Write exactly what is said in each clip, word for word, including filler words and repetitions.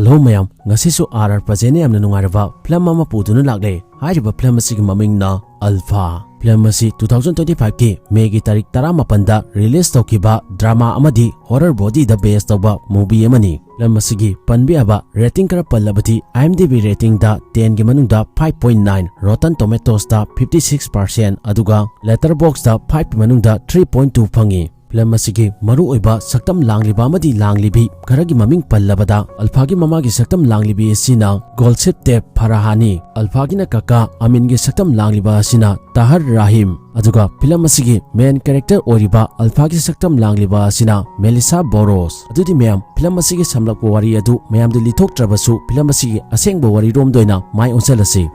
Hello ꯃꯌꯥꯝ, ꯉꯁꯤꯁꯨ R R ꯄ꯭ꯔꯖꯦꯟꯅ ꯌꯥꯝꯅ ꯅꯨꯡꯉꯥꯏꯔꯕ ꯐꯤꯂꯝ ꯑꯃ ꯄꯨꯗꯨꯅ ꯂꯥꯛꯂꯦ꯫ ꯍꯥꯏꯔꯤꯕ ꯐꯤꯂꯝ ꯑꯁꯤꯒꯤ ꯃꯃꯤꯡꯅ ꯑꯜꯐꯥ꯫ ꯐꯤꯂꯝ ꯑꯁꯤ two thousand twenty five ꯀꯤ ꯃꯦꯒꯤ ꯇꯥꯔꯤꯛ ꯇꯔꯥꯃꯥꯄꯟꯗ ꯔꯤꯂꯤꯖ ꯇꯧꯈꯤꯕ ꯗ꯭ꯔꯃꯥ ꯑꯃꯗꯤ ꯍꯣꯔꯔ ꯕꯣꯗꯤꯗ ꯕꯦꯁ ꯇꯧꯕ ꯃꯨꯚꯤ ꯑꯃꯅꯤ꯫ ꯐꯤꯂꯝ ꯑꯁꯤꯒꯤ ꯄꯟꯕ ꯌꯥꯕ ꯔꯦꯇꯤꯡ ꯈꯔ ꯄꯜꯂꯕꯗꯤ, IMDb ꯔꯦꯇꯤꯡꯗ ten ꯒꯤ ꯃꯅꯨꯡꯗ five point nine, Rotten Tomatoes ꯇ fifty six percent, ꯑꯗꯨꯒ Letterboxd ꯇ five ꯀꯤ ꯃꯅꯨꯡꯗ three point two ꯐꯪꯉꯤ꯫ ꯐꯤꯂꯝ ꯑꯁꯤꯒꯤ ꯃꯔꯨꯑꯣꯏꯕ ꯁꯛꯇꯝ ꯂꯥꯡꯂꯤꯕ ꯑꯃꯗꯤ ꯂꯥꯡꯂꯤꯕꯤ ꯈꯔꯒꯤ ꯃꯃꯤꯡ ꯄꯜꯂꯕꯗ, ꯑꯜꯐꯥꯒꯤ ꯃꯃꯥꯒꯤ ꯁꯛꯇꯝ ꯂꯥꯡꯂꯤꯕꯤ ꯑꯁꯤꯅ ꯒꯣꯜꯁꯤꯞꯇꯦꯞ ꯐꯔꯥꯍꯥꯅꯤ, ꯑꯜꯐꯥꯒꯤꯅ ꯀꯀꯥ ꯑꯃꯤꯟꯒꯤ ꯁꯛꯇꯝ ꯂꯥꯡꯂꯤꯕ ꯑꯁꯤꯅ ꯇꯥꯍꯔ ꯔꯥꯍꯤꯝ, ꯑꯗꯨꯒ ꯐꯤꯂꯝ ꯑꯁꯤꯒꯤ ꯃꯦꯟ ꯀꯦꯔꯦꯛꯇꯔ ꯑꯣꯏꯔꯤꯕ ꯑꯜꯐꯥꯒꯤ ꯁꯛꯇꯝ ꯂꯥꯡꯂꯤꯕ ꯑꯁꯤꯅ ꯃꯦꯂꯤꯁꯥ ꯕꯣꯔꯣꯁ꯫ ꯑꯗꯨꯗꯤ ꯃꯌꯥꯝ, ꯐꯤꯂꯝ ꯑꯁꯤꯒꯤ ꯁꯝꯂꯞꯄ ꯋꯥꯔꯤ ꯑꯗꯨ ꯃꯌꯥꯝꯗ ꯂꯤꯊꯣꯛꯇ꯭ꯔꯕꯁꯨ, ꯐꯤꯂꯝ ꯑꯁꯤꯒꯤ ꯑꯁꯦꯡꯕ ꯋꯥꯔꯤꯔꯣꯝꯗ ꯑꯣꯏꯅ ꯃꯥꯏ ꯑꯣꯟꯁꯤꯜꯂꯁꯤ꯫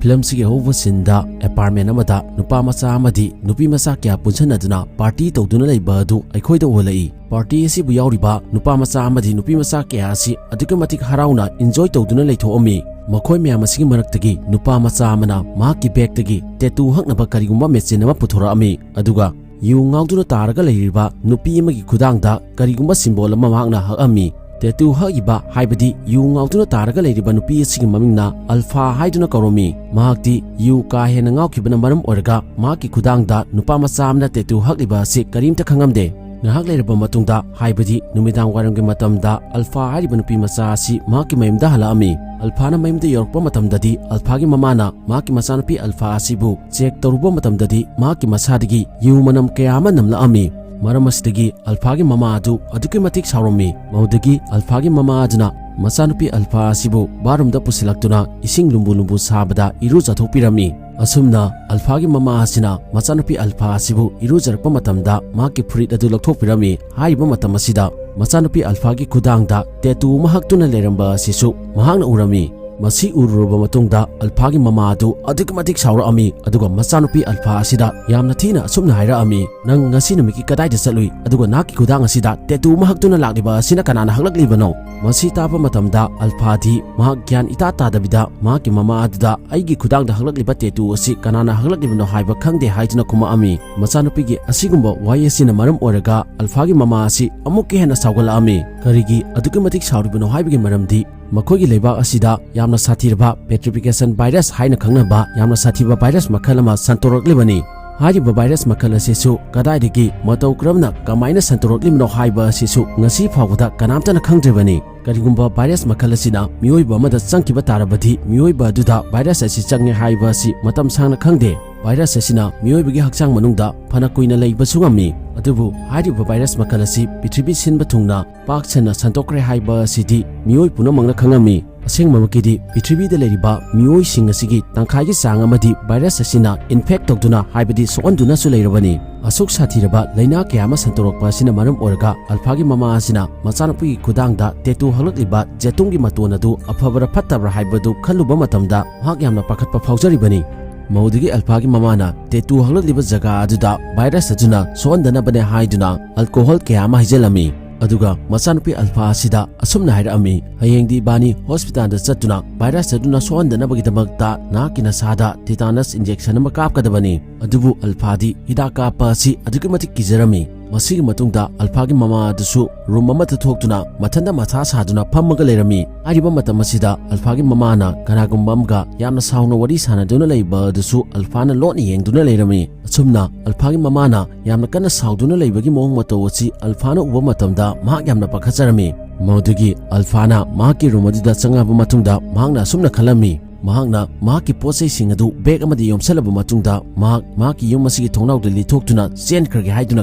ꯐꯤꯂꯝꯁꯤꯒꯤ ꯑꯍꯧꯕ ꯁꯤꯟꯗ ꯑꯦꯄꯥꯔꯠꯃꯦꯟ ꯑꯃꯗ ꯅꯨꯄꯥ ꯃꯆꯥ ꯑꯃꯗꯤ ꯅꯨꯄꯤ ꯃꯆꯥ ꯀꯌꯥ ꯄꯨꯟꯁꯤꯟꯅꯗꯨꯅ ꯄꯥꯔꯇꯤ ꯇꯧꯗꯨꯅ ꯂꯩꯕ ꯑꯗꯨ ꯑꯩꯈꯣꯏꯗ ꯎꯍꯜꯂꯛꯏ꯫ ꯄꯥꯔꯇꯤ ꯑꯁꯤꯕꯨ ꯌꯥꯎꯔꯤꯕ ꯅꯨꯄꯥ ꯃꯆꯥ ꯑꯃꯗꯤ ꯅꯨꯄꯤ ꯃꯆꯥ ꯀꯌꯥ ꯑꯁꯤ ꯑꯗꯨꯛꯀꯤ ꯃꯇꯤꯛ ꯍꯔꯥꯎꯅ ꯏꯟꯖꯣꯏ ꯇꯧꯗꯨꯅ ꯂꯩꯊꯣꯛꯑꯝꯃꯤ꯫ ꯃꯈꯣꯏ ꯃꯌꯥꯝ ꯑꯁꯤꯒꯤ ꯃꯔꯛꯇꯒꯤ ꯅꯨꯄꯥ ꯃꯆꯥ ꯑꯃꯅ ꯃꯍꯥꯛꯀꯤ ꯕꯦꯒꯇꯒꯤ ꯇꯦꯇꯨ ꯍꯛꯅꯕ ꯀꯔꯤꯒꯨꯝꯕ ꯃꯦꯆꯤꯟ ꯑꯃ ꯄꯨꯊꯣꯔꯛꯑꯝꯃꯤ, ꯑꯗꯨꯒ ꯌꯨ ꯉꯥꯎꯗꯨꯅ ꯇꯥꯔꯒ ꯂꯩꯔꯤꯕ ꯅꯨꯄꯤ ꯑꯃꯒꯤ ꯈꯨꯗꯥꯡꯗ ꯀꯔꯤꯒꯨꯝꯕ ꯁꯤꯝꯕꯣꯜ ꯑꯃ ꯃꯍꯥꯛꯅ ꯍꯛꯑꯝꯃꯤ꯫ ꯇꯦꯇꯨ ꯍꯛꯏꯕ, ꯍꯥꯏꯕꯗꯤ ꯌꯨ ꯉꯥꯎꯗꯨꯅ ꯇꯥꯔꯒ ꯂꯩꯔꯤꯕ ꯅꯨꯄꯤ ꯑꯁꯤꯒꯤ ꯃꯃꯤꯡꯅ ꯑꯜꯐꯥ ꯍꯥꯏꯗꯨꯅ ꯀꯧꯔꯝꯃꯤ꯫ ꯃꯍꯥꯛꯇꯤ ꯌꯨ ꯀꯥ ꯍꯦꯟꯅ ꯉꯥꯎꯈꯤꯕꯅ ꯃꯔꯝ ꯑꯣꯏꯔꯒ ꯃꯍꯥꯛꯀꯤ ꯈꯨꯗꯥꯡꯗ ꯅꯨꯄꯥ ꯃꯆꯥ ꯑꯃꯅ ꯇꯦꯇꯨ ꯍꯛꯂꯤꯕ ꯑꯁꯤ ꯀꯔꯤꯝꯇ ꯈꯪꯉꯝꯗꯦ꯫ ꯉꯥꯏꯍꯥꯛ ꯂꯩꯔꯕ ꯃꯇꯨꯡꯗ, ꯍꯥꯏꯕꯗꯤ ꯅꯨꯃꯤꯗꯥꯡ ꯋꯥꯏꯔꯝꯒꯤ ꯃꯇꯝꯗ, ꯑꯜꯐꯥ ꯍꯥꯏꯔꯤꯕ ꯅꯨꯄꯤ ꯃꯆꯥ ꯑꯁꯤ ꯃꯍꯥꯛꯀꯤ ꯃꯌꯨꯝꯗ ꯍꯜꯂꯛꯑꯝꯃꯤ꯫ ꯑꯜꯐꯥꯅ ꯃꯌꯨꯝꯗ ꯌꯧꯔꯛꯄ ꯃꯇꯝꯗꯗꯤ, ꯑꯜꯐꯥꯒꯤ ꯃꯃꯥꯅ ꯃꯍꯥꯛꯀꯤ ꯃꯆꯥꯅꯨꯄꯤ ꯑꯜꯐꯥ ꯑꯁꯤꯕꯨ ꯆꯦꯛ ꯇꯧꯔꯨꯕ ꯃꯇꯝꯗꯗꯤ, ꯃꯍꯥꯛꯀꯤ ꯃꯁꯥꯗꯒꯤ ꯌꯨ ꯃꯅꯝ ꯀꯌꯥ ꯑꯃ ꯅꯝꯂꯛꯑꯝꯃꯤ꯫ ꯃꯔꯝ ꯑꯁꯤꯗꯒꯤ ꯑꯜꯐꯥꯒꯤ ꯃꯃꯥ ꯑꯗꯨ ꯑꯗꯨꯛꯀꯤ ꯃꯇꯤꯛ ꯁꯥꯎꯔꯝꯃꯤ꯫ ꯃꯗꯨꯗꯒꯤ ꯑꯜꯐꯥꯒꯤ ꯃꯃꯥ ꯑꯗꯨꯅ ꯃꯆꯥꯅꯨꯄꯤ ꯑꯜꯐꯥ ꯑꯁꯤꯕꯨ ꯕꯥꯔꯨꯝꯗ ꯄꯨꯁꯤꯜꯂꯛꯇꯨꯅ ꯏꯁꯤꯡ ꯂꯨꯝꯕꯨ ꯂꯨꯝꯕꯨ ꯁꯥꯕꯗ ꯏꯔꯨꯖꯊꯣꯛꯄꯤꯔꯝꯃꯤ꯫ ꯑꯁꯨꯝꯅ ꯑꯜꯐꯥꯒꯤ ꯃꯃꯥ ꯑꯁꯤꯅ ꯃꯆꯥꯅꯨꯄꯤ ꯑꯜꯐꯥ ꯑꯁꯤꯕꯨ ꯏꯔꯨꯖꯔꯛꯄ ꯃꯇꯝꯗ ꯃꯍꯥꯛꯀꯤ ꯐꯨꯔꯤꯠ ꯑꯗꯨ ꯂꯧꯊꯣꯛꯄꯤꯔꯝꯃꯤ꯫ ꯍꯥꯏꯔꯤꯕ ꯃꯇꯝ ꯑꯁꯤꯗ ꯃꯆꯥꯅꯨꯄꯤ ꯑꯜꯐꯥꯒꯤ ꯈꯨꯗꯥꯡꯗ ꯇꯦꯇꯨ ꯑꯃ ꯍꯛꯇꯨꯅ ꯂꯩꯔꯝꯕ ꯑꯁꯤꯁꯨ ꯃꯍꯥꯛꯅ ꯎꯔꯝꯃꯤ꯫ ꯃꯁꯤ ꯎꯔꯨꯔꯕ ꯃꯇꯨꯡꯗ ꯑꯜꯐꯥꯒꯤ ꯃꯃꯥ ꯑꯗꯨ ꯑꯗꯨꯛꯀꯤ ꯃꯇꯤꯛ ꯁꯥꯎꯔꯛꯑꯝꯃꯤ, ꯑꯗꯨꯒ ꯃꯆꯥꯅꯨꯄꯤ ꯑꯜꯐꯥ ꯑꯁꯤꯗ ꯌꯥꯝꯅ ꯊꯤꯅ ꯑꯁꯨꯝꯅ ꯍꯥꯏꯔꯛꯑꯝꯃꯤ, "ꯅꯪ ꯉꯁꯤ ꯅꯨꯃꯤꯠꯀꯤ ꯀꯗꯥꯏꯗ ꯆꯠꯂꯨꯏ? ꯑꯗꯨꯒ ꯅꯍꯥꯛꯀꯤ ꯈꯨꯗꯥꯡ ꯑꯁꯤꯗ ꯇꯦꯇꯨ ꯑꯃ ꯍꯛꯇꯨꯅ ꯂꯥꯛꯂꯤꯕ ꯑꯁꯤꯅ ꯀꯅꯥꯅ ꯍꯛꯂꯛꯂꯤꯕꯅꯣ?" ꯃꯁꯤ ꯇꯥꯕ ꯃꯇꯝꯗ ꯑꯜꯐꯥꯗꯤ ꯃꯍꯥꯛ ꯒ꯭ꯌꯥꯟ ꯏꯇꯥ ꯇꯥꯗꯕꯤꯗ ꯃꯍꯥꯛꯀꯤ ꯃꯃꯥ ꯑꯗꯨꯗ, "ꯑꯩꯒꯤ ꯈꯨꯗꯥꯡꯗ ꯍꯛꯂꯛꯂꯤꯕ ꯇꯦꯇꯨ ꯑꯁꯤ ꯀꯅꯥꯅ ꯍꯛꯂꯛꯂꯤꯕꯅꯣ ꯍꯥꯏꯕ ꯈꯪꯗꯦ" ꯍꯥꯏꯗꯨꯅ ꯈꯨꯝꯃꯛꯑꯝꯃꯤ꯫ ꯃꯆꯥꯅꯨꯄꯤꯒꯤ ꯑꯁꯤꯒꯨꯝꯕ ꯋꯥꯍꯩ ꯑꯁꯤꯅ ꯃꯔꯝ ꯑꯣꯏꯔꯒ ꯑꯜꯐꯥꯒꯤ ꯃꯃꯥ ꯑꯁꯤ ꯑꯃꯨꯛꯀ ꯍꯦꯟꯅ ꯁꯥꯎꯒꯠꯂꯛꯑꯝꯃꯤ꯫ ꯀꯔꯤꯒꯤ ꯑꯗꯨꯛꯀꯤ ꯃꯇꯤꯛ ꯁꯥꯎꯔꯤꯕꯅꯣ ꯍꯥꯏꯕꯒꯤ ꯃꯔꯝꯗꯤ, ꯃꯈꯣꯏꯒꯤ ꯂꯩꯕꯥꯛ ꯑꯁꯤꯗ ꯌꯥꯝꯅ ꯁꯥꯊꯤꯔꯕ petrification virus ꯍꯥꯏꯅ ꯈꯪꯅꯕ ꯌꯥꯝꯅ ꯁꯥꯊꯤꯕ virus ꯃꯈꯜ ꯑꯃ ꯁꯟꯗꯣꯔꯛꯂꯤꯕꯅꯤ꯫ ꯍꯥꯏꯔꯤꯕ virus ꯃꯈꯜ ꯑꯁꯤꯁꯨ ꯀꯗꯥꯏꯗꯒꯤ, ꯃꯇꯧ ꯀꯔꯝꯅ, ꯀꯃꯥꯏꯅ ꯁꯟꯗꯣꯔꯛꯂꯤꯕꯅꯣ ꯍꯥꯏꯕ ꯑꯁꯤꯁꯨ ꯉꯁꯤ ꯐꯥꯎꯕꯗ ꯀꯅꯥꯝꯇꯅ ꯈꯪꯗ꯭ꯔꯤꯕꯅꯤ꯫ ꯀꯔꯤꯒꯨꯝꯕ virus ꯃꯈꯜ ꯑꯁꯤꯅ ꯃꯤꯑꯣꯏꯕ ꯑꯃꯗ ꯆꯪꯈꯤꯕ ꯇꯥꯔꯕꯗꯤ, ꯃꯤꯑꯣꯏꯕ ꯑꯗꯨꯗ virus ꯑꯁꯤ ꯆꯪꯉꯦ ꯍꯥꯏꯕ ꯑꯁꯤ ꯃꯇꯝ ꯁꯥꯡꯅ ꯈꯪꯗꯦ꯫ Virus ꯑꯁꯤꯅ ꯃꯤꯑꯣꯏꯕꯒꯤ ꯍꯛꯆꯥꯡ ꯃꯅꯨꯡꯗ ꯐꯅ ꯀꯨꯏꯅ ꯂꯩꯕꯁꯨ ꯉꯝꯃꯤ꯫ ꯑꯗꯨꯕꯨ ꯍꯥꯏꯔꯤꯕ virus ꯃꯈꯜ ꯑꯁꯤ ꯄ꯭ꯔꯤꯊꯤꯕꯤ ꯁꯤꯟꯕ ꯊꯨꯡꯅ ꯄꯥꯛ ꯁꯟꯅ ꯁꯟꯗꯣꯛꯈ꯭ꯔꯦ ꯍꯥꯏꯕ ꯑꯁꯤꯗꯤ ꯃꯤꯑꯣꯏ ꯄꯨꯝꯅꯃꯛꯅ ꯈꯪꯂꯝꯃꯤ꯫ ꯑꯁꯦꯡꯕꯃꯛꯀꯤꯗꯤ ꯄ꯭ꯔꯤꯊꯤꯕꯤꯗ ꯂꯩꯔꯤꯕ ꯃꯤꯑꯣꯏꯁꯤꯡ ꯑꯁꯤꯒꯤ ꯇꯪꯈꯥꯏꯒꯤ ꯆꯥꯡ ꯑꯃꯗꯤ virus ꯑꯁꯤꯅ infect ꯇꯧꯗꯨꯅ, ꯍꯥꯏꯕꯗꯤ ꯁꯣꯛꯍꯟꯗꯨꯅꯁꯨ ꯂꯩꯔꯕꯅꯤ꯫ ꯑꯁꯨꯛ ꯁꯥꯊꯤꯔꯕ ꯂꯥꯏꯅꯥ ꯀꯌꯥ ꯑꯃ ꯁꯟꯗꯣꯔꯛꯄ ꯑꯁꯤꯅ ꯃꯔꯝ ꯑꯣꯏꯔꯒ ꯑꯜꯐꯥꯒꯤ ꯃꯃꯥ ꯑꯁꯤꯅ ꯃꯆꯥꯅꯨꯄꯤꯒꯤ ꯈꯨꯗꯥꯡꯗ ꯇꯦꯇꯨ ꯍꯛꯂꯛꯂꯤꯕ ꯖꯦꯇꯨꯝꯒꯤ ꯃꯇꯣꯟ ꯑꯗꯨ ꯑꯐꯕꯔꯥ ꯐꯠꯇꯕ꯭ꯔꯥ ꯍꯥꯏꯕꯗꯨ ꯈꯜꯂꯨꯕ ꯃꯇꯝꯗ ꯃꯍꯥꯛ ꯌꯥꯝꯅ ꯄꯥꯈꯠꯄ ꯐꯥꯎꯖꯔꯤꯕꯅꯤ꯫ ꯃꯧꯗꯨꯒꯤ ꯑꯜꯐꯥꯒꯤ ꯃꯃꯥꯅ ꯇꯦꯇꯨ ꯍꯛꯂꯛꯂꯤꯕ ꯖꯒꯥ ꯑꯗꯨꯗ virus ꯑꯗꯨꯅ ꯁꯣꯛꯍꯟꯗꯅꯕꯅꯦ ꯍꯥꯏꯗꯨꯅ alcohol ꯀꯌꯥ ꯑꯃ ꯍꯩꯖꯤꯜꯂꯝꯃꯤ꯫ ꯑꯗꯨꯒ ꯃꯆꯥꯅꯨꯄꯤ ꯑꯜꯐꯥ ꯑꯁꯤꯗ ꯑꯁꯨꯝꯅ ꯍꯥꯏꯔꯛꯑꯝꯃꯤ, "ꯍꯌꯦꯡꯗꯤ ꯏꯕꯥꯅꯤ hospital ꯗ ꯆꯠꯇꯨꯅ virus ꯑꯗꯨꯅ ꯁꯣꯛꯍꯟꯗꯅꯕꯒꯤꯗꯃꯛꯇ ꯅꯍꯥꯛꯀꯤ ꯅꯁꯥꯗ tetanus injection ꯑꯃ ꯀꯥꯞꯀꯗꯕꯅꯤ꯫" ꯑꯗꯨꯕꯨ ꯑꯜꯐꯥꯗꯤ ꯍꯤꯗꯥꯛ ꯀꯥꯞꯄ ꯑꯁꯤ ꯑꯗꯨꯛꯀꯤ ꯃꯇꯤꯛ ꯀꯤꯖꯔꯝꯃꯤ꯫ ꯃꯁꯤꯒꯤ ꯃꯇꯨꯡꯗ ꯑꯜꯐꯥꯒꯤ ꯃꯃꯥ ꯑꯗꯨꯁꯨ room ꯑꯃꯗ ꯊꯣꯛꯇꯨꯅ ꯃꯊꯟꯇ ꯃꯊꯥ ꯁꯥꯗꯨꯅ ꯐꯝꯃꯒ ꯂꯩꯔꯝꯃꯤ꯫ ꯍꯥꯏꯔꯤꯕ ꯃꯇꯝ ꯑꯁꯤꯗ ꯑꯜꯐꯥꯒꯤ ꯃꯃꯥꯅ ꯀꯅꯥꯒꯨꯝꯕ ꯑꯃꯒ ꯌꯥꯝꯅ ꯁꯥꯎꯅ ꯋꯥꯔꯤ ꯁꯥꯟꯅꯗꯨꯅ ꯂꯩꯕ ꯑꯗꯨꯁꯨ ꯑꯜꯐꯥꯅ ꯂꯣꯠꯅ ꯌꯦꯡꯗꯨꯅ ꯂꯩꯔꯝꯃꯤ꯫ ꯑꯁꯨꯝꯅ ꯑꯜꯐꯥꯒꯤ ꯃꯃꯥꯅ ꯌꯥꯝꯅ ꯀꯟꯅ ꯁꯥꯎꯗꯨꯅ ꯂꯩꯕꯒꯤ ꯃꯑꯣꯡ ꯃꯇꯧ ꯑꯁꯤ ꯑꯜꯐꯥꯅ ꯎꯕ ꯃꯇꯝꯗ ꯃꯍꯥꯛ ꯌꯥꯝꯅ ꯄꯥꯈꯠꯆꯔꯝꯃꯤ꯫ ꯃꯗꯨꯒꯤ ꯑꯜꯐꯥꯅ ꯃꯍꯥꯛꯀꯤ room ꯑꯗꯨꯗ ꯆꯪꯉꯕ ꯃꯇꯨꯡꯗ ꯃꯍꯥꯛꯅ ꯑꯁꯨꯝꯅ ꯈꯜꯂꯝꯃꯤ, ꯃꯍꯥꯛꯅ ꯃꯍꯥꯛꯀꯤ ꯄꯣꯠ ꯆꯩꯁꯤꯡ ꯑꯗꯨ bag ꯑꯃꯗ ꯌꯣꯝꯁꯤꯜꯂꯕ ꯃꯇꯨꯡꯗ ꯃꯍꯥꯛ ꯃꯍꯥꯛꯀꯤ ꯌꯨꯝ ꯑꯁꯤꯒꯤ ꯊꯣꯡꯅꯥꯎꯗ ꯂꯤꯊꯣꯛꯇꯨꯅ ꯆꯦꯟꯈ꯭ꯔꯒꯦ ꯍꯥꯏꯗꯨꯅ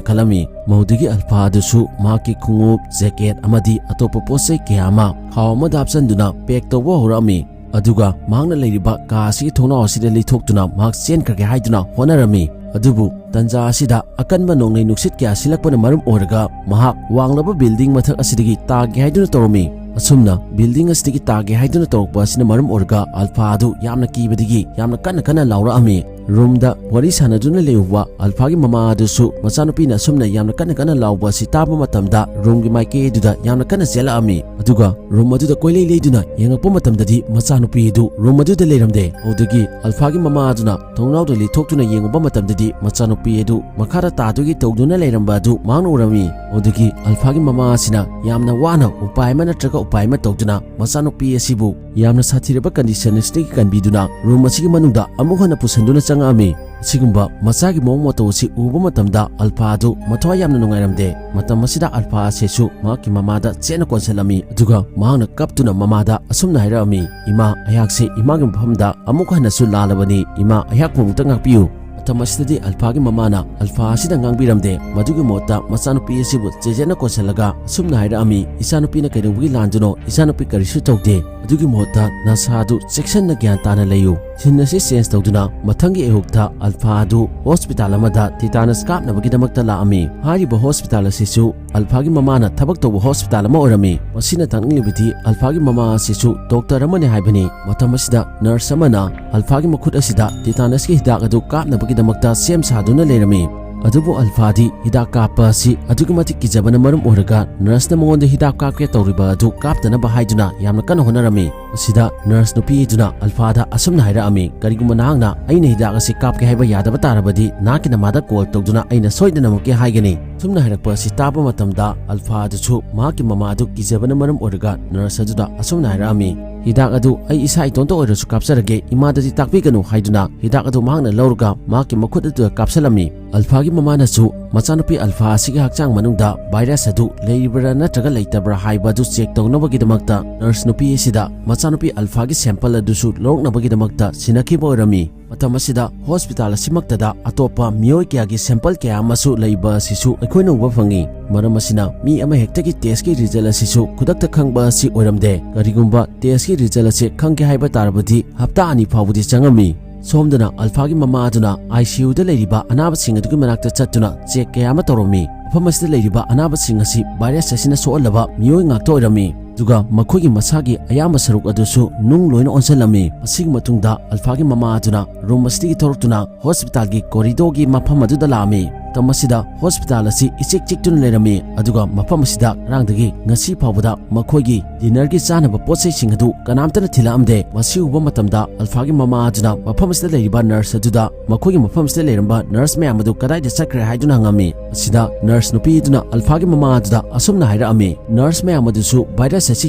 ꯈꯜꯂꯝꯃꯤ꯫ ꯃꯗꯨꯒꯤ ꯑꯜꯐꯥ ꯑꯗꯨꯁꯨ ꯃꯍꯥꯛꯀꯤ ꯈꯣꯡꯎꯞ, jacket ꯑꯃꯗꯤ ꯑꯇꯣꯞꯄ ꯄꯣꯠ ꯆꯩ ꯀꯌꯥ ꯑꯃ ꯈꯥꯎ ꯑꯃꯗ ꯍꯥꯞꯆꯤꯟꯗꯨꯅ pack ꯇꯧꯕ ꯍꯧꯔꯛꯑꯝꯃꯤ꯫ ꯑꯗꯨꯒ ꯃꯍꯥꯛꯅ ꯂꯩꯔꯤꯕ ꯀꯥ ꯑꯁꯤꯒꯤ ꯊꯣꯡꯅꯥꯎ ꯑꯁꯤꯗ ꯂꯤꯊꯣꯛꯇꯨꯅ ꯃꯍꯥꯛ ꯆꯦꯟꯈ꯭ꯔꯒꯦ ꯍꯥꯏꯗꯨꯅ ꯍꯣꯠꯅꯔꯝꯃꯤ꯫ ꯑꯗꯨꯕꯨ ꯇꯟꯖꯥ ꯑꯁꯤꯗ ꯑꯀꯟꯕ ꯅꯣꯡꯂꯩ ꯅꯨꯡꯁꯤꯠ ꯀꯌꯥ ꯁꯤꯜꯂꯛꯄꯅ ꯃꯔꯝ ꯑꯣꯏꯔꯒ ꯃꯍꯥꯛ ꯋꯥꯡꯂꯕ building ꯃꯊꯛ ꯑꯁꯤꯗꯒꯤ ꯇꯥꯒꯦ ꯍꯥꯏꯗꯨꯅ ꯇꯧꯔꯝꯃꯤ꯫ ꯑꯁꯨꯝꯅ building ꯑꯁꯤꯗꯒꯤ ꯇꯥꯒꯦ ꯍꯥꯏꯗꯨꯅ ꯇꯧꯔꯛꯄ ꯑꯁꯤꯅ ꯃꯔꯝ ꯑꯣꯏꯔꯒ ꯑꯜꯐꯥ ꯑꯗꯨ ꯌꯥꯝꯅ ꯀꯤꯕꯗꯒꯤ ꯌꯥꯝꯅ ꯀꯟꯅ ꯀꯟꯅ ꯂꯥꯎꯔꯛꯑꯝꯃꯤ꯫ ꯔꯨꯝꯗ ꯋꯥꯔꯤ ꯁꯥꯟꯅꯗꯨꯅ ꯂꯩꯔꯨꯕ ꯑꯜꯐꯥꯒꯤ ꯃꯃꯥ ꯑꯗꯨꯁꯨ ꯃꯆꯥꯅꯨꯄꯤꯅ ꯑꯁꯨꯝꯅ ꯌꯥꯝꯅ ꯀꯟꯅ ꯀꯟꯅ ꯂꯥꯎꯕ ꯑꯁꯤ ꯇꯥꯕ ꯃꯇꯝꯗ ꯔꯨꯝꯒꯤ ꯃꯥꯏꯀꯩ ꯑꯗꯨꯗ ꯌꯥꯝꯅ ꯀꯟꯅ ꯆꯦꯜꯂꯛꯑꯝꯃꯤ꯫ ꯑꯗꯨꯒ ꯔꯨꯝ ꯑꯗꯨꯗ ꯀꯣꯏꯂꯩ ꯂꯩꯗꯨꯅ ꯌꯦꯡꯉꯛꯄ ꯃꯇꯝꯗꯗꯤ ꯃꯆꯥꯅꯨꯄꯤ ꯑꯗꯨ ꯔꯨꯝ ꯑꯗꯨꯗ ꯂꯩꯔꯝꯗꯦ꯫ ꯑꯗꯨꯗꯒꯤ ꯑꯜꯐꯥꯒꯤ ꯃꯃꯥ ꯑꯗꯨꯅ ꯊꯣꯡꯅꯥꯎꯗ ꯂꯤꯊꯣꯛꯇꯨꯅ ꯌꯦꯡꯉꯨꯕ ꯃꯇꯝꯗꯗꯤ ꯃꯆꯥꯅꯨꯄꯤ ꯑꯗꯨ ꯃꯈꯥꯗ ꯇꯥꯗꯨꯒꯤ ꯇꯧꯗꯨꯅ ꯂꯩꯔꯝꯕ ꯑꯗꯨ ꯃꯍꯥꯛꯅ ꯎꯔꯝꯃꯤ꯫ ꯑꯗꯨꯗꯒꯤ ꯑꯜꯐꯥꯒꯤ ꯃꯃꯥ ꯑꯁꯤꯅ ꯌꯥꯝꯅ ꯋꯥꯅ ꯎꯄꯥꯏ ꯑꯃ ꯅꯠꯇ꯭ꯔꯒ ꯎꯄꯥꯏ ꯑꯃ ꯇꯧꯗꯨꯅ ꯃꯆꯥꯅꯨꯄꯤ ꯑꯁꯤꯕꯨ ꯌꯥꯝꯅ ꯁꯥꯊꯤꯔꯕ condition ꯑꯁꯤꯗꯒꯤ ꯀꯟꯕꯤꯗꯨꯅ ꯔꯨꯝ ꯑꯁꯤꯒꯤ ꯃꯅꯨꯡꯗ ꯑꯃꯨꯛ ꯍꯟꯅ ꯄꯨꯁꯤꯟꯗꯨꯅ ꯆꯪꯉꯛꯑꯝꯃꯤ꯫ ꯑꯁꯤꯒꯨꯝꯕ ꯃꯆꯥꯒꯤ ꯃꯑꯣꯡ ꯃꯇꯧ ꯑꯁꯤ ꯎꯕ ꯃꯇꯝꯗ ꯑꯜꯐꯥ ꯑꯗꯨ ꯃꯊ꯭ꯋꯥꯏ ꯌꯥꯝꯅ ꯅꯨꯡꯉꯥꯏꯔꯝꯗꯦ꯫ ꯃꯇꯝ ꯑꯁꯤꯗ ꯑꯜꯐꯥ ꯑꯁꯤꯁꯨ ꯃꯍꯥꯛꯀꯤ ꯃꯃꯥꯗ ꯆꯦꯠꯅ ꯀꯣꯟꯁꯤꯜꯂꯝꯃꯤ꯫ ꯑꯗꯨꯒ ꯃꯍꯥꯛꯅ ꯀꯞꯇꯨꯅ ꯃꯃꯥꯗ ꯑꯁꯨꯝꯅ ꯍꯥꯏꯔꯛꯑꯝꯃꯤ, "ꯏꯃꯥ, ꯑꯩꯍꯥꯛꯁꯦ ꯏꯃꯥꯒꯤ ꯃꯐꯝꯗ ꯑꯃꯨꯛ ꯍꯟꯅꯁꯨ ꯂꯥꯜꯂꯕꯅꯤ꯫ ꯏꯃꯥ, ꯑꯩꯍꯥꯛꯄꯨ ꯑꯃꯨꯛꯇ ꯉꯥꯛꯄꯤꯌꯨ"꯫ ꯃꯇꯝ ꯑꯁꯤꯗꯗꯤ ꯑꯜꯐꯥꯒꯤ ꯃꯃꯥꯅ ꯑꯜꯐꯥ ꯑꯁꯤꯗ ꯉꯥꯡꯕꯤꯔꯝꯗꯦ꯫ ꯃꯗꯨꯒꯤ ꯃꯍꯨꯠꯇ ꯃꯆꯥꯅꯨꯄꯤ ꯑꯁꯤꯕꯨ ꯆꯦꯠꯅ ꯀꯣꯟꯁꯤꯜꯂꯒ ꯑꯁꯨꯝꯅ ꯍꯥꯏꯔꯛꯑꯝꯃꯤ, "ꯏꯆꯥꯅꯨꯄꯤꯅ ꯀꯩꯗꯧꯕꯒꯤ ꯂꯥꯟꯗꯨꯅꯣ? ꯏꯆꯥꯅꯨꯄꯤ ꯀꯔꯤꯁꯨ ꯇꯧꯗꯦ꯫ ꯑꯗꯨꯒꯤ ꯃꯍꯨꯠꯇ ꯅꯁꯥ ꯑꯗꯨ ꯆꯦꯛꯁꯤꯟꯅ ꯒ꯭ꯌꯥꯟ ꯇꯥꯅ ꯂꯩꯌꯨ"꯫ Scene ꯑꯁꯤ change ꯇꯧꯗꯨꯅ ꯃꯊꯪꯒꯤ ꯑꯌꯨꯛꯇ ꯑꯜꯐꯥ ꯑꯗꯨ hospital ꯑꯃꯗ tetanus ꯀꯥꯞꯅꯕꯒꯤꯗꯃꯛꯇ ꯂꯥꯛꯑꯝꯃꯤ꯫ ꯍꯥꯏꯔꯤꯕ hospital ꯑꯁꯤꯁꯨ ꯑꯜꯐꯥꯒꯤ ꯃꯃꯥꯅ ꯊꯕꯛ ꯇꯧꯕ hospital ꯑꯃ ꯑꯣꯏꯔꯝꯃꯤ꯫ ꯃꯁꯤꯅ ꯇꯥꯛꯅꯤꯡꯂꯤꯕꯗꯤ ꯑꯜꯐꯥꯒꯤ ꯃꯃꯥ ꯑꯁꯤꯁꯨ doctor ꯑꯃꯅꯤ ꯍꯥꯏꯕꯅꯤ꯫ ꯃꯇꯝ ꯑꯁꯤꯗ nurse ꯑꯃꯅ ꯑꯜꯐꯥꯒꯤ ꯃꯈꯨꯠ ꯑꯁꯤꯗ tetanusꯀꯤ ꯍꯤꯗꯥꯛ ꯑꯗꯨ ꯀꯥꯞꯅꯕꯒꯤꯗꯃꯛꯇ ꯁꯦꯝ ꯁꯥꯗꯨꯅ ꯂꯩꯔꯝꯃꯤ꯫ ꯑꯗꯨꯕꯨ ꯑꯜꯐꯥꯗꯤ ꯍꯤꯗꯥꯛ ꯀꯥꯞꯄ ꯑꯁꯤ ꯑꯗꯨꯛꯀꯤ ꯃꯇꯤꯛ ꯀꯤꯖꯕꯅ ꯃꯔꯝ ꯑꯣꯏꯔꯒ nurseꯅ ꯃꯉꯣꯟꯗ ꯍꯤꯗꯥꯛ ꯀꯥꯞꯀꯦ ꯇꯧꯔꯤꯕ ꯑꯗꯨ ꯀꯥꯞꯇꯅꯕ ꯍꯥꯏꯗꯨꯅ ꯌꯥꯝꯅ ꯀꯟꯅ ꯍꯣꯠꯅꯔꯝꯃꯤ꯫ ꯃꯁꯤꯗ nurse ꯅꯨꯄꯤ ꯑꯗꯨꯅ ꯑꯜꯐꯥꯗ ꯑꯁꯨꯝꯅ ꯍꯥꯏꯔꯛꯑꯝꯃꯤ, "ꯀꯔꯤꯒꯨꯝꯕ ꯅꯍꯥꯛꯅ ꯑꯩꯅ ꯍꯤꯗꯥꯛ ꯑꯁꯤ ꯀꯥꯞꯀꯦ ꯍꯥꯏꯕ ꯌꯥꯗꯕ ꯇꯥꯔꯕꯗꯤ ꯅꯍꯥꯛꯀꯤ ꯅꯃꯥꯗ call ꯇꯧꯗꯨꯅ ꯑꯩꯅ ꯁꯣꯏꯗꯅꯃꯛꯀꯤ ꯍꯥꯏꯒꯅꯤ"꯫ ꯁꯨꯝꯅ ꯍꯥꯏꯔꯛꯄ ꯑꯁꯤ ꯇꯥꯕ ꯃꯇꯝꯗ ꯑꯜꯐꯥ ꯑꯗꯨꯁꯨ ꯃꯍꯥꯛꯀꯤ ꯃꯃꯥ ꯑꯗꯨ ꯀꯤꯖꯕꯅ ꯃꯔꯝ ꯑꯣꯏꯔꯒ nurse ꯑꯗꯨꯗ ꯑꯁꯨꯝꯅ ꯍꯥꯏꯔꯛꯑꯝꯃꯤ, "ꯍꯤꯗꯥꯛ ꯑꯗꯨ ꯑꯩ ꯏꯁꯥ ꯏꯇꯣꯝꯇ ꯑꯣꯏꯔꯁꯨ ꯀꯥꯞꯆꯔꯒꯦ, ꯏꯃꯥꯗꯗꯤ ꯇꯥꯛꯄꯤꯒꯅꯨ" ꯍꯥꯏꯗꯨꯅ ꯍꯤꯗꯥꯛ ꯑꯗꯨ ꯃꯍꯥꯛꯅ ꯂꯧꯔꯒ ꯃꯍꯥꯛꯀꯤ ꯃꯈꯨꯠ ꯑꯗꯨꯗ ꯀꯥꯞꯁꯤꯜꯂꯝꯃꯤ꯫ ꯑꯜꯐꯥꯒꯤ ꯃꯃꯥꯅꯁꯨ ꯃꯆꯥꯅꯨꯄꯤ ꯑꯜꯐꯥ ꯑꯁꯤꯒꯤ ꯍꯛꯆꯥꯡ ꯃꯅꯨꯡꯗ virus ꯑꯗꯨ ꯂꯩꯔꯤꯕ꯭ꯔꯥ ꯅꯠꯇ꯭ꯔꯒ ꯂꯩꯇꯕ꯭ꯔꯥ ꯍꯥꯏꯕ ꯑꯗꯨ check ꯇꯧꯅꯕꯒꯤꯗꯃꯛꯇ nurse ꯅꯨꯄꯤ ꯑꯁꯤꯗ ꯃꯆꯥꯅꯨꯄꯤ ꯑꯜꯐꯥꯒꯤ sample ꯑꯗꯨꯁꯨ ꯂꯧꯔꯛꯅꯕꯒꯤꯗꯃꯛꯇ ꯁꯤꯟꯅꯈꯤꯕ ꯑꯣꯏꯔꯝꯃꯤ꯫ ꯃꯇꯝ ꯑꯁꯤꯗ hospital ꯑꯁꯤꯃꯛꯇꯗ ꯑꯇꯣꯞꯄ ꯃꯤꯑꯣꯏ ꯀꯌꯥꯒꯤ sample ꯀꯌꯥ ꯑꯃꯁꯨ ꯂꯩꯕ ꯑꯁꯤꯁꯨ ꯑꯩꯈꯣꯏꯅ ꯎꯕ ꯐꯪꯉꯤ꯫ ꯃꯔꯝ ꯑꯁꯤꯅ ꯃꯤ ꯑꯃꯍꯦꯛꯇꯒꯤ testꯀꯤ result ꯑꯁꯤꯁꯨ ꯈꯨꯗꯛꯇ ꯈꯪꯕ ꯑꯁꯤ ꯑꯣꯏꯔꯝꯗꯦ꯫ ꯀꯔꯤꯒꯨꯝꯕ testꯀꯤ result ꯑꯁꯤ ꯈꯪꯒꯦ ꯍꯥꯏꯕ ꯇꯥꯔꯕꯗꯤ ꯍꯞꯇꯥ ꯑꯅꯤ ꯐꯥꯎꯕꯗꯤ ꯆꯪꯉꯝꯃꯤ꯫ ꯁꯣꯝꯗꯅ ꯑꯜꯐꯥꯒꯤ ꯃꯃꯥ ꯑꯗꯨꯅ ICUꯗ ꯂꯩꯔꯤꯕ ꯑꯅꯥꯕꯁꯤꯡ ꯑꯗꯨꯒꯤ ꯃꯅꯥꯛꯇ ꯆꯠꯇꯨꯅ check ꯀꯌꯥ ꯑꯃ ꯇꯧꯔꯝꯃꯤ꯫ ꯃꯐꯝ ꯑꯁꯤꯗ ꯂꯩꯔꯤꯕ ꯑꯅꯥꯕꯁꯤꯡ ꯑꯁꯤ virus ꯑꯁꯤꯅ ꯁꯣꯛꯍꯜꯂꯕ ꯃꯤꯑꯣꯏ ꯉꯥꯛꯇ ꯑꯣꯏꯔꯝꯃꯤ꯫ ꯑꯗꯨꯒ ꯃꯈꯣꯏꯒꯤ ꯃꯁꯥꯒꯤ ꯑꯌꯥꯝꯕ ꯁꯔꯨꯛ ꯑꯗꯨꯁꯨ ꯅꯨꯡ ꯂꯣꯏꯅ ꯑꯣꯟꯁꯤꯜꯂꯝꯃꯤ꯫ ꯑꯁꯤꯒꯤ ꯃꯇꯨꯡꯗ ꯑꯜꯐꯥꯒꯤ ꯃꯃꯥ ꯑꯗꯨꯅ ꯔꯨꯝ ꯑꯁꯤꯗꯒꯤ ꯊꯣꯔꯛꯇꯨꯅ ꯍꯣꯁꯄꯤꯇꯥꯜꯒꯤ ꯀꯣꯔꯤꯗꯣꯔꯒꯤ ꯃꯐꯝ ꯑꯗꯨꯗ ꯂꯥꯛꯑꯝꯃꯤ꯫ ꯃꯇꯝ ꯑꯁꯤꯗ ꯍꯣꯁꯄꯤꯇꯥꯜ ꯑꯁꯤ ꯏꯆꯤꯛ ꯆꯤꯛꯇꯨꯅ ꯂꯩꯔꯝꯃꯤ, ꯑꯗꯨꯒ ꯃꯐꯝ ꯑꯁꯤꯗ ꯉꯔꯥꯡꯗꯒꯤ ꯉꯁꯤ ꯐꯥꯎꯕꯗ ꯃꯈꯣꯏꯒꯤ ꯗꯤꯅꯔꯒꯤ ꯆꯥꯅꯕ ꯄꯣꯠ ꯆꯩꯁꯤꯡ ꯑꯗꯨ ꯀꯅꯥꯝꯇꯅ ꯊꯤꯜꯂꯛꯑꯝꯗꯦ꯫ ꯃꯁꯤ ꯎꯕ ꯃꯇꯝꯗ ꯑꯜꯐꯥꯒꯤ ꯃꯃꯥ ꯑꯗꯨꯅ ꯃꯐꯝ ꯑꯁꯤꯗ ꯂꯩꯔꯤꯕ ꯅꯔꯁ ꯑꯗꯨꯗ ꯃꯈꯣꯏꯒꯤ ꯃꯐꯝ ꯑꯁꯤꯗ ꯂꯩꯔꯝꯕ ꯅꯔꯁ ꯃꯌꯥꯝ ꯑꯗꯨ ꯀꯗꯥꯏꯗ ꯆꯠꯈ꯭ꯔꯦ ꯍꯥꯏꯗꯨꯅ ꯍꯪꯉꯝꯃꯤ꯫ ꯑꯁꯤꯗ ꯅꯔꯁ ꯅꯨꯄꯤ ꯑꯗꯨꯅ ꯑꯜꯐꯥꯒꯤ ꯃꯃꯥ ꯑꯗꯨꯗ ꯑꯁꯨꯝꯅ ꯍꯥꯏꯔꯛꯑꯝꯃꯤ, "ꯅꯔꯁ ꯃꯌꯥꯝ ꯑꯗꯨꯁꯨ ꯚꯥꯏꯔꯁ ꯑꯁꯤ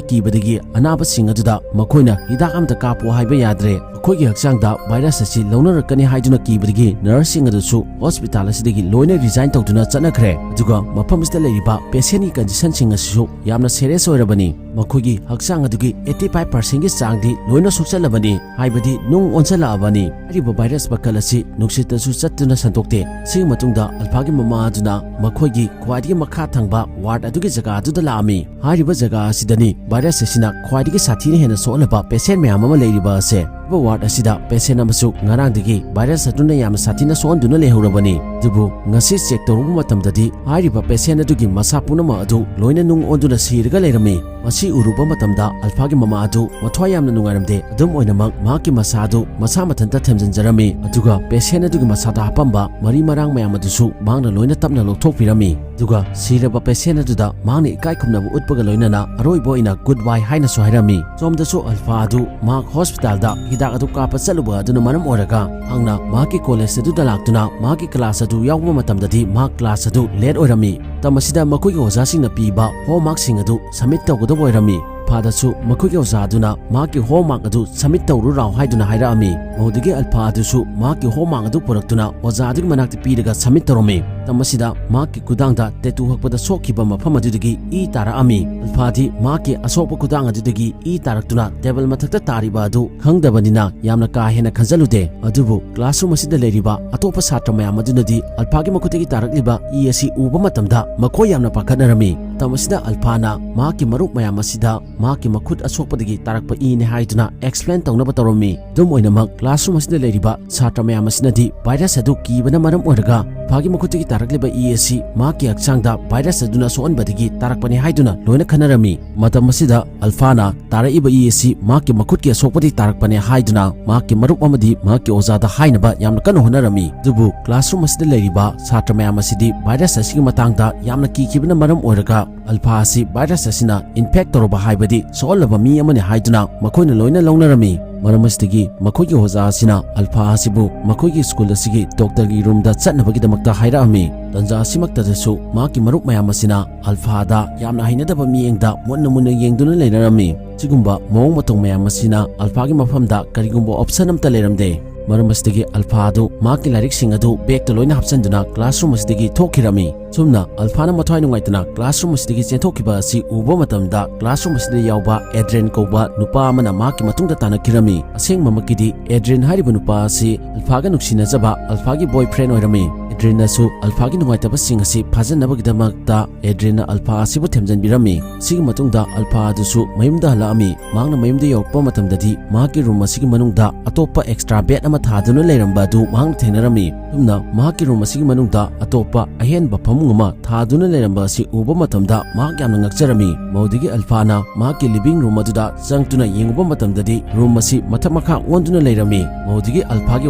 ꯀꯤꯕꯗꯒꯤ ꯑꯅꯥꯕꯁꯤꯡ ꯑꯗꯨꯗ ꯃꯈꯣꯏꯅ ꯍꯤꯗꯥꯛ ꯑꯃꯇ ꯀꯥꯞꯄꯣ ꯍꯥꯏꯕ ꯌꯥꯗ꯭ꯔꯦ꯫ ꯑꯩꯈꯣꯏꯒꯤ ꯍꯛꯆꯥꯡꯗ ꯚꯥꯏꯔꯁ ꯑꯁꯤ ꯂꯧꯅꯔꯛꯀꯅꯤ ꯍꯥꯏꯗꯨꯅ ꯀꯤꯕꯗꯒꯤ ꯅꯔꯁꯁꯤꯡ ꯑꯗꯨꯁꯨ ꯍꯣꯁꯄꯤꯇꯥꯜ ꯑꯁꯤꯗꯒꯤ ꯂꯣꯏꯅ ꯔꯤꯖꯥꯏꯟ ꯇꯧꯗꯨꯅ ꯆꯠꯅꯈ꯭ꯔꯦ꯫ ꯑꯗꯨꯒ ꯃꯐꯝ ꯑꯁꯤꯗ ꯂꯩꯔꯤꯕ ꯄꯦꯁꯦꯟꯒꯤ ꯀꯟꯗꯤꯁꯟꯁꯤꯡ ꯑꯁꯤꯁꯨ ꯌꯥꯝꯅ ꯁꯦꯔꯤꯌꯁ ꯑꯣꯏꯔꯕꯅꯤ꯫ ꯃꯈꯣꯏꯒꯤ ꯍꯛꯆꯥꯡ ꯑꯗꯨꯒꯤ ꯑꯩꯠꯇꯤ ꯐꯥꯏꯚ ꯄꯥꯔꯁꯦꯟꯒꯤ ꯆꯥꯡꯗꯤ ꯂꯣꯏꯅ ꯁꯣꯛꯆꯜꯂꯕꯅꯤ, ꯍꯥꯏꯕꯗꯤ ꯅꯨꯡ ꯑꯣꯟꯁꯤꯜꯂꯛꯑꯕꯅꯤ꯫ ꯍꯥꯏꯔꯤꯕ ꯚꯥꯏꯔꯁ ꯃꯈꯜ ꯑꯁꯤ ꯅꯨꯡꯁꯤꯠꯇꯁꯨ ꯆꯠꯇꯨꯅ ꯁꯟꯗꯣꯛꯇꯦ꯫ ꯑꯁꯤꯒꯤ ꯃꯇꯨꯡꯗ ꯑꯜꯐꯥꯒꯤ ꯃꯃꯥ ꯑꯗꯨꯅ ꯃꯈꯣꯏꯒꯤ ꯈ꯭ꯋꯥꯏꯗꯒꯤ ꯃꯈꯥ ꯊꯪꯕ ꯋꯥꯔꯗ ꯑꯗꯨꯒꯤ ꯖꯒꯥ ꯑꯗꯨꯗ ꯂꯥꯛꯑꯝꯃꯤ꯫ ꯍꯥꯏꯔꯤꯕ ꯖꯒꯥ ꯑꯁꯤꯗꯅꯤ ꯚꯥꯏꯔꯁ ꯑꯁꯤꯅ ꯈ꯭ꯋꯥꯏꯗꯒꯤ ꯁꯥꯊꯤꯅ ꯍꯦꯟꯅ ꯁꯣꯛꯍꯜꯂꯕ ꯄꯦꯁꯦꯟ ꯃꯌꯥꯝ ꯑꯃ ꯂꯩꯔꯤꯕ ꯑꯁꯦ꯫ ꯍꯥꯏꯔꯤꯕ ꯋꯥꯔꯗ ꯑꯁꯤꯗ ꯄꯦꯁꯦꯟ ꯑꯃꯁꯨ ꯉꯔꯥꯡꯗꯒꯤ ꯚꯥꯏꯔꯁ ꯑꯗꯨꯅ ꯌꯥꯝꯅ ꯁꯥꯊꯤꯅ ꯁꯣꯛꯍꯟꯗꯨꯅ ꯂꯩꯍꯧꯔꯕꯅꯤ꯫ ꯑꯗꯨꯕꯨ ꯉꯁꯤ ꯆꯦꯛ ꯇꯧꯔꯨꯕ ꯃꯇꯝꯗꯗꯤ ꯍꯥꯏꯔꯤꯕ ꯄꯦꯁꯦꯟ ꯑꯗꯨꯒꯤ ꯃꯁꯥ ꯄꯨꯝꯅꯃꯛ ꯑꯗꯨ ꯂꯣꯏꯅ ꯅꯨꯡ ꯑꯣꯟꯗꯨꯅ ꯁꯤꯔꯒ ꯂꯩꯔꯝꯃꯤ꯫ ꯃꯁꯤ ꯎꯔꯨꯕ ꯃꯇꯝꯗ ꯑꯜꯐꯥꯒꯤ ꯃꯃꯥ ꯑꯗꯨ ꯃꯊ꯭ꯋꯥꯏ ꯌꯥꯝꯅ ꯅꯨꯡꯉꯥꯏꯔꯝꯗꯦ꯫ ꯑꯗꯨꯝ ꯑꯣꯏꯅꯃꯛ ꯃꯍꯥꯛꯀꯤ ꯃꯁꯥ ꯑꯗꯨ ꯃꯁꯥ ꯃꯊꯟꯇ ꯊꯦꯝꯖꯤꯟꯖꯔꯝꯃꯤ, ꯑꯗꯨꯒ ꯄꯦꯁꯦꯟ ꯑꯗꯨꯒꯤ ꯃꯁꯥꯗ ꯍꯥꯞꯄꯝꯕ ꯃꯔꯤ ꯃꯔꯥꯡ ꯃꯌꯥꯝ ꯑꯗꯨꯁꯨ ꯃꯍꯥꯛꯅ ꯂꯣꯏꯅ ꯇꯞꯅ ꯂꯧꯊꯣꯛꯄꯤꯔꯝꯃꯤ꯫ ꯑꯗꯨꯒ ꯁꯤꯔꯕ ꯄꯦꯁꯦꯟ ꯑꯗꯨꯗ ꯃꯍꯥꯛꯅ ꯏꯀꯥꯏ ꯈꯨꯝꯅꯕ ꯎꯠꯄꯒ ꯂꯣꯏꯅꯅ ꯑꯔꯣꯏꯕ ꯑꯣꯏꯅ ꯒꯨꯗ ꯕꯥꯏ ꯍꯥꯏꯅꯁꯨ ꯍꯥꯏꯔꯝꯃꯤ꯫ ꯁꯣꯝꯗꯁꯨ ꯑꯜꯐꯥ ꯑꯗꯨ ꯃꯍꯥꯛ ꯍꯣꯁꯄꯤꯇꯥꯜꯗ ꯍꯤꯗꯥꯛ ꯑꯗꯨ ꯀꯥꯞꯄ ꯆꯠꯂꯨꯕ ꯑꯗꯨꯅ ꯃꯔꯝ ꯑꯣꯏꯔꯒ ꯃꯍꯥꯛꯅ ꯃꯍꯥꯛꯀꯤ ꯀꯣꯂꯦꯖ ꯑꯗꯨꯗ ꯂꯥꯛꯇꯨꯅ ꯃꯍꯥꯛꯀꯤ ꯀ꯭ꯂꯥꯁ ꯑꯗꯨ ꯌꯥꯎꯕ ꯃꯇꯝꯗꯗꯤ ꯃꯍꯥꯛ ꯀ꯭ꯂꯥꯁ ꯑꯗꯨ ꯂꯦꯠ ꯑꯣꯏꯔꯝꯃꯤ꯫ ꯃꯇꯝ ꯑꯁꯤꯗ ꯃꯈꯣꯏꯒꯤ ꯑꯣꯖꯥꯁꯤꯡꯅ ꯄꯤꯕ ꯍꯣꯝꯋꯥꯔꯛꯁꯤꯡ ꯑꯗꯨ ꯁꯕꯃꯤꯠ ꯇꯧꯒꯗꯕ ꯑꯣꯏꯔꯝꯃꯤ꯫ ꯑꯜꯐꯥꯗꯁꯨ ꯃꯈꯣꯏꯒꯤ ꯑꯣꯖꯥ ꯑꯗꯨꯅ ꯃꯍꯥꯛꯀꯤ ꯍꯣꯝꯋꯥꯔꯛ ꯑꯗꯨ ꯁꯕꯃꯤꯠ ꯇꯧꯔꯨ ꯂꯥꯎ ꯍꯥꯏꯗꯨꯅ ꯍꯥꯏꯔꯛꯑꯝꯃꯤ꯫ ꯃꯗꯨꯗꯒꯤ ꯑꯜꯐꯥ ꯑꯗꯨꯁꯨ ꯃꯍꯥꯛꯀꯤ ꯍꯣꯝꯋꯥꯔꯛ ꯑꯗꯨ ꯄꯨꯔꯛꯇꯨꯅ ꯑꯣꯖꯥ ꯑꯗꯨꯒꯤ ꯃꯅꯥꯛꯇ ꯄꯤꯔꯒ ꯁꯕꯃꯤꯠ ꯇꯧꯔꯝꯃꯤ꯫ ꯃꯇꯝ ꯑꯁꯤꯗ ꯃꯍꯥꯛꯀꯤ ꯈꯨꯗꯥꯡꯗ ꯇꯦꯇꯨ ꯍꯛꯄꯗ ꯁꯣꯛꯈꯤꯕ ꯃꯐꯝ ꯑꯗꯨꯗꯒꯤ ꯏ ꯇꯥꯔꯛꯑꯝꯃꯤ꯫ ꯑꯜꯐꯥꯗꯤ ꯃꯍꯥꯛꯀꯤ ꯑꯁꯣꯛꯄ ꯈꯨꯗꯥꯡ ꯑꯗꯨꯗꯒꯤ ꯏ ꯇꯥꯔꯛꯇꯨꯅ ꯇꯦꯕꯜ ꯃꯊꯛꯇ ꯇꯥꯔꯤꯕ ꯑꯗꯨ ꯈꯪꯗꯕꯅꯤꯅ ꯌꯥꯝꯅ ꯀꯥ ꯍꯦꯟꯅ ꯈꯟꯖꯜꯂꯨꯗꯦ꯫ ꯑꯗꯨꯕꯨ ꯀ꯭ꯂꯥꯁꯔꯨꯝ ꯑꯁꯤꯗ ꯂꯩꯔꯤꯕ ꯑꯇꯣꯞꯄ ꯁꯥꯇ꯭ꯔ ꯃꯌꯥꯝ ꯑꯗꯨꯅꯗꯤ ꯑꯜꯐꯥꯒꯤ ꯃꯈꯨꯠꯇꯒꯤ ꯇꯥꯔꯛꯂꯤꯕ ꯏ ꯑꯁꯤ ꯎꯕ ꯃꯇꯝꯗ ꯃꯈꯣꯏ ꯌꯥꯝꯅ ꯄꯥꯈꯠꯅꯔꯝꯃꯤ꯫ ꯃꯇꯝ ꯑꯁꯤꯗ ꯑꯜꯐꯥꯅ ꯃꯍꯥꯛꯀꯤ ꯃꯔꯨꯞ ꯃꯌꯥꯝ ꯑꯁꯤꯗ ꯃꯍꯥꯛꯀꯤ ꯃꯈꯨꯠ ꯑꯁꯣꯛꯄꯗꯒꯤ ꯇꯥꯔꯛꯄ ꯏꯅꯤ ꯍꯥꯏꯗꯨꯅ ꯑꯦꯛꯁꯄ꯭ꯂꯦꯟ ꯇꯧꯅꯕ ꯇꯧꯔꯝꯃꯤ꯫ ꯑꯗꯨꯝ ꯑꯣꯏꯅꯃꯛ ꯀ꯭ꯂꯥꯁꯔꯨꯝ ꯑꯁꯤꯗ ꯂꯩꯔꯤꯕ ꯁꯥꯇ꯭ꯔ ꯃꯌꯥꯝ ꯑꯁꯤꯅꯗꯤ ꯚꯥꯏꯔꯁ ꯑꯗꯨ ꯀꯤꯕꯅ ꯃꯔꯝ ꯑꯣꯏꯔꯒ ꯑꯜꯐꯥꯒꯤ ꯃꯈꯨꯠꯇꯒꯤ ꯇꯥꯔꯛꯂꯤꯕ ꯏ ꯑꯁꯤ ꯃꯍꯥꯛꯀꯤ ꯍꯛꯆꯥꯡꯗ ꯚꯥꯏꯔꯁ ꯑꯗꯨꯅ ꯁꯣꯛꯍꯟꯕꯗꯒꯤ ꯇꯥꯔꯛꯄꯅꯤ ꯍꯥꯏꯗꯨꯅ ꯂꯣꯏꯅ ꯈꯟꯅꯔꯝꯃꯤ꯫ ꯃꯇꯝ ꯑꯁꯤꯗ ꯑꯜꯐꯥꯅ ꯇꯥꯔꯛꯏꯕ ꯏ ꯑꯁꯤ ꯃꯍꯥꯛꯀꯤ ꯃꯈꯨꯠꯀꯤ ꯑꯁꯣꯛꯄꯗꯒꯤ ꯇꯥꯔꯛꯄꯅꯦ ꯍꯥꯏꯗꯨꯅ ꯃꯍꯥꯛꯀꯤ ꯃꯔꯨꯞ ꯑꯃꯗꯤ ꯃꯍꯥꯛꯀꯤ ꯑꯣꯖꯥꯗ ꯍꯥꯏꯅꯕ ꯌꯥꯝꯅ ꯀꯟꯅ ꯍꯣꯠꯅꯔꯝꯃꯤ꯫ ꯑꯗꯨꯕꯨ ꯀ꯭ꯂꯥꯁꯔꯨꯝ ꯑꯁꯤꯗ ꯂꯩꯔꯤꯕ ꯁꯥꯇ꯭ꯔ ꯃꯌꯥꯝ ꯑꯁꯤꯗꯤ ꯚꯥꯏꯔꯁ ꯑꯁꯤꯒꯤ ꯃꯇꯥꯡꯗ ꯌꯥꯝꯅ ꯀꯤꯈꯤꯕꯅ ꯃꯔꯝ ꯑꯣꯏꯔꯒ ꯑꯜꯐꯥ ꯑꯁꯤ ꯚꯥꯏꯔꯁ ꯑꯁꯤꯅ ꯏꯟꯐꯦꯛ ꯇꯧꯔꯕ, ꯍꯥꯏꯕꯗꯤ ꯁꯣꯛꯍꯜꯂꯕ ꯃꯤ ꯑꯃꯅꯤ ꯍꯥꯏꯗꯨꯅ ꯃꯈꯣꯏꯅ ꯂꯣꯏꯅ ꯂꯧꯅꯔꯝꯃꯤ꯫ ꯃꯔꯝ ꯑꯁꯤꯗꯒꯤ ꯃꯈꯣꯏꯒꯤ ꯑꯣꯖꯥ ꯑꯁꯤꯅ ꯑꯜꯐꯥ ꯑꯁꯤꯕꯨ ꯃꯈꯣꯏꯒꯤ ꯁ꯭ꯀꯨꯜ ꯑꯁꯤꯒꯤ ꯗꯣꯛꯇꯔꯒꯤ ꯔꯨꯝꯗ ꯆꯠꯅꯕꯒꯤꯗꯃꯛꯇ ꯍꯥꯏꯔꯛꯑꯝꯃꯤ꯫ ꯇꯟꯖꯥ ꯑꯁꯤꯃꯛꯇꯗꯁꯨ ꯃꯍꯥꯛꯀꯤ ꯃꯔꯨꯞ ꯃꯌꯥꯝ ꯑꯁꯤꯅ ꯑꯜꯐꯥꯗ ꯌꯥꯝꯅ ꯍꯩꯅꯗꯕ ꯃꯤꯠꯌꯦꯡꯗ ꯃꯨꯟꯅ ꯃꯨꯟꯅ ꯌꯦꯡꯗꯨꯅ ꯂꯩꯅꯔꯝꯃꯤ꯫ ꯁꯤꯒꯨꯝꯕ ꯃꯑꯣꯡ ꯃꯇꯧ ꯃꯌꯥꯝ ꯑꯁꯤꯅ ꯑꯜꯐꯥꯒꯤ ꯃꯐꯝꯗ ꯀꯔꯤꯒꯨꯝꯕ ꯑꯣꯞꯁꯟ ꯑꯃꯠꯇ ꯂꯩꯔꯝꯗꯦ꯫ ꯃꯔꯝ ꯑꯁꯤꯗꯒꯤ ꯑꯜꯐꯥ ꯑꯗꯨ ꯃꯍꯥꯛꯀꯤ ꯂꯥꯏꯔꯤꯛꯁꯤꯡ ꯑꯗꯨ ꯕꯦꯒꯇ ꯂꯣꯏꯅ ꯍꯥꯞꯆꯤꯟꯗꯨꯅ ꯀ꯭ꯂꯥꯁꯔꯨꯝ ꯑꯁꯤꯗꯒꯤ ꯊꯣꯛꯈꯤꯔꯝꯃꯤ꯫ ꯑꯁꯨꯝꯅ ꯑꯜꯐꯥꯅ ꯃꯊ꯭ꯋꯥꯏ ꯅꯨꯡꯉꯥꯏꯇꯅ ꯀ꯭ꯂꯥꯁꯔꯨꯝ ꯑꯁꯤꯗꯒꯤ ꯆꯦꯟꯊꯣꯛꯈꯤꯕ ꯑꯁꯤ ꯎꯕ ꯃꯇꯝꯗ, ꯀ꯭ꯂꯥꯁꯔꯨꯝ ꯑꯁꯤꯗ ꯌꯥꯎꯕ ꯑꯦꯗ꯭ꯔꯦꯟ ꯀꯧꯕ ꯅꯨꯄꯥ ꯑꯃꯅ ꯃꯍꯥꯛꯀꯤ ꯃꯇꯨꯡꯗ ꯇꯥꯟꯅꯈꯤꯔꯝꯃꯤ꯫ ꯑꯁꯦꯡꯕꯃꯛꯀꯤꯗꯤ ꯑꯦꯗ꯭ꯔꯦꯟ ꯍꯥꯏꯔꯤꯕ ꯅꯨꯄꯥ ꯑꯁꯤ ꯑꯜꯐꯥꯒ ꯅꯨꯡꯁꯤꯅꯖꯕ ꯑꯜꯐꯥꯒꯤ ꯕꯣꯏꯐ꯭ꯔꯦꯟ ꯑꯣꯏꯔꯝꯃꯤ꯫ ꯑꯦꯗ꯭ꯔꯦꯟꯅꯁꯨ ꯑꯜꯐꯥꯒꯤ ꯅꯨꯡꯉꯥꯏꯇꯕꯁꯤꯡ ꯑꯁꯤ ꯐꯥꯖꯅꯕꯒꯤꯗꯃꯛꯇ ꯑꯦꯗ꯭ꯔꯦꯟꯅ ꯑꯜꯐꯥ ꯑꯁꯤꯕꯨ ꯊꯦꯝꯖꯤꯟꯕꯤꯔꯝꯃꯤ꯫ ꯁꯤꯒꯤ ꯃꯇꯨꯡꯗ ꯑꯜꯐꯥ ꯑꯗꯨꯁꯨ ꯃꯌꯨꯝꯗ ꯍꯜꯂꯛꯑꯝꯃꯤ꯫ ꯃꯍꯥꯛꯅ ꯃꯌꯨꯝꯗ ꯌꯧꯔꯛꯄ ꯃꯇꯝꯗꯗꯤ ꯃꯍꯥꯛꯀꯤ ꯔꯨꯝ ꯑꯁꯤꯒꯤ ꯃꯅꯨꯡꯗ ꯑꯇꯣꯞꯄ ꯑꯦꯛꯁꯇ꯭ꯔꯥ ꯕꯦꯗ ꯑꯃ ꯊꯥꯗꯨꯅ ꯂꯩꯔꯝꯕ ꯑꯗꯨ ꯃꯍꯥꯛꯅ ꯊꯦꯡꯅꯔꯝꯃꯤ꯫ ꯑꯁꯨꯝꯅ ꯃꯍꯥꯛꯀꯤ ꯔꯨꯝ ꯑꯁꯤꯒꯤ ꯃꯅꯨꯡꯗ ꯑꯇꯣꯞꯄ ꯑꯍꯦꯟꯕ ꯐꯃꯨꯡ ꯑꯃ ꯊꯥꯗꯨꯅ ꯂꯩꯔꯝꯕ ꯑꯁꯤ ꯎꯕ ꯃꯇꯝꯗ ꯃꯍꯥꯛ ꯌꯥꯝꯅ ꯉꯛꯆꯔꯝꯃꯤ꯫ ꯃꯗꯨꯗꯒꯤ ꯑꯜꯐꯥꯅ ꯃꯍꯥꯛꯀꯤ ꯂꯤꯚꯤꯡ ꯔꯨꯝ ꯑꯗꯨꯗ ꯆꯪꯗꯨꯅ ꯌꯦꯡꯉꯨꯕ ꯃꯇꯝꯗꯗꯤ ꯔꯨꯝ ꯑꯁꯤ ꯃꯊꯛ ꯃꯈꯥ ꯑꯣꯟꯗꯨꯅ ꯂꯩꯔꯝꯃꯤ꯫ ꯃꯗꯨꯗꯒꯤ ꯑꯜꯐꯥꯒꯤ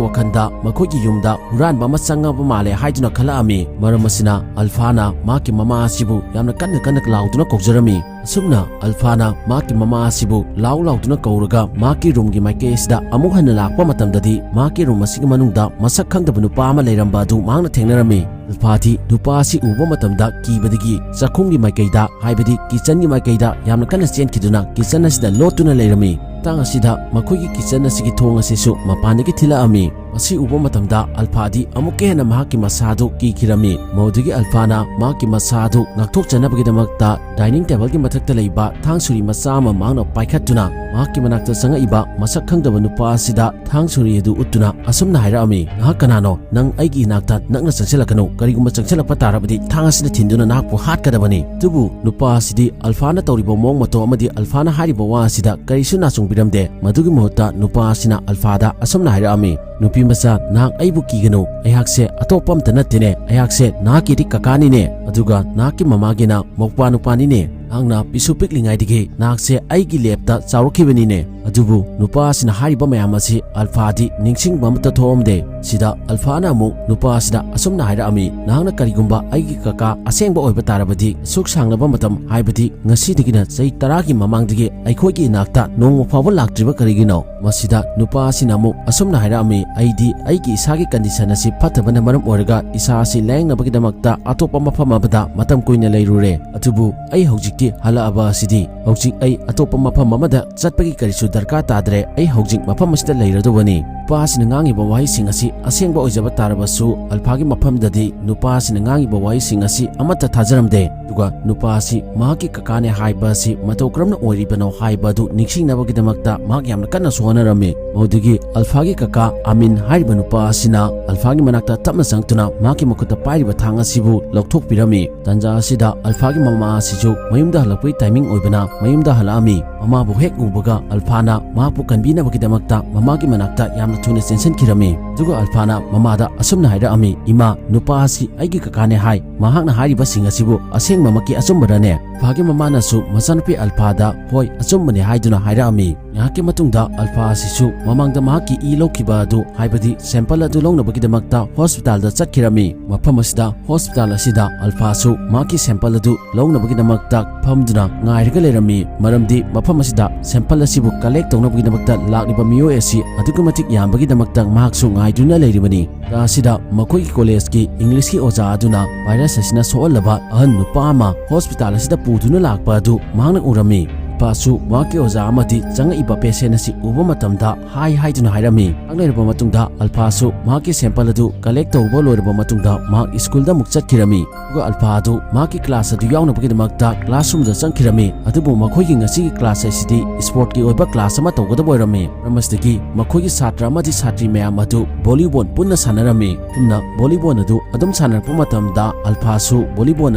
ꯋꯥꯈꯜꯗ ꯃꯈꯣꯏꯒꯤ ꯌꯨꯝꯗ ꯍꯨꯔꯥꯟꯕ ꯑꯃ ꯆꯪꯉꯕ ꯃꯥꯜꯂꯦ ꯍꯥꯏꯗꯨꯅ ꯈꯜꯂꯛꯑꯝꯃꯤ꯫ ꯃꯔꯝ ꯑꯁꯤꯅ ꯑꯜꯐꯥꯅ ꯃꯍꯥꯛꯀꯤ ꯃꯃꯥ ꯑꯁꯤꯕꯨ ꯌꯥꯝꯅ ꯀꯟꯅ ꯀꯟꯅ ꯂꯥꯎꯗꯨꯅ ꯀꯧꯖꯔꯝꯃꯤ꯫ ꯑꯁꯨꯝꯅ ꯑꯜꯐꯥꯅ ꯃꯍꯥꯛꯀꯤ ꯃꯃꯥ ꯑꯁꯤꯕꯨ ꯂꯥꯎ ꯂꯥꯎꯗꯨꯅ ꯀꯧꯔꯒ ꯃꯍꯥꯛꯀꯤ ꯔꯨꯝꯒꯤ ꯃꯥꯏꯀꯩ ꯑꯁꯤꯗ ꯑꯃꯨꯛ ꯍꯟꯅ ꯂꯥꯛꯄ ꯃꯇꯝꯗꯗꯤ ꯃꯍꯥꯛꯀꯤ ꯔꯨꯝ ꯑꯁꯤꯒꯤ ꯃꯅꯨꯡꯗ ꯃꯁꯛ ꯈꯪꯗꯕ ꯅꯨꯄꯥ ꯑꯃ ꯂꯩꯔꯝꯕ ꯑꯗꯨ ꯃꯍꯥꯛꯅ ꯊꯦꯡꯅꯔꯝꯃꯤ꯫ ꯑꯜꯐꯥꯗꯤ ꯅꯨꯄꯥ ꯑꯁꯤ ꯎꯕ ꯃꯇꯝꯗ ꯀꯤꯕꯗꯒꯤ ꯆꯥꯛꯈꯨꯝꯒꯤ ꯃꯥꯏꯀꯩꯗ, ꯍꯥꯏꯕꯗꯤ ꯀꯤꯆꯟꯒꯤ ꯃꯥꯏꯀꯩꯗ ꯌꯥꯝꯅ ꯀꯟꯅ ꯆꯦꯟꯈꯤꯗꯨꯅ ꯀꯤꯆꯟ ꯑꯁꯤꯗ ꯂꯣꯠꯇꯨꯅ ꯂꯩꯔꯝꯃꯤ꯫ ꯃꯇꯥꯡ ꯑꯁꯤꯗ ꯃꯈꯣꯏꯒꯤ ꯀꯤꯆꯟ ꯑꯁꯤꯒꯤ ꯊꯣꯡ ꯑꯁꯤꯁꯨ ꯃꯄꯥꯟꯗꯒꯤ ꯊꯤꯜꯂꯛꯑꯝꯃꯤ꯫ ꯃꯁꯤ ꯎꯕ ꯃꯇꯝꯗ ꯑꯜꯐꯥꯗꯤ ꯑꯃꯨꯛꯀ ꯍꯦꯟꯅ ꯃꯍꯥꯛꯀꯤ ꯃꯁꯥꯗꯨ ꯀꯤꯈꯤꯔꯝꯃꯤ꯫ ꯃꯗꯨꯗꯒꯤ ꯑꯜꯐꯥꯅ ꯃꯍꯥꯛꯀꯤ ꯃꯁꯥꯗꯨ ꯉꯥꯛꯊꯣꯛꯆꯅꯕꯒꯤꯗꯃꯛꯇ ꯗꯥꯏꯅꯤꯡ ꯇꯦꯕꯜꯒꯤ ꯃꯊꯛꯇ ꯂꯩꯕ ꯊꯥꯡ ꯁꯨꯔꯤ ꯃꯆꯥ ꯑꯃ ꯃꯍꯥꯛꯅ ꯄꯥꯏꯈꯠꯇꯨꯅ ꯃꯍꯥꯛꯀꯤ ꯃꯅꯥꯛꯇ ꯆꯪꯉꯛꯏꯕ ꯃꯁꯛ ꯈꯪꯗꯕ ꯅꯨꯄꯥ ꯑꯁꯤꯗ ꯊꯥꯡ ꯁꯨꯔꯤ ꯑꯗꯨ ꯎꯠꯇꯨꯅ ꯑꯁꯨꯝꯅ ꯍꯥꯏꯔꯛꯑꯝꯃꯤ, "ꯅꯍꯥꯛ ꯀꯅꯥꯅꯣ? ꯅꯪ ꯑꯩꯒꯤ ꯏꯅꯥꯛꯇ ꯅꯛꯅ ꯆꯪꯁꯤꯜꯂꯛꯀꯅꯨ꯫ ꯀꯔꯤꯒꯨꯝꯕ ꯆꯪꯁꯤꯜꯂꯛꯄ ꯇꯥꯔꯕꯗꯤ ꯊꯥꯡ ꯑꯁꯤꯅ ꯊꯤꯟꯗꯨꯅ ꯅꯍꯥꯛꯄꯨ ꯍꯥꯠꯀꯗꯕꯅꯤ꯫" ꯑꯗꯨꯕꯨ ꯅꯨꯄꯥ ꯑꯁꯤꯗꯤ ꯑꯜꯐꯥꯅ ꯇꯧꯔꯤꯕ ꯃꯑꯣꯡ ꯃꯇꯧ ꯑꯃꯗꯤ ꯑꯜꯐꯥꯅ ꯍꯥꯏꯔꯤꯕ ꯋꯥ ꯑꯁꯤꯗ ꯀꯔꯤꯁꯨ ꯅꯥꯆꯨꯡꯕꯤꯔꯝꯗꯦ꯫ ꯃꯗꯨꯒꯤ ꯃꯍꯨꯠꯇ ꯅꯨꯄꯥ ꯑꯁꯤꯅ ꯑꯜꯐꯥꯗ ꯑꯁꯨꯝꯅ ꯍꯥꯏꯔꯛꯑꯝꯃꯤ, "ꯅꯨꯄꯤ "ꯃꯆꯥ, ꯅꯍꯥꯛ ꯑꯩꯕꯨ ꯀꯤꯒꯅꯨ, ꯑꯩꯍꯥꯛꯁꯦ ꯑꯇꯣꯞꯄ ꯑꯝꯇ ꯅꯠꯇꯦꯅꯦ, ꯑꯩꯍꯥꯛꯁꯦ ꯅꯍꯥꯛꯀꯤꯗꯤ ꯀꯀꯥꯅꯤꯅꯦ, ꯑꯗꯨꯒ ꯅꯍꯥꯛꯀꯤ ꯃꯃꯥꯒꯤꯅ ꯃꯧꯄ꯭ꯋꯥ ꯅꯨꯄꯥꯅꯤꯅꯦ꯫ ꯅꯍꯥꯛꯅ ꯄꯤꯁꯨ ꯄꯤꯛꯂꯤꯉꯩꯗꯒꯤ ꯅꯍꯥꯛꯁꯦ ꯑꯩꯒꯤ ꯂꯦꯞꯇ ꯆꯥꯎꯔꯛꯈꯤꯕꯅꯤꯅꯦ"꯫ ꯑꯗꯨꯕꯨ ꯅꯨꯄꯥ ꯑꯁꯤꯅ ꯍꯥꯏꯔꯤꯕ ꯃꯌꯥꯝ ꯑꯁꯤ ꯑꯜꯐꯥꯗꯤ ꯅꯤꯡꯁꯤꯡꯕ ꯑꯃꯠꯇ ꯊꯣꯛꯑꯝꯗꯦ꯫ ꯁꯤꯗ ꯑꯜꯐꯥꯅ ꯑꯃꯨꯛ ꯅꯨꯄꯥ ꯑꯁꯤꯗ ꯑꯁꯨꯝꯅ ꯍꯥꯏꯔꯛꯑꯝꯃꯤ, "ꯅꯍꯥꯛꯅ ꯀꯔꯤꯒꯨꯝꯕ ꯑꯩꯒꯤ ꯀꯀꯥ ꯑꯁꯦꯡꯕ ꯑꯣꯏꯕ ꯇꯥꯔꯕꯗꯤ, ꯑꯁꯨꯛ ꯁꯥꯡꯂꯕ ꯃꯇꯝ, ꯍꯥꯏꯕꯗꯤ ꯉꯁꯤꯗꯒꯤꯅ ꯆꯍꯤ ꯇꯔꯥꯒꯤ ꯃꯃꯥꯡꯗꯒꯤ ꯑꯩꯈꯣꯏꯒꯤ ꯏꯅꯥꯛꯇ ꯅꯣꯡꯃ ꯐꯥꯎꯕ ꯂꯥꯛꯇ꯭ꯔꯤꯕ ꯀꯔꯤꯒꯤꯅꯣ?" ꯃꯁꯤꯗ ꯅꯨꯄꯥ ꯑꯁꯤꯅ ꯑꯃꯨꯛ ꯑꯁꯨꯝꯅ ꯍꯥꯏꯔꯛꯑꯝꯃꯤ, "ꯑꯩꯗꯤ ꯑꯩꯒꯤ ꯏꯁꯥꯒꯤ ꯀꯟꯗꯤꯁꯟ ꯑꯁꯤ ꯐꯠꯇꯕꯅ ꯃꯔꯝ ꯑꯣꯏꯔꯒ ꯏꯁꯥ ꯑꯁꯤ ꯂꯥꯌꯦꯡꯅꯕꯒꯤꯗꯃꯛꯇ ꯑꯇꯣꯞꯄ ꯃꯐꯝ ꯑꯃꯗ ꯃꯇꯝ ꯀꯨꯏꯅ ꯂꯩꯔꯨꯔꯦ꯫ ꯑꯗꯨꯕꯨ ꯑꯩ ꯍꯧꯖꯤꯛꯇꯤ ꯍꯜꯂꯛꯑꯕ ꯑꯁꯤꯗꯤ, ꯍꯧꯖꯤꯛ ꯑꯩ ꯑꯇꯣꯞꯄ ꯃꯐꯝ ꯑꯃꯗ ꯆꯠꯄꯒꯤ ꯀꯔꯤꯁꯨ ꯗꯔꯀꯥꯔ ꯇꯥꯗ꯭ꯔꯦ꯫ ꯑꯩ ꯍꯧꯖꯤꯛ ꯃꯐꯝ ꯑꯁꯤꯗ ꯂꯩꯔꯗꯧꯕꯅꯤ"꯫ ꯅꯨꯄꯥ ꯑꯁꯤꯅ ꯉꯥꯡꯉꯤꯕ ꯋꯥꯍꯩꯁꯤꯡ ꯑꯁꯤ ꯑꯁꯦꯡꯕ ꯑꯣꯏꯖꯕ ꯇꯥꯔꯕꯁꯨ, ꯑꯜꯐꯥꯒꯤ ꯃꯐꯝꯗꯗꯤ ꯅꯨꯄꯥ ꯑꯁꯤꯅ ꯉꯥꯡꯉꯤꯕ ꯋꯥꯍꯩꯁꯤꯡ ꯑꯁꯤ ꯑꯃꯠꯇ ꯊꯥꯖꯔꯝꯗꯦ꯫ ꯑꯗꯨꯒ ꯅꯨꯄꯥ ꯑꯁꯤ ꯃꯍꯥꯛꯀꯤ ꯀꯀꯥꯅꯦ ꯍꯥꯏꯕ ꯑꯁꯤ ꯃꯇꯧ ꯀꯔꯝꯅ ꯑꯣꯏꯔꯤꯕꯅꯣ ꯍꯥꯏꯕ ꯑꯗꯨ ꯅꯤꯡꯁꯤꯡꯅꯕꯒꯤꯗꯃꯛꯇ ꯃꯍꯥꯛ ꯌꯥꯝꯅ ꯀꯟꯅꯁꯨ ꯍꯣꯠꯅꯔꯝꯃꯤ꯫ ꯃꯗꯨꯗꯒꯤ ꯑꯜꯐꯥꯒꯤ ꯀꯀꯥ ꯑꯃꯤꯟ ꯍꯥꯏꯔꯤꯕ ꯅꯨꯄꯥ ꯑꯁꯤꯅ ꯑꯜꯐꯥꯒꯤ ꯃꯅꯥꯛꯇ ꯇꯞꯅ ꯆꯪꯗꯨꯅ ꯃꯍꯥꯛꯀꯤ ꯃꯈꯨꯠꯇ ꯄꯥꯏꯔꯤꯕ ꯊꯥꯡ ꯑꯁꯤꯕꯨ ꯂꯧꯊꯣꯛꯄꯤꯔꯝꯃꯤ꯫ ꯇꯥꯟꯖꯥ ꯑꯁꯤꯗ ꯑꯜꯐꯥꯒꯤ ꯃꯃꯥ ꯑꯁꯤꯁꯨ ꯃꯌꯨꯝꯗ ꯍꯜꯂꯛꯄꯒꯤ ꯇꯥꯏꯃꯤꯡ ꯑꯣꯏꯕꯅ ꯃꯌꯨꯝꯗ ꯍꯜꯂꯛꯑꯝꯃꯤ꯫ ꯃꯃꯥꯕꯨ ꯍꯦꯛ ꯎꯕꯒ ꯑꯜꯐꯥꯅ ꯃꯍꯥꯛꯄꯨ ꯀꯟꯕꯤꯅꯕꯒꯤꯗꯃꯛꯇ ꯃꯃꯥꯒꯤ ꯃꯅꯥꯛꯇ ꯌꯥꯝꯅ ꯊꯨꯅ ꯆꯦꯟꯁꯤꯟꯈꯤꯔꯝꯃꯤ꯫ ꯑꯗꯨꯒ ꯑꯜꯐꯥꯅ ꯃꯃꯥꯗ ꯑꯁꯨꯝꯅ ꯍꯥꯏꯔꯛꯑꯝꯃꯤ, "ꯏꯃꯥ, ꯅꯨꯄꯥ ꯑꯁꯤ ꯑꯩꯒꯤ ꯀꯀꯥꯅꯦ ꯍꯥꯏ꯫ ꯃꯍꯥꯛꯅ ꯍꯥꯏꯔꯤꯕꯁꯤꯡ ꯑꯁꯤꯕꯨ ꯑꯁꯦꯡꯕꯃꯛꯀꯤ ꯑꯆꯨꯝꯕꯔꯅꯦ?" ꯑꯜꯐꯥꯒꯤ ꯃꯃꯥꯅꯁꯨ ꯃꯆꯥꯅꯨꯄꯤ ꯑꯜꯐꯥꯗ "ꯍꯣꯏ, ꯑꯆꯨꯝꯕꯅꯤ" ꯍꯥꯏꯗꯨꯅ ꯍꯥꯏꯔꯛꯑꯝꯃꯤ꯫ ꯉꯥꯏꯍꯥꯛꯀꯤ ꯃꯇꯨꯡꯗ ꯑꯜꯐꯥ ꯑꯁꯤꯁꯨ ꯃꯃꯥꯡꯗ ꯃꯍꯥꯛꯀꯤ ꯏ ꯂꯧꯈꯤꯕ ꯑꯗꯨ, ꯍꯥꯏꯕꯗꯤ ꯁꯦꯝꯄꯜ ꯑꯗꯨ ꯂꯧꯅꯕꯒꯤꯗꯃꯛꯇ ꯍꯣꯁꯄꯤꯇꯥꯜꯗ ꯆꯠꯈꯤꯔꯝꯃꯤ꯫ ꯃꯐꯝ ꯑꯁꯤꯗ, ꯍꯣꯁꯄꯤꯇꯥꯜ ꯑꯁꯤꯗ ꯑꯜꯐꯥꯁꯨ ꯃꯍꯥꯛꯀꯤ ꯁꯦꯝꯄꯜ ꯑꯗꯨ ꯂꯧꯅꯕꯒꯤꯗꯃꯛꯇ ꯐꯝꯗꯨꯅ ꯉꯥꯏꯔꯒ ꯂꯩꯔꯝꯃꯤ, ꯃꯔꯝꯗꯤ ꯃꯐꯝ ꯑꯁꯤꯗ ꯁꯦꯝꯄꯜ ꯑꯁꯤꯕꯨ ꯀꯂꯦꯛ ꯇꯧꯅꯕꯒꯤꯗꯃꯛꯇ ꯂꯥꯛꯂꯤꯕ ꯃꯤꯑꯣꯏ ꯑꯁꯤ ꯑꯗꯨꯛꯀꯤ ꯃꯇꯤꯛ ꯌꯥꯝꯕꯒꯤꯗꯃꯛꯇ ꯃꯍꯥꯛꯁꯨ ꯉꯥꯏꯗꯨꯅ ꯂꯩꯔꯤꯕꯅꯤ꯫ ꯇꯥꯟꯖꯥ ꯑꯁꯤꯗ ꯃꯈꯣꯏꯒꯤ ꯀꯣꯂꯦꯖꯀꯤ ꯏꯪꯂꯤꯁꯀꯤ ꯑꯣꯖꯥ ꯑꯗꯨꯅ ꯚꯥꯏꯔꯁ ꯑꯁꯤꯅ ꯁꯣꯛꯍꯜꯂꯕ ꯑꯍꯟ ꯅꯨꯄꯥ ꯑꯃ ꯍꯣꯁꯄꯤꯇꯥꯜ ꯑꯁꯤꯗ ꯄꯨꯗꯨꯅ ꯂꯥꯛꯄ ꯑꯗꯨ ꯃꯍꯥꯛꯅ ꯎꯔꯝꯃꯤ꯫ ꯑꯜꯐꯥꯁꯨ ꯃꯍꯥꯛꯀꯤ ꯑꯣꯖꯥ ꯑꯃꯗꯤ ꯆꯪꯉꯛꯏꯕ ꯄꯦꯁꯦꯟ ꯑꯁꯤ ꯎꯕ ꯃꯇꯝꯗ "ꯍꯥꯏ" ꯍꯥꯏꯗꯨꯅ ꯍꯥꯏꯔꯝꯃꯤ꯫ ꯉꯥꯏꯍꯥꯛ ꯂꯩꯔꯕ ꯃꯇꯨꯡꯗ ꯑꯜꯐꯥꯁꯨ ꯃꯍꯥꯛꯀꯤ ꯁꯦꯝꯄꯜ ꯑꯗꯨ ꯀꯂꯦꯛ ꯇꯧꯕ ꯂꯣꯏꯔꯕ ꯃꯇꯨꯡꯗ ꯃꯍꯥꯛ ꯁ꯭ꯀꯨꯜꯗ ꯑꯃꯨꯛ ꯆꯠꯈꯤꯔꯝꯃꯤ꯫ ꯑꯗꯨꯒ ꯑꯜꯐꯥ ꯑꯗꯨ ꯃꯍꯥꯛꯀꯤ ꯀ꯭ꯂꯥꯁ ꯑꯗꯨ ꯌꯥꯎꯅꯕꯒꯤꯗꯃꯛꯇ ꯀ꯭ꯂꯥꯁꯔꯨꯝꯗ ꯆꯪꯈꯤꯔꯝꯃꯤ꯫ ꯑꯗꯨꯕꯨ ꯃꯈꯣꯏꯒꯤ ꯉꯁꯤꯒꯤ ꯀ꯭ꯂꯥꯁ ꯑꯁꯤꯗꯤ ꯁ꯭ꯄꯣꯔꯠꯀꯤ ꯑꯣꯏꯕ ꯀ꯭ꯂꯥꯁ ꯑꯃ ꯇꯧꯒꯗꯕ ꯑꯣꯏꯔꯝꯃꯤ꯫ ꯃꯔꯝ ꯑꯁꯤꯗꯒꯤ ꯃꯈꯣꯏꯒꯤ ꯁꯥꯇ꯭ꯔ ꯑꯃꯗꯤ ꯁꯥꯇ꯭ꯔꯤ ꯃꯌꯥꯝ ꯑꯗꯨ ꯚꯣꯂꯤꯕꯣꯜ ꯄꯨꯟꯅ ꯁꯥꯟꯅꯔꯝꯃꯤ꯫ ꯑꯁꯨꯝꯅ ꯚꯣꯂꯤꯕꯣꯜ ꯑꯗꯨ ꯑꯗꯨꯝ ꯁꯥꯟꯅꯔꯛꯄ ꯃꯇꯝꯗ ꯑꯜꯐꯥꯁꯨ ꯚꯣꯂꯤꯕꯣꯜ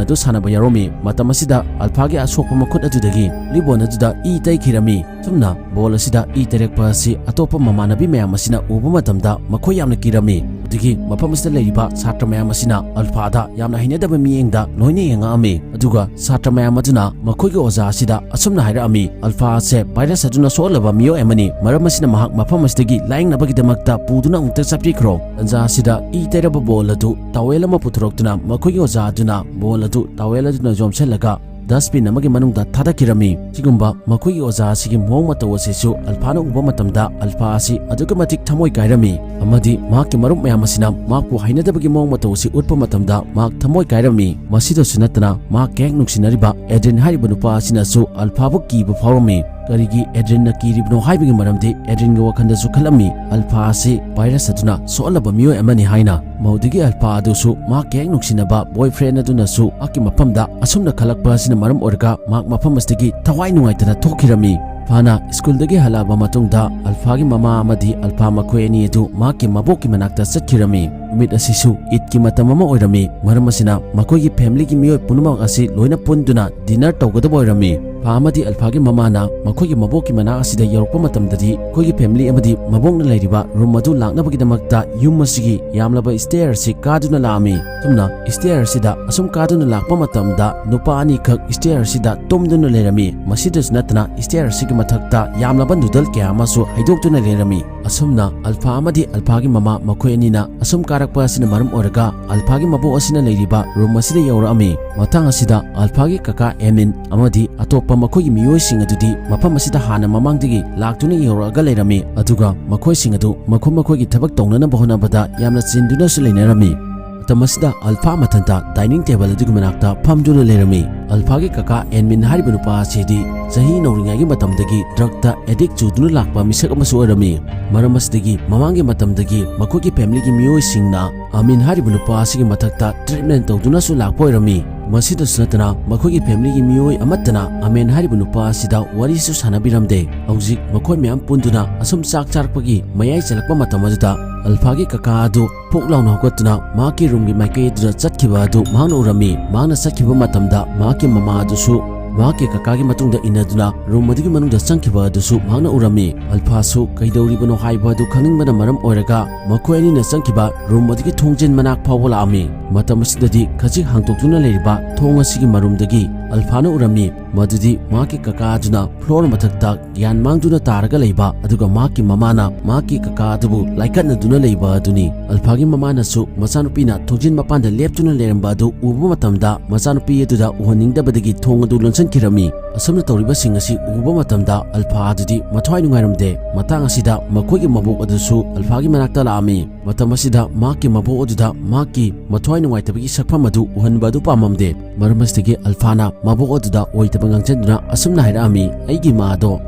ꯑꯗꯨ ꯁꯥꯟꯅꯕ ꯌꯥꯎꯔꯝꯃꯤ꯫ ꯃꯇꯝ ꯑꯁꯤꯗ ꯑꯜꯐꯥꯒꯤ ꯑꯁꯣꯛꯄ ꯃꯈꯨꯠ ꯑꯗꯨꯗꯒꯤ ꯚꯣꯂꯤꯕꯣꯜ ꯑꯗꯨ ꯗ ꯏ ꯇꯩꯈꯤꯔꯝꯃꯤ꯫ ꯑꯁꯨꯝꯅ ꯕꯣꯜ ꯑꯁꯤꯗ ꯏ ꯇꯩꯔꯛꯄ ꯑꯁꯤ ꯑꯇꯣꯞꯄ ꯃꯃꯥꯟꯅꯕꯤ ꯃꯌꯥꯝ ꯑꯁꯤꯅ ꯎꯕ ꯃꯇꯝꯗ ꯃꯈꯣꯏ ꯌꯥꯝꯅ ꯀꯤꯔꯝꯃꯤ꯫ ꯑꯗꯨꯗꯒꯤ ꯃꯐꯝ ꯑꯁꯤꯗ ꯂꯩꯔꯤꯕ ꯁꯥꯇ꯭ꯔ ꯃꯌꯥꯝ ꯑꯁꯤꯅ ꯑꯜꯐꯥꯗ ꯌꯥꯝꯅ ꯍꯩꯅꯗꯕ ꯃꯤꯠꯌꯦꯡꯗ ꯂꯣꯏꯅ ꯌꯦꯡꯉꯛꯑꯝꯃꯤ꯫ ꯑꯗꯨꯒ ꯁꯥꯇ꯭ꯔ ꯃꯌꯥꯝ ꯑꯗꯨꯅ ꯃꯈꯣꯏꯒꯤ ꯑꯣꯖꯥ ꯑꯁꯤꯗ ꯑꯁꯨꯝꯅ ꯍꯥꯏꯔꯛꯑꯝꯃꯤ, "ꯑꯜꯐꯥ ꯑꯁꯦ ꯚꯥꯏꯔꯁ ꯑꯗꯨꯅ ꯁꯣꯛꯍꯜꯂꯕ ꯃꯤꯑꯣꯏ ꯑꯃꯅꯤ, ꯃꯔꯝ ꯑꯁꯤꯅ ꯃꯍꯥꯛ ꯃꯐꯝ ꯑꯁꯤꯗꯒꯤ ꯂꯥꯌꯦꯡꯅꯕꯒꯤꯗꯃꯛꯇ ꯄꯨꯗꯨꯅ ꯑꯃꯨꯛꯇ ꯆꯠꯄꯤꯈ꯭ꯔꯣ"꯫ ꯇꯟꯖꯥ ꯑꯁꯤꯗ ꯏ ꯇꯩꯔꯕ ꯕꯣꯜ ꯑꯗꯨ ꯇꯥꯋꯦꯜ ꯑꯃ ꯄꯨꯊꯣꯔꯛꯇꯨꯅ ꯃꯈꯣꯏꯒꯤ ꯑꯣꯖꯥ ꯑꯗꯨꯅ ꯕꯣꯜ ꯑꯗꯨ ꯇꯥꯋꯦꯜ ꯑꯗꯨꯅ ꯌꯣꯝꯁꯤꯜꯂꯒ ꯗꯁꯕꯤꯟ ꯑꯃꯒꯤ ꯃꯅꯨꯡꯗ ꯊꯥꯗꯈꯤꯔꯝꯃꯤ꯫ ꯁꯤꯒꯨꯝꯕ ꯃꯈꯣꯏꯒꯤ ꯑꯣꯖꯥ ꯑꯁꯤꯒꯤ ꯃꯑꯣꯡ ꯃꯇꯧ ꯑꯁꯤꯁꯨ ꯑꯜꯐꯥꯅ ꯎꯕ ꯃꯇꯝꯗ ꯑꯜꯐꯥ ꯑꯁꯤ ꯑꯗꯨꯛꯀꯤ ꯃꯇꯤꯛ ꯊꯃꯣꯏ ꯀꯥꯏꯔꯝꯃꯤ, ꯑꯃꯗꯤ ꯃꯍꯥꯛꯀꯤ ꯃꯔꯨꯞ ꯃꯌꯥꯝ ꯑꯁꯤꯅ ꯃꯍꯥꯛꯄꯨ ꯍꯩꯅꯗꯕꯒꯤ ꯃꯑꯣꯡ ꯃꯇꯧ ꯑꯁꯤ ꯎꯠꯄ ꯃꯇꯝꯗ ꯃꯍꯥꯛ ꯊꯃꯣꯏ ꯀꯥꯏꯔꯝꯃꯤ꯫ ꯃꯁꯤꯗꯁꯨ ꯅꯠꯇꯅ ꯃꯍꯥꯛ ꯀꯌꯥ ꯅꯨꯡꯁꯤꯅꯔꯤꯕ ꯑꯦꯗ꯭ꯔꯤꯟ ꯍꯥꯏꯔꯤꯕ ꯅꯨꯄꯥ ꯑꯁꯤꯅꯁꯨ ꯑꯜꯐꯥꯕꯨ ꯀꯤꯕ ꯐꯥꯎꯔꯝꯃꯤ꯫ ꯀꯔꯤꯒꯤ ꯑꯦꯗ꯭ꯔꯤꯟꯅ ꯀꯤꯔꯤꯕꯅꯣ ꯍꯥꯏꯕꯒꯤ ꯃꯔꯝꯗꯤ ꯑꯦꯗ꯭ꯔꯤꯟꯒꯤ ꯋꯥꯈꯜꯗꯁꯨ ꯈꯜꯂꯝꯃꯤ, ꯑꯜꯐꯥ ꯑꯁꯤ ꯚꯥꯏꯔꯁ ꯑꯗꯨꯅ ꯁꯣꯛꯍꯜꯂꯕ ꯃꯤꯑꯣꯏ ꯑꯃꯅꯤ ꯍꯥꯏꯅ꯫ ꯃꯧꯗꯨꯒꯤ ꯑꯜꯐꯥ ꯑꯗꯨꯁꯨ ꯃꯍꯥꯛꯀꯤ ꯍꯦꯛ ꯅꯨꯡꯁꯤꯅꯕ ꯕꯣꯏꯐ꯭ꯔꯦꯟ ꯑꯗꯨꯅꯁꯨ ꯃꯍꯥꯛꯀꯤ ꯃꯐꯝꯗ ꯑꯁꯨꯝꯅ ꯈꯜꯂꯛꯄ ꯑꯁꯤꯅ ꯃꯔꯝ ꯑꯣꯏꯔꯒ ꯃꯍꯥꯛ ꯃꯐꯝ ꯑꯁꯤꯗꯒꯤ ꯊꯋꯥꯏ ꯅꯨꯡꯉꯥꯏꯇꯅ ꯊꯣꯛꯈꯤꯔꯝꯃꯤ꯫ ꯐꯥꯅ ꯁ꯭ꯀꯨꯜꯗꯒꯤ ꯍꯜꯂꯛꯑꯕ ꯃꯇꯨꯡꯗ ꯑꯜꯐꯥꯒꯤ ꯃꯃꯥ ꯑꯃꯗꯤ ꯑꯜꯐꯥ ꯃꯈꯣꯏ ꯑꯅꯤ ꯑꯗꯨ ꯃꯍꯥꯛꯀꯤ ꯃꯕꯣꯛꯀꯤ ꯃꯅꯥꯛꯇ ꯆꯠꯈꯤꯔꯝꯃꯤ꯫ ꯅꯨꯃꯤꯠ ꯑꯁꯤꯁꯨ ꯏꯗꯀꯤ ꯃꯇꯝ ꯑꯃ ꯑꯣꯏꯔꯝꯃꯤ꯫ ꯃꯔꯝ ꯑꯁꯤꯅ ꯃꯈꯣꯏꯒꯤ ꯐꯦꯃꯤꯂꯤꯒꯤ ꯃꯤꯑꯣꯏ ꯄꯨꯝꯅꯃꯛ ꯑꯁꯤ ꯂꯣꯏꯅ ꯄꯨꯟꯗꯨꯅ ꯗꯤꯅꯔ ꯇꯧꯒꯗꯕ ꯑꯣꯏꯔꯝꯃꯤ꯫ ꯑꯜꯐꯥ ꯑꯃꯗꯤ ꯑꯜꯐꯥꯒꯤ ꯃꯃꯥꯅ ꯃꯈꯣꯏꯒꯤ ꯃꯕꯣꯛꯀꯤ ꯃꯅꯥꯛ ꯑꯁꯤꯗ ꯌꯧꯔꯛꯄ ꯃꯇꯝꯗꯗꯤ ꯑꯩꯈꯣꯏꯒꯤ ꯐꯦꯃꯤꯂꯤ ꯑꯃꯗꯤ ꯃꯕꯣꯛꯅ ꯂꯩꯔꯤꯕ ꯔꯨꯝ ꯑꯗꯨ ꯂꯥꯛꯅꯕꯒꯤꯗꯃꯛꯇ ꯌꯨꯝ ꯑꯁꯤꯒꯤ ꯌꯥꯝꯂꯕ ꯁ꯭ꯇꯦꯌꯔ ꯑꯁꯤ ꯀꯥꯗꯨꯅ ꯂꯥꯛꯑꯝꯃꯤ꯫ ꯑꯁꯨꯝꯅ ꯁ꯭ꯇꯦꯌꯔ ꯑꯁꯤꯗ ꯑꯁꯨꯝ ꯀꯥꯗꯨꯅ ꯂꯥꯛꯄ ꯃꯇꯝꯗ ꯅꯨꯄꯥ ꯑꯅꯤꯈꯛ ꯁ꯭ꯇꯦꯌꯔ ꯑꯁꯤꯗ ꯇꯨꯝꯗꯨꯅ ꯂꯩꯔꯝꯃꯤ꯫ ꯃꯁꯤꯗꯁꯨ ꯅꯠꯇꯅ ꯁ꯭ꯇꯦꯌꯔ ꯑꯁꯤꯒꯤ ꯃꯊꯛꯇ ꯌꯥꯝꯂꯕ ꯅꯨꯗꯜ ꯀꯌꯥ ꯑꯃꯁꯨ ꯍꯩꯗꯣꯛꯇꯨꯅ ꯂꯩꯔꯝꯃꯤ꯫ ꯑꯁꯨꯝꯅ ꯑꯜꯐꯥ ꯑꯃꯗꯤ ꯑꯜꯐꯥꯒꯤ ꯃꯃꯥ ꯃꯈꯣꯏ ꯑꯅꯤꯅ ꯑꯁꯨꯝ ꯀꯥꯔꯛꯄ ꯑꯁꯤꯅ ꯃꯔꯝ ꯑꯣꯏꯔꯒ ꯑꯜꯐꯥꯒꯤ ꯃꯕꯣꯛ ꯑꯁꯤꯅ ꯂꯩꯔꯤꯕ ꯔꯨꯝ ꯑꯁꯤꯗ ꯌꯧꯔꯛꯑꯝꯃꯤ꯫ ꯃꯇꯥꯡ ꯑꯁꯤꯗ ꯑꯜꯐꯥꯒꯤ ꯀꯀꯥ ꯑꯦꯃꯤꯟ ꯑꯃꯗꯤ ꯑꯇꯣꯞꯄ ꯃꯈꯣꯏꯒꯤ ꯃꯤꯑꯣꯏꯁꯤꯡ ꯑꯗꯨꯗꯤ ꯃꯐꯝ ꯑꯁꯤꯗ ꯍꯥꯟꯅ ꯃꯃꯥꯡꯗꯒꯤ ꯂꯥꯛꯇꯨꯅ ꯌꯧꯔꯛꯑꯒ ꯂꯩꯔꯝꯃꯤ, ꯑꯗꯨꯒ ꯃꯈꯣꯏꯁꯤꯡ ꯑꯗꯨ ꯃꯈꯣꯏ ꯃꯈꯣꯏꯒꯤ ꯊꯕꯛ ꯇꯧꯅꯅꯕ ꯍꯣꯠꯅꯕꯗ ꯌꯥꯝꯅ ꯆꯤꯟꯗꯨꯅꯁꯨ ꯂꯩꯅꯔꯝꯃꯤ꯫ ꯃꯇꯝ ꯑꯁꯤꯗ ꯑꯜꯐꯥ ꯃꯊꯟꯇ ꯗꯥꯏꯅꯤꯡ ꯇꯦꯕꯜ ꯑꯗꯨꯒꯤ ꯃꯅꯥꯛꯇ ꯐꯝꯗꯨꯅ ꯂꯩꯔꯝꯃꯤ꯫ ꯑꯜꯐꯥꯒꯤ ꯀꯀꯥ ꯑꯦꯟꯃꯤꯟ ꯍꯥꯏꯔꯤꯕ ꯅꯨꯄꯥ ꯑꯁꯤꯗꯤ ꯆꯍꯤ ꯅꯧꯔꯤꯉꯩꯒꯤ ꯃꯇꯝꯗꯒꯤ ꯗ꯭ꯔꯒꯇ ꯑꯦꯗꯤꯛ ꯆꯨꯗꯨꯅ ꯂꯥꯛꯄ ꯃꯤꯁꯛ ꯑꯃꯁꯨ ꯑꯣꯏꯔꯝꯃꯤ꯫ ꯃꯔꯝ ꯑꯁꯤꯗꯒꯤ ꯃꯃꯥꯡꯒꯤ ꯃꯇꯝꯗꯒꯤ ꯃꯈꯣꯏꯒꯤ ꯐꯦꯃꯤꯂꯤꯒꯤ ꯃꯤꯑꯣꯏꯁꯤꯡꯅ ꯑꯃꯤꯟ ꯍꯥꯏꯔꯤꯕ ꯅꯨꯄꯥ ꯑꯁꯤꯒꯤ ꯃꯊꯛꯇ ꯇ꯭ꯔꯤꯠꯃꯦꯟ ꯇꯧꯗꯨꯅꯁꯨ ꯂꯥꯛꯄ ꯑꯣꯏꯔꯝꯃꯤ꯫ ꯃꯁꯤꯗꯁꯨ ꯅꯠꯇꯅ ꯃꯈꯣꯏꯒꯤ ꯐꯦꯃꯤꯂꯤꯒꯤ ꯃꯤꯑꯣꯏ ꯑꯃꯠꯇꯅ ꯑꯃꯤꯟ ꯍꯥꯏꯔꯤꯕ ꯅꯨꯄꯥ ꯑꯁꯤꯗ ꯋꯥꯔꯤꯁꯨ ꯁꯥꯟꯅꯕꯤꯔꯝꯗꯦ꯫ ꯍꯧꯖꯤꯛ ꯃꯈꯣꯏ ꯃꯌꯥꯝ ꯄꯨꯟꯗꯨꯅ ꯑꯁꯨꯝ ꯆꯥꯛ ꯆꯥꯔꯛꯄꯒꯤ ꯃꯌꯥꯏ ꯆꯜꯂꯛꯄ ꯃꯇꯝ ꯑꯗꯨꯗ ꯑꯜꯐꯥꯒꯤ ꯀꯀꯥ ꯑꯗꯨ ꯐꯨꯛ ꯂꯥꯎꯅ ꯍꯧꯒꯠꯇꯨꯅ ꯃꯍꯥꯛꯀꯤ ꯔꯨꯝꯒꯤ ꯃꯥꯏꯀꯩ ꯑꯗꯨꯗ ꯆꯠꯈꯤꯕ ꯑꯗꯨ ꯃꯍꯥꯛꯅ ꯎꯔꯝꯃꯤ꯫ ꯃꯍꯥꯛꯅ ꯆꯠꯈꯤꯕ ꯃꯇꯝꯗ ꯃꯍꯥꯛꯀꯤ ꯃꯃꯥ ꯑꯗꯨꯁꯨ ꯃꯍꯥꯛꯀꯤ ꯀꯀꯥꯒꯤ ꯃꯇꯨꯡꯗ ꯏꯟꯅꯗꯨꯅ ꯔꯨꯝ ꯑꯗꯨꯒꯤ ꯃꯅꯨꯡꯗ ꯆꯪꯈꯤꯕ ꯑꯗꯨꯁꯨ ꯃꯍꯥꯛꯅ ꯎꯔꯝꯃꯤ꯫ ꯑꯜꯐꯥꯁꯨ ꯀꯩꯗꯧꯔꯤꯕꯅꯣ ꯍꯥꯏꯕ ꯑꯗꯨ ꯈꯪꯅꯤꯡꯕꯅ ꯃꯔꯝ ꯑꯣꯏꯔꯒ ꯃꯈꯣꯏ ꯑꯅꯤꯅ ꯆꯪꯈꯤꯕ ꯔꯨꯝ ꯑꯗꯨꯒꯤ ꯊꯣꯡꯖꯤꯟ ꯃꯅꯥꯛ ꯐꯥꯎꯕ ꯂꯥꯛꯑꯝꯃꯤ꯫ ꯃꯇꯝ ꯑꯁꯤꯗꯗꯤ ꯈꯖꯤꯛ ꯍꯥꯡꯗꯣꯛꯇꯨꯅ ꯂꯩꯔꯤꯕ ꯊꯣꯡ ꯑꯁꯤꯒꯤ ꯃꯔꯨꯝꯗꯒꯤ ꯑꯜꯐꯥꯅ ꯎꯔꯝꯃꯤ ꯃꯗꯨꯗꯤ ꯃꯍꯥꯛꯀꯤ ꯀꯀꯥ ꯑꯗꯨꯅ ꯐ꯭ꯂꯣꯔ ꯃꯊꯛꯇ ꯒ꯭ꯌꯥꯟ ꯃꯥꯡꯗꯨꯅ ꯇꯥꯔꯒ ꯂꯩꯕ, ꯑꯗꯨꯒ ꯃꯍꯥꯛꯀꯤ ꯃꯃꯥꯅ ꯃꯍꯥꯛꯀꯤ ꯀꯀꯥ ꯑꯗꯨꯕꯨ ꯂꯥꯏꯀꯠꯅꯗꯨꯅ ꯂꯩꯕ ꯑꯗꯨꯅꯤ꯫ ꯑꯜꯐꯥꯒꯤ ꯃꯃꯥꯅꯁꯨ ꯃꯆꯥꯅꯨꯄꯤꯅ ꯊꯣꯡꯖꯤꯟ ꯃꯄꯥꯟꯗ ꯂꯦꯞꯇꯨꯅ ꯂꯩꯔꯝꯕ ꯑꯗꯨ ꯎꯕ ꯃꯇꯝꯗ ꯃꯆꯥꯅꯨꯄꯤ ꯑꯗꯨꯗ ꯎꯍꯟꯅꯤꯡꯗꯕꯗꯒꯤ ꯊꯣꯡ ꯑꯗꯨ ꯂꯣꯟꯁꯤꯟꯈꯤꯔꯝꯃꯤ꯫ ꯑꯁꯨꯝꯅ ꯇꯧꯔꯤꯕꯁꯤꯡ ꯑꯁꯤ ꯎꯕ ꯃꯇꯝꯗ ꯑꯜꯐꯥ ꯑꯗꯨꯗꯤ ꯃꯊ꯭ꯋꯥꯏ ꯅꯨꯡꯉꯥꯏꯔꯝꯗꯦ꯫ ꯃꯇꯥꯡ ꯑꯁꯤꯗ ꯃꯈꯣꯏꯒꯤ ꯃꯕꯣꯛ ꯑꯗꯨꯁꯨ ꯑꯜꯐꯥꯒꯤ ꯃꯅꯥꯛꯇ ꯂꯥꯛꯑꯝꯃꯤ꯫ ꯃꯇꯝ ꯑꯁꯤꯗ ꯃꯍꯥꯛꯀꯤ ꯃꯕꯣꯛ ꯑꯗꯨꯗ ꯃꯍꯥꯛꯀꯤ ꯃꯊ꯭ꯋꯥꯏ ꯅꯨꯡꯉꯥꯏꯇꯕꯒꯤ ꯁꯛꯐꯝ ꯑꯗꯨ ꯎꯍꯟꯕ ꯑꯗꯨ ꯄꯥꯝꯃꯝꯗꯦ꯫ ꯃꯔꯝ ꯑꯁꯤꯗꯒꯤ ꯑꯜꯐꯥꯅ ꯃꯕꯣꯛ ꯑꯗꯨꯗ ꯑꯣꯏꯗꯕ ꯉꯥꯡꯁꯤꯟꯗꯨꯅ ꯑꯁꯨꯝꯅ ꯍꯥꯏꯔꯛꯑꯝꯃꯤ, "ꯑꯩꯒꯤ ꯏꯃꯥ ꯑꯗꯣ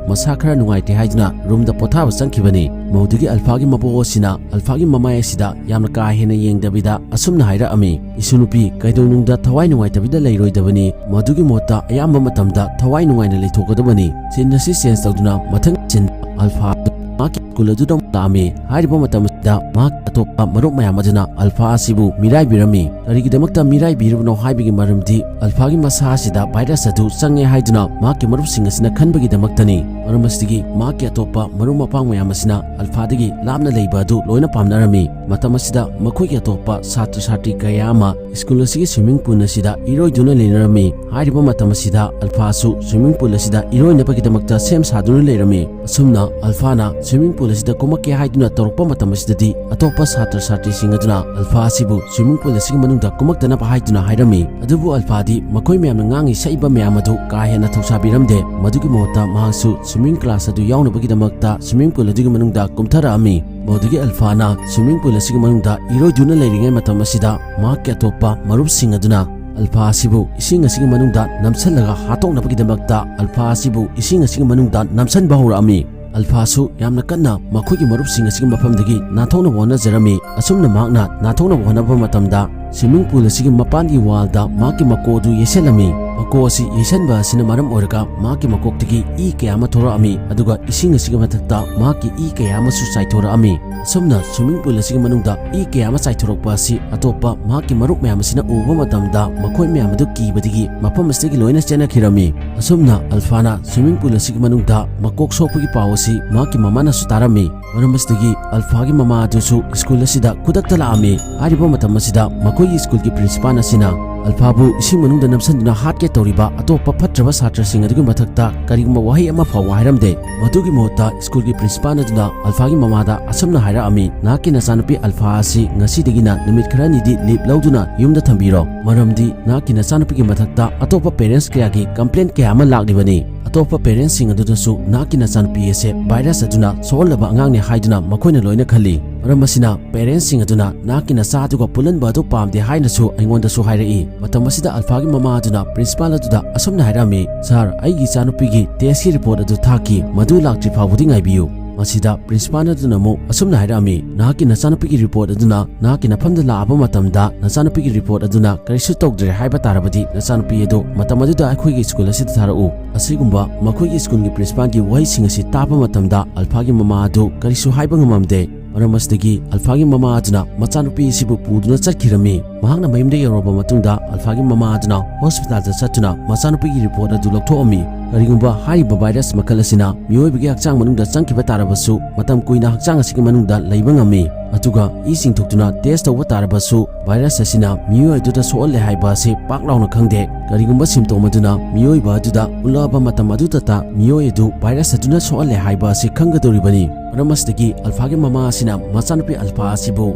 ꯃꯁꯥ ꯈꯔ ꯅꯨꯡꯉꯥꯏꯇꯦ ꯍꯥꯏꯗꯨꯅ ꯔꯨꯝꯗ ꯄꯣꯊꯥꯕ ꯆꯪꯈꯤꯕꯅꯤ"꯫ ꯃꯗꯨꯗꯒꯤ ꯑꯜꯐꯥꯒꯤ ꯃꯕꯣꯛ ꯑꯁꯤꯅ ꯑꯜꯐꯥꯒꯤ ꯃꯃꯥꯏ ꯑꯁꯤꯗ ꯌꯥꯝꯅ ꯀꯥ ꯍꯦꯟꯅ ꯌꯦꯡꯗꯕꯤꯗ ꯑꯁꯨꯝꯅ ꯍꯥꯏꯔꯛꯑꯝꯃꯤ, "ꯏꯁꯨ ꯅꯨꯄꯤ, ꯀꯩꯗꯧꯅꯨꯡꯗ ꯊꯋꯥꯏ ꯅꯨꯡꯉꯥꯏꯇꯕꯤꯗ ꯂꯩꯔꯣꯏꯗꯕꯅꯤ꯫ ꯃꯗꯨꯒꯤ ꯃꯍꯨꯠꯇ ꯑꯌꯥꯝꯕ ꯃꯇꯝꯗ ꯊꯋꯥꯏ ꯅꯨꯡꯉꯥꯏꯅ ꯂꯩꯊꯣꯛꯀꯗꯕꯅꯤ"꯫ ꯁꯤꯟ ꯑꯁꯤ ꯆꯦꯟꯖ ꯇꯧꯗꯨꯅ ꯃꯊꯪ ꯁꯤꯟ ꯑꯜꯐꯥ ꯃꯍꯥꯛꯀꯤ ꯁ꯭ꯀꯨꯜ ꯑꯗꯨꯗ ꯑꯃꯨꯛ ꯂꯥꯛꯑꯝꯃꯤ꯫ ꯍꯥꯏꯔꯤꯕ ꯃꯇꯝ ꯑꯁꯤꯗ ꯃꯍꯥꯛꯀꯤ ꯑꯇꯣꯞꯄ ꯃꯔꯨꯞ ꯃꯌꯥꯝ ꯑꯗꯨꯅ ꯑꯜꯐꯥ ꯑꯁꯤꯕꯨ ꯃꯤꯔꯥꯏꯕꯤꯔꯝꯃꯤ꯫ ꯀꯔꯤꯒꯤꯗꯃꯛꯇ ꯃꯤꯔꯥꯏꯕꯤꯔꯤꯕꯅꯣ ꯍꯥꯏꯕꯒꯤ ꯃꯔꯝꯗꯤ ꯑꯜꯐꯥꯒꯤ ꯃꯁꯥ ꯑꯁꯤꯗ ꯚꯥꯏꯔꯁ ꯑꯗꯨ ꯆꯪꯉꯦ ꯍꯥꯏꯗꯨꯅ ꯃꯍꯥꯛꯀꯤ ꯃꯔꯨꯞꯁꯤꯡ ꯑꯁꯤꯅ ꯈꯟꯕꯒꯤꯗꯃꯛꯇꯅꯤ꯫ ꯃꯔꯝ ꯑꯁꯤꯗꯒꯤ ꯃꯍꯥꯛꯀꯤ ꯑꯇꯣꯞꯄ ꯃꯔꯨꯞ ꯃꯄꯥꯡ ꯃꯌꯥꯝ ꯑꯁꯤꯅ ꯑꯜꯐꯥꯗꯒꯤ ꯂꯥꯞꯅ ꯂꯩꯕ ꯑꯗꯨ ꯂꯣꯏꯅ ꯄꯥꯝꯅꯔꯝꯃꯤ꯫ ꯃꯇꯝ ꯑꯁꯤꯗ ꯃꯈꯣꯏꯒꯤ ꯑꯇꯣꯞꯄ ꯁꯥꯇ꯭ꯔ ꯁꯥꯇ꯭ꯔꯤ ꯀꯌꯥ ꯑꯃ ꯁ꯭ꯀꯨꯜ ꯑꯁꯤꯒꯤ ꯁ꯭ꯋꯤꯃꯤꯡ ꯄꯨꯜ ꯑꯁꯤꯗ ꯏꯔꯣꯏꯗꯨꯅ ꯂꯩꯅꯔꯝꯃꯤ꯫ ꯍꯥꯏꯔꯤꯕ ꯃꯇꯝ ꯑꯁꯤꯗ ꯑꯜꯐꯥꯁꯨ ꯁ꯭ꯋꯤꯃꯤꯡ ꯄꯨꯜ ꯑꯁꯤꯗ ꯏꯔꯣꯏꯅꯕꯒꯤꯗꯃꯛꯇ ꯁꯦꯝ ꯁꯥꯗꯨꯅ ꯂꯩꯔꯝꯃꯤ꯫ ꯑꯁꯨꯝꯅ ꯑꯜꯐꯥꯅ ꯁ꯭ꯋꯤꯃꯤꯡ ꯄꯨꯜ ꯑꯁꯤꯗ ꯀꯨꯝꯃꯛꯀꯦ ꯍꯥꯏꯗꯨꯅ ꯇꯧꯔꯛꯄ ꯃꯇꯝ ꯑꯁꯤꯗꯗꯤ ꯑꯇꯣꯞꯄ ꯁꯥꯇ꯭ꯔ ꯁꯥꯇ꯭ꯔꯤꯁꯤꯡ ꯑꯗꯨꯅ ꯑꯜꯐꯥ ꯑꯁꯤꯕꯨ ꯁ꯭ꯋꯤꯃꯤꯡ ꯄꯨꯜ ꯑꯁꯤꯒꯤ ꯃꯅꯨꯡꯗ ꯀꯨꯝꯃꯛꯇꯅꯕ ꯍꯥꯏꯗꯨꯅ ꯍꯥꯏꯔꯝꯃꯤ꯫ ꯑꯗꯨꯕꯨ ꯑꯜꯐꯥꯗꯤ ꯃꯈꯣꯏ ꯃꯌꯥꯝꯅ ꯉꯥꯡꯉꯤ ꯁꯛꯏꯕ ꯃꯌꯥꯝ ꯑꯗꯨ ꯀꯥ ꯍꯦꯟꯅ ꯊꯧꯁꯥꯕꯤꯔꯝꯗꯦ꯫ ꯃꯗꯨꯒꯤ ꯃꯍꯨꯠꯇ ꯃꯍꯥꯛꯁꯨ ꯁ꯭ꯋꯤꯃꯤꯡ ꯀ꯭ꯂꯥꯁ ꯑꯗꯨ ꯌꯥꯎꯅꯕꯒꯤꯗꯃꯛꯇ ꯁ꯭ꯋꯤꯃꯤꯡ ꯄꯨꯜ ꯑꯗꯨꯒꯤ ꯃꯅꯨꯡꯗ ꯀꯨꯝꯊꯔꯛꯑꯝꯃꯤ꯫ ꯃꯗꯨꯗꯒꯤ ꯑꯜꯐꯥꯅ ꯁ꯭ꯋꯤꯃꯤꯡ ꯄꯨꯜ ꯑꯁꯤꯒꯤ ꯃꯅꯨꯡꯗ ꯏꯔꯣꯏꯗꯨꯅ ꯂꯩꯔꯤꯉꯩ ꯃꯇꯝ ꯑꯁꯤꯗ ꯃꯍꯥꯛꯀꯤ ꯑꯇꯣꯞꯄ ꯃꯔꯨꯞꯁꯤꯡ ꯑꯗꯨꯅ ꯑꯜꯐꯥ ꯑꯁꯤꯕꯨ ꯏꯁꯤꯡ ꯑꯁꯤꯒꯤ ꯃꯅꯨꯡꯗ ꯅꯝꯁꯤꯜꯂꯒ ꯍꯥꯠꯇꯣꯛꯅꯕꯒꯤꯗꯃꯛꯇ ꯑꯜꯐꯥ ꯑꯁꯤꯕꯨ ꯏꯁꯤꯡ ꯑꯁꯤꯒꯤ ꯃꯅꯨꯡꯗ ꯅꯝꯁꯤꯟꯕ ꯍꯧꯔꯛꯑꯝꯃꯤ꯫ ꯑꯜꯐꯥꯁꯨ ꯌꯥꯝꯅ ꯀꯟꯅ ꯃꯈꯣꯏꯒꯤ ꯃꯔꯨꯞꯁꯤꯡ ꯑꯁꯤꯒꯤ ꯃꯐꯝꯗꯒꯤ ꯅꯥꯟꯊꯣꯛꯅꯕ ꯍꯣꯠꯅꯖꯔꯝꯃꯤ꯫ ꯑꯁꯨꯝꯅ ꯃꯍꯥꯛꯅ ꯅꯥꯟꯊꯣꯛꯅꯕ ꯍꯣꯠꯅꯕ ꯃꯇꯝꯗ ꯁ꯭ꯋꯤꯃꯤꯡ ꯄꯨꯜ ꯑꯁꯤꯒꯤ ꯃꯄꯥꯟꯒꯤ ꯋꯥꯜꯗ ꯃꯍꯥꯛꯀꯤ ꯃꯀꯣꯛ ꯑꯗꯨ ꯌꯩꯁꯜꯂꯝꯃꯤ꯫ ꯃꯀꯣꯛ ꯑꯁꯤ ꯌꯩꯁꯟꯕ ꯑꯁꯤꯅ ꯃꯔꯝ ꯑꯣꯏꯔꯒ ꯃꯍꯥꯛꯀꯤ ꯃꯀꯣꯛꯇꯒꯤ ꯏ ꯀꯌꯥ ꯑꯃ ꯊꯣꯔꯛꯑꯝꯃꯤ, ꯑꯗꯨꯒ ꯏꯁꯤꯡ ꯑꯁꯤꯒꯤ ꯃꯊꯛꯇ ꯃꯍꯥꯛꯀꯤ ꯏ ꯀꯌꯥ ꯑꯃꯁꯨ ꯆꯥꯏꯊꯣꯔꯛꯑꯝꯃꯤ꯫ ꯑꯁꯨꯝꯅ swimming pool ꯑꯁꯤꯒꯤ ꯃꯅꯨꯡꯗ ꯏ ꯀꯌꯥ ꯑꯃ ꯆꯥꯏꯊꯣꯔꯛꯄ ꯑꯁꯤ ꯑꯇꯣꯞꯄ ꯃꯍꯥꯛꯀꯤ ꯃꯔꯨꯞ ꯃꯌꯥꯝ ꯑꯁꯤꯅ ꯎꯕ ꯃꯇꯝꯗ, ꯃꯈꯣꯏ ꯃꯌꯥꯝ ꯑꯗꯨ ꯀꯤꯕꯗꯒꯤ ꯃꯐꯝ ꯑꯁꯤꯗꯒꯤ ꯂꯣꯏꯅ ꯆꯦꯟꯅꯈꯤꯔꯝꯃꯤ꯫ ꯑꯁꯨꯝꯅ ꯑꯜꯐꯥꯅ swimming pool ꯑꯁꯤꯒꯤ ꯃꯅꯨꯡꯗ ꯃꯀꯣꯛ ꯁꯣꯛꯄꯒꯤ ꯄꯥꯎ ꯑꯁꯤ ꯃꯍꯥꯛꯀꯤ ꯃꯃꯥꯅꯁꯨ ꯇꯥꯔꯝꯃꯤ꯫ ꯃꯔꯝ ꯑꯁꯤꯗꯒꯤ ꯑꯜꯐꯥꯒꯤ ꯃꯃꯥ ꯑꯗꯨꯁꯨ ꯁ꯭ꯀꯨꯜ ꯑꯁꯤꯗ ꯈꯨꯗꯛꯇ ꯂꯥꯛꯑꯝꯃꯤ꯫ ꯍꯥꯏꯔꯤꯕ ꯃꯇꯝ ꯑꯁꯤꯗ ꯃꯈꯣꯏꯒꯤ ꯁ꯭ꯀꯨꯜꯒꯤ ꯄ꯭ꯔꯤꯟꯁꯤꯄꯥꯜ ꯑꯁꯤꯅ ꯑꯜꯐꯥꯕꯨ ꯏꯁꯤꯡ ꯃꯅꯨꯡꯗ ꯅꯝꯁꯤꯟꯗꯨꯅ ꯍꯥꯠꯀꯦ ꯇꯧꯔꯤꯕ ꯑꯇꯣꯞꯄ ꯐꯠꯇ꯭ꯔꯕ ꯁꯥꯇ꯭ꯔꯁꯤꯡ ꯑꯗꯨꯒꯤ ꯃꯊꯛꯇ ꯀꯔꯤꯒꯨꯝꯕ ꯋꯥꯍꯩ ꯑꯃ ꯐꯥꯎꯕ ꯍꯥꯏꯔꯝꯗꯦ꯫ ꯃꯗꯨꯒꯤ ꯃꯍꯨꯠꯇ ꯁ꯭ꯀꯨꯜꯒꯤ ꯄ꯭ꯔꯤꯟꯁꯤꯄꯥꯜ ꯑꯗꯨꯅ ꯑꯜꯐꯥꯒꯤ ꯃꯃꯥꯗ ꯑꯁꯨꯝꯅ ꯍꯥꯏꯔꯛꯑꯝꯃꯤ, "ꯅꯍꯥꯛꯀꯤ ꯅꯆꯥꯅꯨꯄꯤ ꯑꯜꯐꯥ ꯑꯁꯤ ꯉꯁꯤꯗꯒꯤꯅ ꯅꯨꯃꯤꯠ ꯈꯔꯅꯤꯗꯤ ꯂꯤꯞ ꯂꯧꯗꯨꯅ ꯌꯨꯝꯗ ꯊꯝꯕꯤꯔꯣ, ꯃꯔꯝꯗꯤ ꯅꯍꯥꯛꯀꯤ ꯅꯆꯥꯅꯨꯄꯤꯒꯤ ꯃꯊꯛꯇ ꯑꯇꯣꯞꯄ ꯄꯦꯔꯦꯟꯠꯁ ꯀꯌꯥꯒꯤ ꯀꯝꯄ꯭ꯂꯦꯟ ꯀꯌꯥ ꯑꯃ ꯂꯥꯛꯂꯤꯕꯅꯤ꯫ ꯑꯇꯣꯞꯄ ꯄꯦꯔꯦꯟꯠꯁꯁꯤꯡ ꯑꯗꯨꯅꯁꯨ ꯅꯍꯥꯛꯀꯤ ꯅꯆꯥꯅꯨꯄꯤ ꯑꯁꯦ ꯚꯥꯏꯔꯁ ꯑꯗꯨꯅ ꯁꯣꯛꯍꯜꯂꯕ ꯑꯉꯥꯡꯅꯤ ꯍꯥꯏꯗꯨꯅ ꯃꯈꯣꯏꯅ ꯂꯣꯏꯅ ꯈꯜꯂꯤ꯫ ꯃꯔꯝ ꯑꯁꯤꯅ ꯄꯦꯔꯦꯟꯠꯁꯁꯤꯡ ꯑꯗꯨꯅ ꯅꯍꯥꯛꯀꯤ ꯅꯆꯥ ꯑꯗꯨꯒ ꯄꯨꯜꯍꯟꯕ ꯑꯗꯨ ꯄꯥꯝꯗꯦ" ꯍꯥꯏꯅꯁꯨ ꯑꯩꯉꯣꯟꯗꯁꯨ ꯍꯥꯏꯔꯛꯏ꯫ ꯃꯇꯝ ꯑꯁꯤꯗ ꯑꯜꯐꯥꯒꯤ ꯃꯃꯥ ꯑꯗꯨꯅ ꯄ꯭ꯔꯤꯟꯁꯤꯄꯥꯜ ꯑꯗꯨꯗ ꯑꯁꯨꯝꯅ ꯍꯥꯏꯔꯛꯑꯝꯃꯤ, "ꯁꯥꯔ, ꯑꯩꯒꯤ ꯏꯆꯥꯅꯨꯄꯤꯒꯤ ꯇꯦꯁꯀꯤ ꯔꯤꯄꯣꯔꯠ ꯑꯗꯨ ꯊꯥꯈꯤ, ꯃꯗꯨ ꯂꯥꯛꯇ꯭ꯔꯤ ꯐꯥꯎꯕꯗꯤ ꯉꯥꯏꯕꯤꯌꯨ"꯫ ꯃꯁꯤꯗ ꯄ꯭ꯔꯤꯟꯁꯤꯄꯥꯜ ꯑꯗꯨꯅ ꯑꯃꯨꯛ ꯑꯁꯨꯝꯅ ꯍꯥꯏꯔꯛꯑꯝꯃꯤ, "ꯅꯍꯥꯛꯀꯤ ꯅꯆꯥꯅꯨꯄꯤꯒꯤ ꯔꯤꯄꯣꯔꯠ ꯑꯗꯨꯅ ꯅꯍꯥꯛꯀꯤ ꯅꯐꯝꯗ ꯂꯥꯛꯑꯕ ꯃꯇꯝꯗ ꯅꯆꯥꯅꯨꯄꯤꯒꯤ ꯔꯤꯄꯣꯔꯠ ꯑꯗꯨꯅ ꯀꯔꯤꯁꯨ ꯇꯧꯗ꯭ꯔꯦ ꯍꯥꯏꯕ ꯇꯥꯔꯕꯗꯤ ꯅꯆꯥꯅꯨꯄꯤ ꯑꯗꯨ ꯃꯇꯝ ꯑꯗꯨꯗ ꯑꯩꯈꯣꯏꯒꯤ ꯁ꯭ꯀꯨꯜ ꯑꯁꯤꯗ ꯊꯥꯔꯛꯎ"꯫ ꯑꯁꯤꯒꯨꯝꯕ ꯃꯈꯣꯏꯒꯤ ꯁ꯭ꯀꯨꯜꯒꯤ ꯄ꯭ꯔꯤꯟꯁꯤꯄꯥꯜꯒꯤ ꯋꯥꯍꯩꯁꯤꯡ ꯑꯁꯤ ꯇꯥꯕ ꯃꯇꯝꯗ ꯑꯜꯐꯥꯒꯤ ꯃꯃꯥ ꯑꯗꯨ ꯀꯔꯤꯁꯨ ꯍꯥꯏꯕ ꯉꯝꯃꯝꯗꯦ꯫ ꯃꯔꯝ ꯑꯁꯤꯗꯒꯤ ꯑꯜꯐꯥꯒꯤ ꯃꯃꯥ ꯑꯗꯨꯅ ꯃꯆꯥꯅꯨꯄꯤ ꯑꯁꯤꯕꯨ ꯄꯨꯗꯨꯅ ꯆꯠꯈꯤꯔꯝꯃꯤ꯫ ꯃꯍꯥꯛꯅ ꯃꯌꯨꯝꯗ ꯌꯧꯔꯕ ꯃꯇꯨꯡꯗ ꯑꯜꯐꯥꯒꯤ ꯃꯃꯥ ꯑꯗꯨꯅ ꯍꯣꯁꯄꯤꯇꯥꯜꯗ ꯆꯠꯇꯨꯅ ꯃꯆꯥꯅꯨꯄꯤꯒꯤ ꯔꯤꯄꯣꯔꯠ ꯑꯗꯨ ꯂꯧꯊꯣꯛꯑꯝꯃꯤ꯫ ꯀꯔꯤꯒꯨꯝꯕ ꯍꯥꯏꯔꯤꯕ ꯚꯥꯏꯔꯁ ꯃꯈꯜ ꯑꯁꯤꯅ ꯃꯤꯑꯣꯏꯕꯒꯤ ꯍꯛꯆꯥꯡ ꯃꯅꯨꯡꯗ ꯆꯪꯈꯤꯕ ꯇꯥꯔꯕꯁꯨ, ꯃꯇꯝ ꯀꯨꯏꯅ ꯍꯛꯆꯥꯡ ꯑꯁꯤꯒꯤ ꯃꯅꯨꯡꯗ ꯂꯩꯕ ꯉꯝꯃꯤ꯫ ꯑꯗꯨꯒ ꯏ ꯆꯤꯡꯊꯣꯛꯇꯨꯅ ꯇꯦꯁ ꯇꯧꯕ ꯇꯥꯔꯕꯁꯨ, ꯚꯥꯏꯔꯁ ꯑꯁꯤꯅ ꯃꯤꯑꯣꯏ ꯑꯗꯨꯗ ꯁꯣꯛꯍꯜꯂꯦ ꯍꯥꯏꯕ ꯑꯁꯤ ꯄꯥꯛ ꯂꯥꯎꯅ ꯈꯪꯗꯦ꯫ ꯀꯔꯤꯒꯨꯝꯕ ꯁꯤꯝꯇꯣꯝ ꯑꯗꯨꯅ ꯃꯤꯑꯣꯏꯕ ꯑꯗꯨꯗ ꯎꯠꯂꯛꯑꯕ ꯃꯇꯝ ꯑꯗꯨꯗꯇ ꯃꯤꯑꯣꯏ ꯑꯗꯨ ꯚꯥꯏꯔꯁ ꯑꯗꯨꯅ ꯁꯣꯛꯍꯜꯂꯦ ꯍꯥꯏꯕ ꯑꯁꯤ ꯈꯪꯒꯗꯧꯔꯤꯕꯅꯤ꯫ ꯃꯔꯝ ꯑꯁꯤꯗꯒꯤ ꯑꯜꯐꯥꯒꯤ ꯃꯃꯥ ꯑꯁꯤꯅ ꯃꯆꯥꯅꯨꯄꯤ ꯑꯜꯐꯥ ꯑꯁꯤꯕꯨ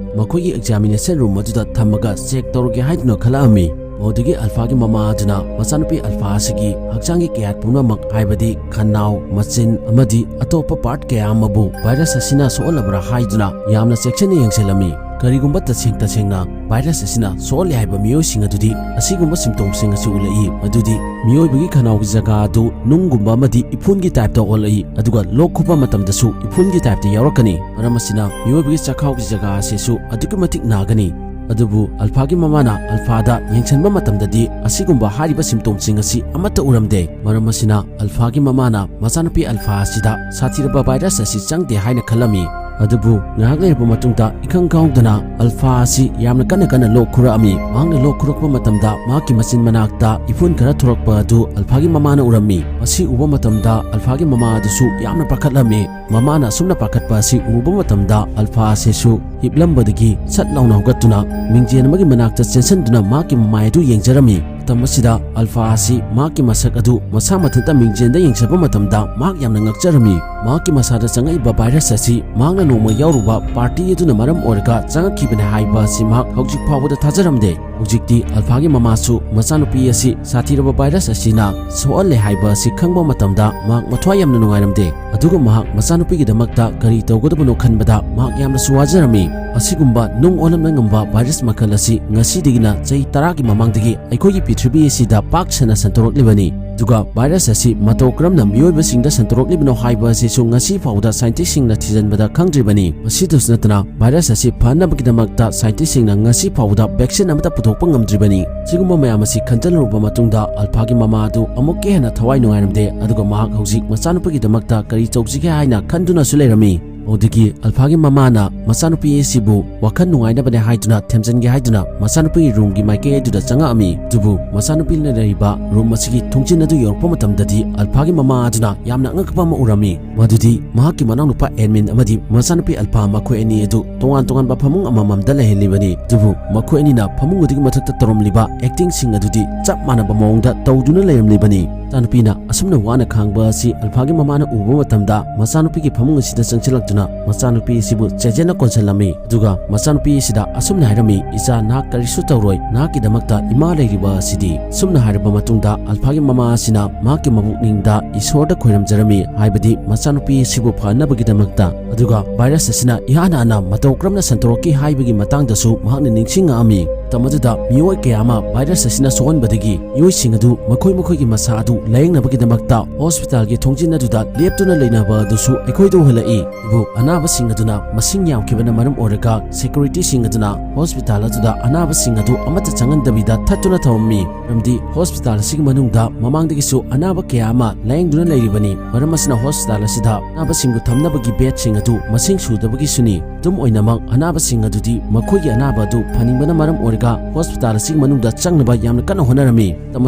ꯃꯈꯣꯏꯒꯤ ꯑꯦꯛꯖꯥꯃꯤꯅꯦꯁꯟ ꯔꯨꯝ ꯑꯗꯨꯗ ꯊꯝꯃꯒ ꯆꯦꯛ ꯇꯧꯔꯒꯦ ꯍꯥꯏꯗꯨꯅ ꯈꯜꯂꯛꯑꯝꯃꯤ꯫ ꯃꯗꯨꯗꯒꯤ ꯑꯜꯐꯥꯒꯤ ꯃꯃꯥ ꯑꯗꯨꯅ ꯃꯆꯥꯅꯨꯄꯤ ꯑꯜꯐꯥ ꯑꯁꯤꯒꯤ ꯍꯛꯆꯥꯡꯒꯤ ꯀꯌꯥꯠ ꯄꯨꯝꯅꯃꯛ, ꯍꯥꯏꯕꯗꯤ ꯈꯅꯥꯎ, ꯃꯆꯤꯟ ꯑꯃꯗꯤ ꯑꯇꯣꯞꯄ ꯄꯥꯔꯠ ꯀꯌꯥ ꯑꯃꯕꯨ ꯚꯥꯏꯔꯁ ꯑꯁꯤꯅ ꯁꯣꯛꯍꯜꯂꯕ꯭ꯔꯥ ꯍꯥꯏꯗꯨꯅ ꯌꯥꯝꯅ ꯆꯦꯛꯁꯤꯟꯅ ꯌꯦꯡꯁꯤꯜꯂꯝꯃꯤ꯫ ꯀꯔꯤꯒꯨꯝꯕ ꯇꯁꯦꯡ ꯇꯁꯦꯡꯅ ꯚꯥꯏꯔꯁ ꯑꯁꯤꯅ ꯁꯣꯛꯍꯜꯂꯦ ꯍꯥꯏꯕ ꯃꯤꯑꯣꯏꯁꯤꯡ ꯑꯗꯨꯗꯤ ꯑꯁꯤꯒꯨꯝꯕ ꯁꯤꯝꯇꯣꯝꯁꯤꯡ ꯑꯁꯤ ꯎꯠꯂꯛꯏ, ꯃꯗꯨꯗꯤ ꯃꯤꯑꯣꯏꯕꯒꯤ ꯈꯅꯥꯎꯒꯤ ꯖꯒꯥ ꯑꯗꯨ ꯅꯨꯡꯒꯨꯝꯕ ꯑꯃꯗꯤ ꯏꯐꯨꯟꯒꯤ ꯇꯥꯏꯞꯇ ꯑꯣꯜꯂꯛꯏ, ꯑꯗꯨꯒ ꯂꯣꯛ ꯈꯨꯕ ꯃꯇꯝꯗꯁꯨ ꯏꯐꯨꯟꯒꯤ ꯇꯥꯏꯞꯇ ꯌꯥꯎꯔꯛꯀꯅꯤ꯫ ꯃꯔꯝ ꯑꯁꯤꯅ ꯃꯤꯑꯣꯏꯕꯒꯤ ꯆꯈꯥꯎꯒꯤ ꯖꯒꯥ ꯑꯁꯤꯁꯨ ꯑꯗꯨꯛꯀꯤ ꯃꯇꯤꯛ ꯅꯥꯒꯅꯤ꯫ ꯑꯗꯨꯕꯨ ꯑꯜꯐꯥꯒꯤ ꯃꯃꯥꯅ ꯑꯜꯐꯥꯗ ꯌꯦꯡꯁꯤꯟꯕ ꯃꯇꯝꯗꯗꯤ ꯑꯁꯤꯒꯨꯝꯕ ꯍꯥꯏꯔꯤꯕ symptomꯁꯤꯡ ꯑꯁꯤ ꯑꯃꯠꯇ ꯎꯔꯝꯗꯦ꯫ ꯃꯔꯝ ꯑꯁꯤꯅ ꯑꯜꯐꯥꯒꯤ ꯃꯃꯥꯅ ꯃꯆꯥꯅꯨꯄꯤ ꯑꯜꯐꯥ ꯑꯁꯤꯗ ꯁꯥꯊꯤꯔꯕ virus ꯑꯁꯤ ꯆꯪꯗꯦ ꯍꯥꯏꯅ ꯈꯜꯂꯝꯃꯤ꯫ ꯑꯗꯨꯕꯨ ꯉꯥꯏꯍꯥꯛ ꯂꯩꯔꯕ ꯃꯇꯨꯡꯗ ꯏꯈꯪ ꯈꯪꯍꯧꯗꯅ ꯑꯜꯐꯥ ꯑꯁꯤ ꯌꯥꯝꯅ ꯀꯟꯅ ꯀꯟꯅ ꯂꯣꯛ ꯈꯨꯔꯛꯑꯝꯃꯤ꯫ ꯃꯍꯥꯛꯅ ꯂꯣꯛ ꯈꯨꯔꯛꯄ ꯃꯇꯝꯗ ꯃꯍꯥꯛꯀꯤ ꯃꯆꯤꯟ ꯃꯅꯥꯛꯇ ꯏꯐꯨꯟ ꯈꯔ ꯊꯣꯔꯛꯄ ꯑꯗꯨ ꯑꯜꯐꯥꯒꯤ ꯃꯃꯥꯅ ꯎꯔꯝꯃꯤ꯫ ꯃꯁꯤ ꯎꯕ ꯃꯇꯝꯗ ꯑꯜꯐꯥꯒꯤ ꯃꯃꯥ ꯑꯗꯨꯁꯨ ꯌꯥꯝꯅ ꯄꯥꯈꯠꯂꯝꯃꯤ꯫ ꯃꯃꯥꯅ ꯑꯁꯨꯝꯅ ꯄꯥꯈꯠꯄ ꯑꯁꯤ ꯎꯕ ꯃꯇꯝꯗ ꯑꯜꯐꯥ ꯑꯁꯤꯁꯨ ꯍꯤꯞꯂꯝꯕꯗꯒꯤ ꯁꯠ ꯂꯥꯎꯅ ꯍꯧꯒꯠꯇꯨꯅ ꯃꯤꯡꯖꯦꯜ ꯑꯃꯒꯤ ꯃꯅꯥꯛꯇ ꯆꯦꯟꯁꯤꯟꯗꯨꯅ ꯃꯍꯥꯛꯀꯤ ꯃꯃꯥꯏ ꯑꯗꯨ ꯌꯦꯡꯖꯔꯝꯃꯤ꯫ ꯃꯇꯝ ꯑꯁꯤꯗ ꯑꯜꯐꯥ ꯑꯁꯤ ꯃꯍꯥꯛꯀꯤ ꯃꯁꯛ ꯑꯗꯨ ꯃꯁꯥ ꯃꯊꯟꯇ ꯃꯤꯡꯖꯦꯜꯗ ꯌꯦꯡꯁꯤꯟꯕ ꯃꯇꯝꯗ ꯃꯍꯥꯛ ꯌꯥꯝꯅ ꯉꯛꯆꯔꯝꯃꯤ꯫ ꯃꯍꯥꯛꯀꯤ ꯃꯁꯥꯗ ꯆꯪꯉꯛꯏꯕ virus ꯑꯁꯤ ꯃꯍꯥꯛꯅ ꯅꯣꯡꯃ ꯌꯥꯎꯔꯨꯕ party ꯑꯗꯨꯅ ꯃꯔꯝ ꯑꯣꯏꯔꯒ ꯆꯪꯉꯛꯈꯤꯕꯅꯤ ꯍꯥꯏꯕ ꯑꯁꯤ ꯃꯍꯥꯛ ꯍꯧꯖꯤꯛ ꯐꯥꯎꯕꯗ ꯊꯥꯖꯔꯝꯗꯦ꯫ ꯍꯧꯖꯤꯛꯇꯤ ꯑꯜꯐꯥꯒꯤ ꯃꯃꯥꯁꯨ ꯃꯆꯥꯅꯨꯄꯤ ꯑꯁꯤ ꯁꯥꯊꯤꯔꯕ virus ꯑꯁꯤꯅ ꯁꯣꯛꯍꯜꯂꯦ ꯍꯥꯏꯕ ꯑꯁꯤ ꯈꯪꯕ ꯃꯇꯝꯗ ꯃꯍꯥꯛ ꯃꯊ꯭ꯋꯥꯏ ꯌꯥꯝꯅ ꯅꯨꯡꯉꯥꯏꯔꯝꯗꯦ꯫ ꯑꯗꯨꯒ ꯃꯍꯥꯛ ꯃꯆꯥꯅꯨꯄꯤꯒꯤꯗꯃꯛꯇ ꯀꯔꯤ ꯇꯧꯒꯗꯕꯅꯣ ꯈꯟꯕꯗ ꯃꯍꯥꯛ ꯌꯥꯝꯅꯁꯨ ꯋꯥꯖꯔꯝꯃꯤ꯫ ꯑꯁꯤꯒꯨꯝꯕ ꯅꯨꯡ ꯑꯣꯜꯂꯝꯕ ꯉꯝꯕ virus ꯃꯈꯜ ꯑꯁꯤ ꯉꯁꯤꯗꯒꯤꯅ ꯆꯍꯤ ꯇꯔꯥꯒꯤ ꯃꯃꯥꯡꯗꯒꯤ ꯑꯩꯈꯣꯏꯒꯤ ꯄ꯭ꯔꯤꯊꯤꯕꯤ ꯑꯁꯤꯗ ꯄꯥꯛ ꯁꯟꯅ ꯁꯟꯗꯣꯔꯛꯂꯤꯕꯅꯤ꯫ ꯑꯗꯨꯒ virus ꯑꯁꯤ ꯃꯇꯧ ꯀꯔꯝꯅ ꯃꯤꯑꯣꯏꯕꯁꯤꯡꯗ ꯁꯟꯗꯣꯔꯛꯂꯤꯕꯅꯣ ꯍꯥꯏꯕ ꯑꯁꯤꯁꯨ ꯉꯁꯤ ꯐꯥꯎꯕꯗ scientistꯁꯤꯡꯅ ꯊꯤꯖꯤꯟꯕꯗ ꯈꯪꯗ꯭ꯔꯤꯕꯅꯤ꯫ ꯃꯁꯤꯗꯁꯨ ꯅꯠꯇꯅ virus ꯑꯁꯤ ꯐꯅꯕꯒꯤꯗꯃꯛꯇ scientistꯁꯤꯡꯅ ꯉꯁꯤ ꯐꯥꯎꯕꯗ vaccine ꯑꯃꯠꯇ ꯄꯨꯊꯣꯛꯄ ꯉꯝꯗ꯭ꯔꯤꯕꯅꯤ꯫ ꯁꯤꯒꯨꯝꯕ ꯃꯌꯥꯝ ꯑꯁꯤ ꯈꯟꯖꯜꯂꯨꯔꯕ ꯃꯇꯨꯡꯗ ꯑꯜꯐꯥꯒꯤ ꯃꯃꯥ ꯑꯗꯨ ꯑꯃꯨꯛꯀ ꯍꯦꯟꯅ ꯊꯋꯥꯏ ꯅꯨꯡꯉꯥꯏꯔꯝꯗꯦ, ꯑꯗꯨꯒ ꯃꯍꯥꯛ ꯍꯧꯖꯤꯛ ꯃꯆꯥꯅꯨꯄꯤꯒꯤꯗꯃꯛꯇ ꯀꯔꯤ ꯇꯧꯁꯤꯒꯦ ꯍꯥꯏꯅ ꯈꯟꯗꯨꯅꯁꯨ ꯂꯩꯔꯝꯃꯤ꯫ ꯑꯗꯨꯗꯒꯤ ꯑꯜꯐꯥꯒꯤ ꯃꯃꯥꯅ ꯃꯆꯥꯅꯨꯄꯤ ꯑꯁꯤꯕꯨ ꯋꯥꯈꯜ ꯅꯨꯡꯉꯥꯏꯅꯕꯅꯦ ꯍꯥꯏꯗꯨꯅ ꯊꯦꯝꯖꯤꯟꯒꯦ ꯍꯥꯏꯗꯨꯅ ꯃꯆꯥꯅꯨꯄꯤꯒꯤ roomꯒꯤ ꯃꯥꯏꯀꯩ ꯑꯗꯨꯗ ꯆꯪꯉꯛꯑꯝꯃꯤ꯫ ꯑꯗꯨꯕꯨ ꯃꯆꯥꯅꯨꯄꯤꯅ ꯂꯩꯔꯤꯕ room ꯑꯁꯤꯒꯤ ꯊꯣꯡꯖꯤꯟ ꯑꯗꯨ ꯌꯧꯔꯛꯄ ꯃꯇꯝꯗꯗꯤ ꯑꯜꯐꯥꯒꯤ ꯃꯃꯥ ꯑꯗꯨꯅ ꯌꯥꯝꯅ ꯑꯉꯛꯄ ꯑꯃ ꯎꯔꯝꯃꯤ꯫ ꯃꯗꯨꯗꯤ ꯃꯍꯥꯛꯀꯤ ꯃꯅꯥꯎꯅꯨꯄꯥ ꯑꯦꯗꯃꯤꯟ ꯑꯃꯗꯤ ꯃꯆꯥꯅꯨꯄꯤ ꯑꯜꯐꯥ ꯃꯈꯣꯏ ꯑꯅꯤ ꯑꯗꯨ ꯇꯣꯉꯥꯟ ꯇꯣꯉꯥꯟꯕ ꯐꯃꯨꯡ ꯑꯃꯃꯝꯗ ꯂꯩꯍꯜꯂꯤꯕꯅꯤ꯫ ꯑꯗꯨꯕꯨ ꯃꯈꯣꯏ ꯑꯅꯤꯅ ꯐꯃꯨꯡ ꯑꯗꯨꯒꯤ ꯃꯊꯛꯇ ꯇꯧꯔꯝꯂꯤꯕ actingꯁꯤꯡ ꯑꯗꯨꯗꯤ ꯆꯞ ꯃꯥꯟꯅꯕ ꯃꯑꯣꯡꯗ ꯇꯧꯗꯨꯅ ꯂꯩꯔꯝꯂꯤꯕꯅꯤ꯫ ꯃꯆꯥꯅꯨꯄꯤꯅ ꯑꯁꯨꯝꯅ ꯋꯥꯅ ꯈꯥꯡꯕ ꯑꯁꯤ ꯑꯜꯐꯥꯒꯤ ꯃꯃꯥꯅ ꯎꯕ ꯃꯇꯝꯗ ꯃꯆꯥꯅꯨꯄꯤꯒꯤ ꯐꯃꯨꯡ ꯑꯁꯤꯗ ꯆꯪꯁꯤꯜꯂꯛꯇꯨꯅ ꯃꯆꯥꯅꯨꯄꯤ ꯑꯁꯤꯕꯨ ꯆꯦꯖꯦꯟꯅ ꯀꯣꯟꯁꯤꯜꯂꯝꯃꯤ꯫ ꯑꯗꯨꯒ ꯃꯆꯥꯅꯨꯄꯤ ꯑꯁꯤꯗ ꯑꯁꯨꯝꯅ ꯍꯥꯏꯔꯝꯃꯤ, "ꯏꯆꯥ, ꯅꯍꯥꯛ ꯀꯔꯤꯁꯨ ꯇꯧꯔꯣꯏ, ꯅꯍꯥꯛꯀꯤꯗꯃꯛꯇ ꯏꯃꯥ ꯂꯩꯔꯤꯕ ꯑꯁꯤꯗꯤ"꯫ ꯁꯨꯝꯅ ꯍꯥꯏꯔꯕ ꯃꯇꯨꯡꯗ ꯑꯜꯐꯥꯒꯤ ꯃꯃꯥ ꯑꯁꯤꯅ ꯃꯍꯥꯛꯀꯤ ꯃꯕꯨꯛꯅꯤꯡꯗ ꯏꯁꯣꯔꯗ ꯈꯣꯏꯔꯝꯖꯔꯝꯃꯤ, ꯍꯥꯏꯕꯗꯤ ꯃꯆꯥꯅꯨꯄꯤ ꯑꯁꯤꯕꯨ ꯐꯅꯕꯒꯤꯗꯃꯛꯇ꯫ ꯑꯗꯨꯒ virus ꯑꯁꯤꯅ ꯏꯍꯥꯟ ꯍꯥꯟꯅ ꯃꯇꯧ ꯀꯔꯝꯅ ꯁꯟꯗꯣꯔꯛꯈꯤ ꯍꯥꯏꯕꯒꯤ ꯃꯇꯥꯡꯗꯁꯨ ꯃꯍꯥꯛꯅ ꯅꯤꯡꯁꯤꯡꯉꯛꯑꯝꯃꯤ꯫ ꯃꯇꯝ ꯑꯗꯨꯗ ꯃꯤꯑꯣꯏ ꯀꯌꯥ ꯑꯃ ꯚꯥꯏꯔꯁ ꯑꯁꯤꯅ ꯁꯣꯛꯍꯟꯕꯗꯒꯤ ꯃꯤꯑꯣꯏꯁꯤꯡ ꯑꯗꯨ ꯃꯈꯣꯏ ꯃꯈꯣꯏꯒꯤ ꯃꯁꯥ ꯑꯗꯨ ꯂꯥꯌꯦꯡꯅꯕꯒꯤꯗꯃꯛꯇ ꯍꯣꯁꯄꯤꯇꯥꯜꯒꯤ ꯊꯣꯡꯖꯤꯟ ꯑꯗꯨꯗ ꯂꯦꯞꯇꯨꯅ ꯂꯩꯅꯕ ꯑꯗꯨꯁꯨ ꯑꯩꯈꯣꯏꯗ ꯎꯍꯜꯂꯛꯏ꯫ ꯑꯗꯨꯕꯨ ꯑꯅꯥꯕꯁꯤꯡ ꯑꯗꯨꯅ ꯃꯁꯤꯡ ꯌꯥꯝꯈꯤꯕꯅ ꯃꯔꯝ ꯑꯣꯏꯔꯒ ꯁꯦꯀ꯭ꯌꯨꯔꯤꯇꯤꯁꯤꯡ ꯑꯗꯨꯅ ꯍꯣꯁꯄꯤꯇꯥꯜ ꯑꯗꯨꯗ ꯑꯅꯥꯕꯁꯤꯡ ꯑꯗꯨ ꯑꯃꯠꯇ ꯆꯪꯍꯟꯗꯕꯤꯗ ꯊꯠꯇꯨꯅ ꯊꯝꯃꯝꯃꯤ꯫ ꯃꯔꯝꯗꯤ ꯍꯣꯁꯄꯤꯇꯥꯜ ꯑꯁꯤꯒꯤ ꯃꯅꯨꯡꯗ ꯃꯃꯥꯡꯗꯒꯤꯁꯨ ꯑꯅꯥꯕ ꯀꯌꯥ ꯑꯃ ꯂꯥꯌꯦꯡꯗꯨꯅ ꯂꯩꯔꯤꯕꯅꯤ꯫ ꯃꯔꯝ ꯑꯁꯤꯅ ꯍꯣꯁꯄꯤꯇꯥꯜ ꯑꯁꯤꯗ ꯑꯅꯥꯕꯁꯤꯡꯕꯨ ꯊꯝꯅꯕꯒꯤ ꯕꯦꯗꯁꯤꯡ ꯑꯗꯨ ꯃꯁꯤꯡ ꯁꯨꯗꯕꯒꯤꯁꯨꯅꯤ꯫ ꯑꯗꯨꯝ ꯑꯣꯏꯅꯃꯛ, ꯑꯅꯥꯕꯁꯤꯡ ꯑꯗꯨꯗꯤ ꯃꯈꯣꯏꯒꯤ ꯑꯅꯥꯕ ꯑꯗꯨ ꯐꯅꯤꯡꯕꯅ ꯃꯔꯝ ꯑꯣꯏꯔꯒ ꯍꯣꯁꯄꯤꯇꯥꯜ ꯑꯁꯤꯒꯤ ꯃꯅꯨꯡꯗ ꯆꯪꯅꯕ ꯌꯥꯝꯅ ꯀꯟꯅ ꯍꯣꯠꯅꯔꯝꯃꯤ꯫ ꯃꯇꯝ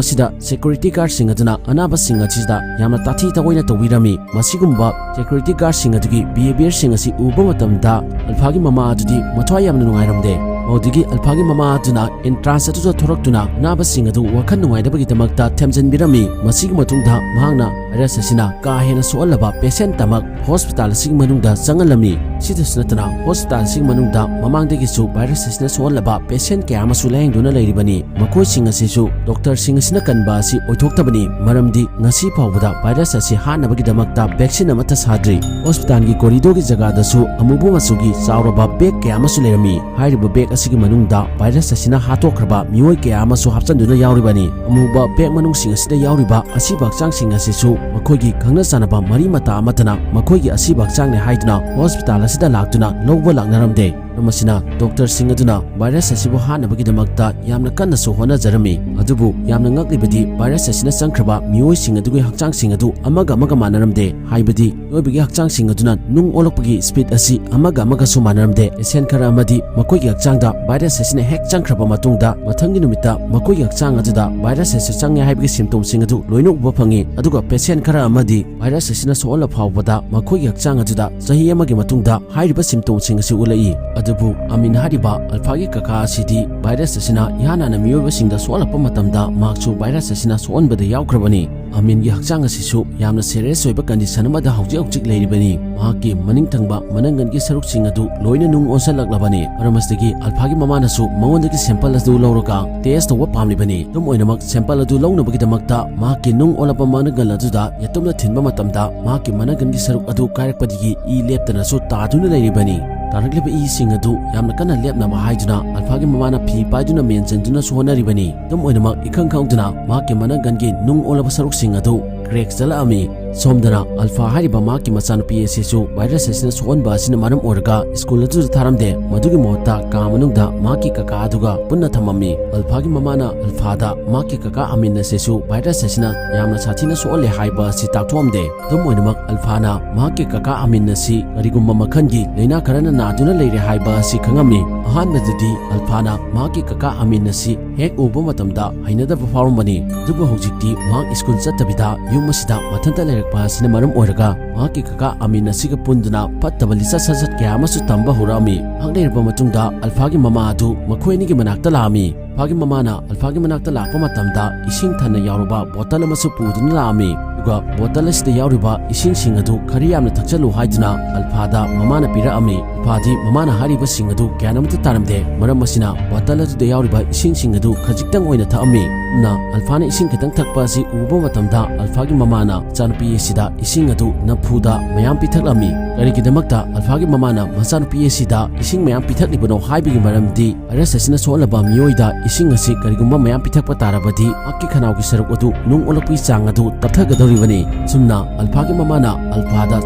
ꯑꯁꯤꯗ ꯁꯦꯀ꯭ꯌꯨꯔꯤꯇꯤ ꯒꯥꯔꯗꯁꯤꯡ ꯑꯗꯨꯅ ꯑꯅꯥꯕꯁꯤꯡ ꯑꯁꯤꯗ ꯌꯥꯝꯅ ꯇꯥꯊꯤ ꯇꯥꯑꯣꯏꯅ ꯇꯧꯕꯤꯔꯝꯃꯤ꯫ ꯃꯁꯤꯒꯨꯝꯕ ꯁꯦꯀ꯭ꯌꯨꯔꯤꯇꯤ ꯒꯥꯔꯗꯁꯤꯡ ꯑꯗꯨꯒꯤ ꯕꯤꯍꯦꯕꯤꯌꯔꯁꯤꯡ ꯑꯁꯤ ꯎꯕ ꯃꯇꯝꯗ ꯑꯜꯐꯥꯒꯤ ꯃꯃꯥ ꯑꯗꯨꯗꯤ ꯃꯊ꯭ꯋꯥꯏ ꯌꯥꯝꯅ ꯅꯨꯡꯉꯥꯏꯔꯝꯗꯦ꯫ ꯃꯗꯨꯗꯒꯤ ꯑꯜꯐꯥꯒꯤ ꯃꯃꯥ ꯑꯗꯨꯅ ꯑꯦꯟꯇ꯭ꯔꯥꯟꯁ ꯑꯗꯨꯗ ꯊꯣꯔꯛꯇꯨꯅ ꯑꯅꯥꯕꯁꯤꯡ ꯑꯗꯨ ꯋꯥꯈꯜ ꯅꯨꯡꯉꯥꯏꯇꯕꯒꯤꯗꯃꯛꯇ ꯊꯦꯝꯖꯤꯟꯕꯤꯔꯝꯃꯤ꯫ ꯃꯁꯤꯒꯤ ꯃꯇꯨꯡꯗ ꯃꯍꯥꯛꯅ ꯚꯥꯏꯔꯁ ꯑꯁꯤꯅ ꯀꯥ ꯍꯦꯟꯅ ꯁꯣꯛꯍꯜꯂꯕ ꯄꯦꯁꯦꯟꯠ ꯑꯃꯛ ꯍꯣꯁꯄꯤꯇꯥꯜ ꯑꯁꯤꯒꯤ ꯃꯅꯨꯡꯗ ꯆꯪꯍꯜꯂꯝꯃꯤ꯫ ꯁꯤꯗꯁꯨ ꯅꯠꯇꯅ ꯍꯣꯁꯄꯤꯇꯥꯜ ꯑꯁꯤꯒꯤ ꯃꯅꯨꯡꯗ ꯃꯃꯥꯡꯗꯒꯤꯁꯨ ꯚꯥꯏꯔꯁ ꯑꯁꯤꯅ ꯁꯣꯛꯍꯜꯂꯕ ꯄꯦꯁꯦꯟꯠ ꯀꯌꯥ ꯑꯃꯁꯨ ꯂꯥꯌꯦꯡꯗꯨꯅ ꯂꯩꯔꯤꯕꯅꯤ꯫ ꯃꯈꯣꯏꯁꯤꯡ ꯑꯁꯤꯁꯨ ꯗꯣꯛꯇꯔꯁꯤꯡ ꯑꯁꯤꯅ ꯀꯟꯕ ꯑꯁꯤ ꯑꯣꯏꯊꯣꯛꯇꯕꯅꯤ, ꯃꯔꯝꯗꯤ ꯉꯁꯤ ꯐꯥꯎꯕꯗ ꯚꯥꯏꯔꯁ ꯑꯁꯤ ꯍꯥꯠꯅꯕꯒꯤꯗꯃꯛꯇ ꯚꯦꯛꯁꯤꯟ ꯑꯃꯠꯇ ꯁꯥꯗ꯭ꯔꯤ꯫ ꯍꯣꯁꯄꯤꯇꯥꯜꯒꯤ ꯀꯣꯔꯤꯗꯣꯔꯒꯤ ꯖꯒꯥꯗꯁꯨ ꯑꯃꯨꯕ ꯃꯆꯨꯒꯤ ꯆꯥꯎꯔꯕ ꯕꯦꯒ ꯀꯌꯥ ꯑꯃꯁꯨ ꯂꯩꯔꯝꯃꯤ꯫ ꯍꯥꯏꯔꯤꯕ ꯕꯦꯒ ꯑꯁꯤꯒꯤ ꯃꯅꯨꯡꯗ ꯚꯥꯏꯔꯁ ꯑꯁꯤꯅ ꯍꯥꯠꯇꯣꯛꯈ꯭ꯔꯕ ꯃꯤꯑꯣꯏ ꯀꯌꯥ ꯑꯃꯁꯨ ꯍꯥꯞꯆꯤꯟꯗꯨꯅ ꯌꯥꯎꯔꯤꯕꯅꯤ꯫ ꯑꯃꯨꯕ ꯕꯦꯒ ꯃꯅꯨꯡꯁꯤꯡ ꯑꯁꯤꯗ ꯌꯥꯎꯔꯤꯕ ꯑꯁꯤꯕ ꯍꯛꯆꯥꯡꯁꯤꯡ ꯑꯁꯤꯁꯨ ꯃꯈꯣꯏꯒꯤ ꯈꯪꯅ ꯆꯥꯟꯅꯕ ꯃꯔꯤ ꯃꯇꯥ ꯑꯃꯠꯇꯅ ꯃꯈꯣꯏꯒꯤ ꯑꯁꯤꯕ ꯍꯛꯆꯥꯡꯅꯤ ꯍꯥꯏꯗꯨꯅ ꯍꯣꯁꯄꯤꯇꯥꯜ ꯑꯁꯤꯗ ꯂꯥꯛꯇꯨꯅ ꯂꯧꯕ ꯂꯥꯛꯅꯔꯝꯗꯦ꯫ ꯃꯔꯝ ꯑꯁꯤꯅ ꯗꯣꯛꯇꯔꯁꯤꯡ ꯑꯗꯨꯅ ꯚꯥꯏꯔꯁ ꯑꯁꯤꯕꯨ ꯍꯥꯠꯅꯕꯒꯤꯗꯃꯛꯇ ꯌꯥꯝꯅ ꯀꯟꯅꯁꯨ ꯍꯣꯠꯅꯖꯔꯝꯃꯤ꯫ ꯑꯗꯨꯕꯨ ꯌꯥꯝꯅ ꯉꯛꯂꯤꯕꯗꯤ ꯚꯥꯏꯔꯁ ꯑꯁꯤꯅ ꯆꯪꯈ꯭ꯔꯕ ꯃꯤꯑꯣꯏꯁꯤꯡ ꯑꯗꯨꯒꯤ ꯍꯛꯆꯥꯡꯁꯤꯡ ꯑꯗꯨ ꯑꯃꯒ ꯑꯃꯒ ꯃꯥꯟꯅꯔꯝꯗꯦ꯫ ꯍꯥꯏꯕꯗꯤ ꯃꯤꯑꯣꯏꯕꯒꯤ ꯍꯛꯆꯥꯡꯁꯤꯡ ꯑꯗꯨꯅ ꯅꯨꯡ ꯑꯣꯜꯂꯛꯄꯒꯤ ꯁ꯭ꯄꯤꯗ ꯑꯁꯤ ꯑꯃꯒ ꯑꯃꯒꯁꯨ ꯃꯥꯟꯅꯔꯝꯗꯦ꯫ ꯄꯦꯁꯦꯟꯠ ꯈꯔ ꯑꯃꯗꯤ ꯃꯈꯣꯏꯒꯤ ꯍꯛꯆꯥꯡꯗ ꯚꯥꯏꯔꯁ ꯑꯁꯤꯅ ꯍꯦꯛ ꯆꯪꯈ꯭ꯔꯕ ꯃꯇꯨꯡꯗ ꯃꯊꯪꯒꯤ ꯅꯨꯃꯤꯠꯇ ꯃꯈꯣꯏꯒꯤ ꯍꯛꯆꯥꯡ ꯑꯗꯨꯗ ꯚꯥꯏꯔꯁ ꯑꯁꯤ ꯆꯪꯉꯦ ꯍꯥꯏꯕꯒꯤ ꯁꯤꯝꯇꯣꯝꯁꯤꯡ ꯑꯗꯨ ꯂꯣꯏꯅ ꯎꯕ ꯐꯪꯉꯤ꯫ ꯑꯗꯨꯒ ꯄꯦꯁꯦꯟꯠ ꯈꯔ ꯑꯃꯗꯤ ꯚꯥꯏꯔꯁ ꯑꯁꯤꯅ ꯁꯣꯛꯍꯜꯂ ꯐꯥꯎꯕꯗ ꯃꯈꯣꯏꯒꯤ ꯍꯛꯆꯥꯡ ꯑꯗꯨꯗ ꯆꯍꯤ ꯑꯃꯒꯤ ꯃꯇꯨꯡꯗ ꯍꯥꯏꯔꯤꯕ ꯁꯤꯝꯇꯣꯝꯁꯤꯡ ꯑꯁꯤ ꯎꯠꯂꯛꯏ꯫ ꯑꯗꯨꯕꯨ ꯑꯃꯤꯟ ꯍꯥꯏꯔꯤꯕ ꯑꯜꯐꯥꯒꯤ ꯀꯀꯥ ꯑꯁꯤꯗꯤ ꯚꯥꯏꯔꯁ ꯑꯁꯤꯅ ꯏꯍꯥꯟ ꯍꯥꯟꯅ ꯃꯤꯑꯣꯏꯕꯁꯤꯡꯗ ꯁꯣꯛꯍꯜꯂꯛꯄ ꯃꯇꯝꯗ ꯃꯍꯥꯛꯁꯨ ꯚꯥꯏꯔꯁ ꯑꯁꯤꯅ ꯁꯣꯛꯍꯟꯕꯗ ꯌꯥꯎꯈ꯭ꯔꯕꯅꯤ꯫ ꯑꯃꯤꯟꯒꯤ ꯍꯛꯆꯥꯡ ꯑꯁꯤꯁꯨ ꯌꯥꯝꯅ ꯁꯦꯔꯤꯌꯁ ꯑꯣꯏꯕ ꯀꯟꯗꯤꯁꯟ ꯑꯃꯗ ꯍꯧꯖꯤꯛ ꯍꯧꯖꯤꯛ ꯂꯩꯔꯤꯕꯅꯤ꯫ ꯃꯍꯥꯛꯀꯤ ꯃꯅꯤꯡ ꯊꯪꯕ ꯃꯅꯪꯒꯟꯒꯤ ꯁꯔꯨꯛꯁꯤꯡ ꯑꯗꯨ ꯂꯣꯏꯅ ꯅꯨꯡ ꯑꯣꯟꯁꯤꯜꯂꯛꯂꯕꯅꯤ꯫ ꯃꯔꯝ ꯑꯁꯤꯗꯒꯤ ꯑꯜꯐꯥꯒꯤ ꯃꯃꯥꯅꯁꯨ ꯃꯉꯣꯟꯗꯒꯤ ꯁꯦꯝꯄꯜ ꯑꯗꯨ ꯂꯧꯔꯒ ꯇꯦꯁ ꯇꯧꯕ ꯄꯥꯝꯂꯤꯕꯅꯤ꯫ ꯑꯗꯨꯝ ꯑꯣꯏꯅꯃꯛ, ꯁꯦꯝꯄꯜ ꯑꯗꯨ ꯂꯧꯅꯕꯒꯤꯗꯃꯛꯇ ꯃꯍꯥꯛꯀꯤ ꯅꯨꯡ ꯑꯣꯜꯂꯛꯄ ꯃꯅꯪꯒꯟ ꯑꯗꯨꯗ ꯌꯦꯇꯨꯝꯅ ꯊꯤꯟꯕ ꯃꯇꯝꯗ ꯃꯍꯥꯛꯀꯤ ꯃꯅꯪꯒꯟꯒꯤ ꯁꯔꯨꯛ ꯑꯗꯨ ꯀꯥꯏꯔꯛꯄꯗꯒꯤ ꯏ ꯂꯦꯞꯇꯅꯁꯨ ꯇꯥꯗꯨꯅ ꯂꯩꯔꯤꯕꯅꯤ꯫ ꯇꯥꯔꯛꯂꯤꯕ ꯏꯁꯤꯡ ꯑꯗꯨ ꯌꯥꯝꯅ ꯀꯟꯅ ꯂꯦꯞꯅꯕ ꯍꯥꯏꯗꯨꯅ ꯑꯜꯐꯥꯒꯤ ꯃꯃꯥꯅ ꯐꯤ ꯄꯥꯏꯗꯨꯅ ꯃꯦꯟꯁꯤꯟꯗꯨꯅꯁꯨ ꯍꯣꯠꯅꯔꯤꯕꯅꯤ꯫ ꯑꯗꯨꯝ ꯑꯣꯏꯅꯃꯛ, ꯏꯈꯪ ꯈꯪꯍꯧꯗꯅ ꯃꯍꯥꯛꯀꯤ ꯃꯅꯪꯒꯟꯒꯤ ꯅꯨꯡ ꯑꯣꯜꯂꯕ ꯁꯔꯨꯛꯁꯤꯡ ꯑꯗꯨ ꯀ꯭ꯔꯦꯛ ꯆꯠꯂꯛꯑꯝꯃꯤ꯫ ꯁꯣꯝꯗꯅ ꯑꯜꯐꯥ ꯍꯥꯏꯔꯤꯕ ꯃꯍꯥꯛꯀꯤ ꯃꯆꯥꯅꯨꯄꯤ ꯑꯁꯤꯁꯨ ꯚꯥꯏꯔꯁ ꯑꯁꯤꯅ ꯁꯣꯛꯍꯟꯕ ꯑꯁꯤꯅ ꯃꯔꯝ ꯑꯣꯏꯔꯒ ꯁ꯭ꯀꯨꯜ ꯑꯗꯨꯗ ꯊꯥꯔꯝꯗꯦ꯫ ꯃꯗꯨꯒꯤ ꯃꯍꯨꯠꯇ ꯀꯥ ꯃꯅꯨꯡꯗ ꯃꯍꯥꯛꯀꯤ ꯀꯀꯥ ꯑꯗꯨꯒ ꯄꯨꯟꯅ ꯊꯝꯃꯝꯃꯤ꯫ ꯑꯜꯐꯥꯒꯤ ꯃꯃꯥꯅ ꯑꯜꯐꯥꯗ ꯃꯍꯥꯛꯀꯤ ꯀꯀꯥ ꯑꯃꯤꯟ ꯑꯁꯤꯁꯨ ꯚꯥꯏꯔꯁ ꯑꯁꯤꯅ ꯌꯥꯝꯅ ꯁꯥꯊꯤꯅ ꯁꯣꯛꯍꯜꯂꯦ ꯍꯥꯏꯕ ꯑꯁꯤ ꯇꯥꯛꯊꯣꯛꯑꯝꯗꯦ꯫ ꯑꯗꯨꯝ ꯑꯣꯏꯅꯃꯛ, ꯑꯜꯐꯥꯅ ꯃꯍꯥꯛꯀꯤ ꯀꯀꯥ ꯑꯃꯤꯟ ꯑꯁꯤ ꯀꯔꯤꯒꯨꯝꯕ ꯃꯈꯜꯒꯤ ꯂꯥꯏꯅꯥ ꯈꯔꯅ ꯅꯥꯗꯨꯅ ꯂꯩꯔꯦ ꯍꯥꯏꯕ ꯑꯁꯤ ꯈꯪꯉꯝꯃꯤ꯫ ꯑꯍꯥꯟꯕꯗꯗꯤ ꯑꯜꯐꯥꯅ ꯃꯍꯥꯛꯀꯤ ꯀꯀꯥ ꯑꯃꯤꯟ ꯑꯁꯤ ꯍꯦꯛ ꯎꯕ ꯃꯇꯝꯗ ꯍꯩꯅꯗꯕ ꯐꯥꯎꯔꯝꯕꯅꯤ꯫ ꯑꯗꯨꯕꯨ ꯍꯧꯖꯤꯛꯇꯤ ꯃꯍꯥꯛ ꯁ꯭ꯀꯨꯜ ꯆꯠꯇꯕꯤꯗ ꯌꯨꯝ ꯑꯁꯤꯗ ꯃꯊꯟꯇ ꯂꯩꯔꯛꯄ ꯑꯁꯤꯅ ꯃꯔꯝ ꯑꯣꯏꯔꯒ ꯃꯍꯥꯛꯀꯤ ꯀꯀꯥ ꯑꯃꯤꯟ ꯑꯁꯤꯒ ꯄꯨꯟꯗꯨꯅ ꯐꯠꯇꯕ ꯂꯤꯆꯠ ꯁꯥꯖꯠ ꯀꯌꯥ ꯑꯃꯁꯨ ꯇꯝꯕ ꯍꯧꯔꯛꯑꯝꯃꯤ꯫ ꯉꯥꯏꯍꯥꯛ ꯂꯩꯔꯕ ꯃꯇꯨꯡꯗ ꯑꯜꯐꯥꯒꯤ ꯃꯃꯥ ꯑꯗꯨ ꯃꯈꯣꯏ ꯑꯅꯤꯒꯤ ꯃꯅꯥꯛꯇ ꯂꯥꯛꯑꯝꯃꯤ꯫ ꯑꯜꯐꯥꯒꯤ ꯃꯃꯥꯅ ꯑꯜꯐꯥꯒꯤ ꯃꯅꯥꯛꯇ ꯂꯥꯛꯄ ꯃꯇꯝꯗ ꯏꯁꯤꯡ ꯊꯟꯅ ꯌꯥꯎꯔꯕ ꯕꯣꯇꯜ ꯑꯃꯁꯨ ꯄꯨꯗꯨꯅ ꯂꯥꯛꯑꯝꯃꯤ꯫ ꯑꯗꯨꯒ ꯕꯣꯇꯜ ꯑꯁꯤꯗ ꯌꯥꯎꯔꯤꯕ ꯏꯁꯤꯡꯁꯤꯡ ꯑꯗꯨ ꯈꯔ ꯌꯥꯝꯅ ꯊꯛꯆꯜꯂꯨ ꯍꯥꯏꯗꯨꯅ ꯑꯜꯐꯥꯗ ꯃꯃꯥꯅ ꯄꯤꯔꯛꯑꯝꯃꯤ꯫ ꯑꯜꯐꯥꯗꯤ ꯃꯃꯥꯅ ꯍꯥꯏꯔꯤꯕꯁꯤꯡ ꯑꯗꯨ ꯒ꯭ꯌꯥꯟ ꯑꯃꯠꯇ ꯇꯥꯔꯝꯗꯦ꯫ ꯃꯔꯝ ꯑꯁꯤꯅ ꯕꯣꯇꯜ ꯑꯗꯨꯗ ꯌꯥꯎꯔꯤꯕ ꯏꯁꯤꯡꯁꯤꯡ ꯑꯗꯨ ꯈꯖꯤꯛꯇꯪ ꯑꯣꯏꯅ ꯊꯛꯑꯝꯃꯤ꯫ ꯑꯗꯨꯅ ꯑꯜꯐꯥꯅ ꯏꯁꯤꯡ ꯈꯤꯇꯪ ꯊꯛꯄ ꯑꯁꯤ ꯎꯕ ꯃꯇꯝꯗ ꯑꯜꯐꯥꯒꯤ ꯃꯃꯥꯅ ꯃꯆꯥꯅꯨꯄꯤ ꯑꯁꯤꯗ ꯏꯁꯤꯡ ꯑꯗꯨ ꯅꯝꯐꯨꯗ ꯃꯌꯥꯝ ꯄꯤꯊꯛꯂꯝꯃꯤ꯫ ꯀꯔꯤꯒꯤꯗꯃꯛꯇ ꯑꯜꯐꯥꯒꯤ ꯃꯃꯥꯅ ꯃꯆꯥꯅꯨꯄꯤ ꯑꯁꯤꯗ ꯏꯁꯤꯡ ꯃꯌꯥꯝ ꯄꯤꯊꯛꯂꯤꯕꯅꯣ ꯍꯥꯏꯕꯒꯤ ꯃꯔꯝꯗꯤ, ꯚꯥꯏꯔꯁ ꯑꯁꯤꯅ ꯁꯣꯛꯍꯜꯂꯕ ꯃꯤꯑꯣꯏꯗ ꯏꯁꯤꯡ ꯑꯁꯤ ꯀꯔꯤꯒꯨꯝꯕ ꯃꯌꯥꯝ ꯄꯤꯊꯛꯄ ꯇꯥꯔꯕꯗꯤ, ꯃꯍꯥꯛꯀꯤ ꯈꯅꯥꯎꯒꯤ ꯁꯔꯨꯛ ꯑꯗꯨ ꯅꯨꯡ ꯑꯣꯜꯂꯛꯄꯒꯤ ꯆꯥꯡ ꯑꯗꯨ ꯇꯞꯊꯒꯗꯧꯔꯤꯕꯅꯤ꯫ ꯑꯁꯨꯝꯅ ꯑꯜꯐꯥꯒꯤ ꯃꯃꯥꯅ ꯑꯜꯐꯥꯗ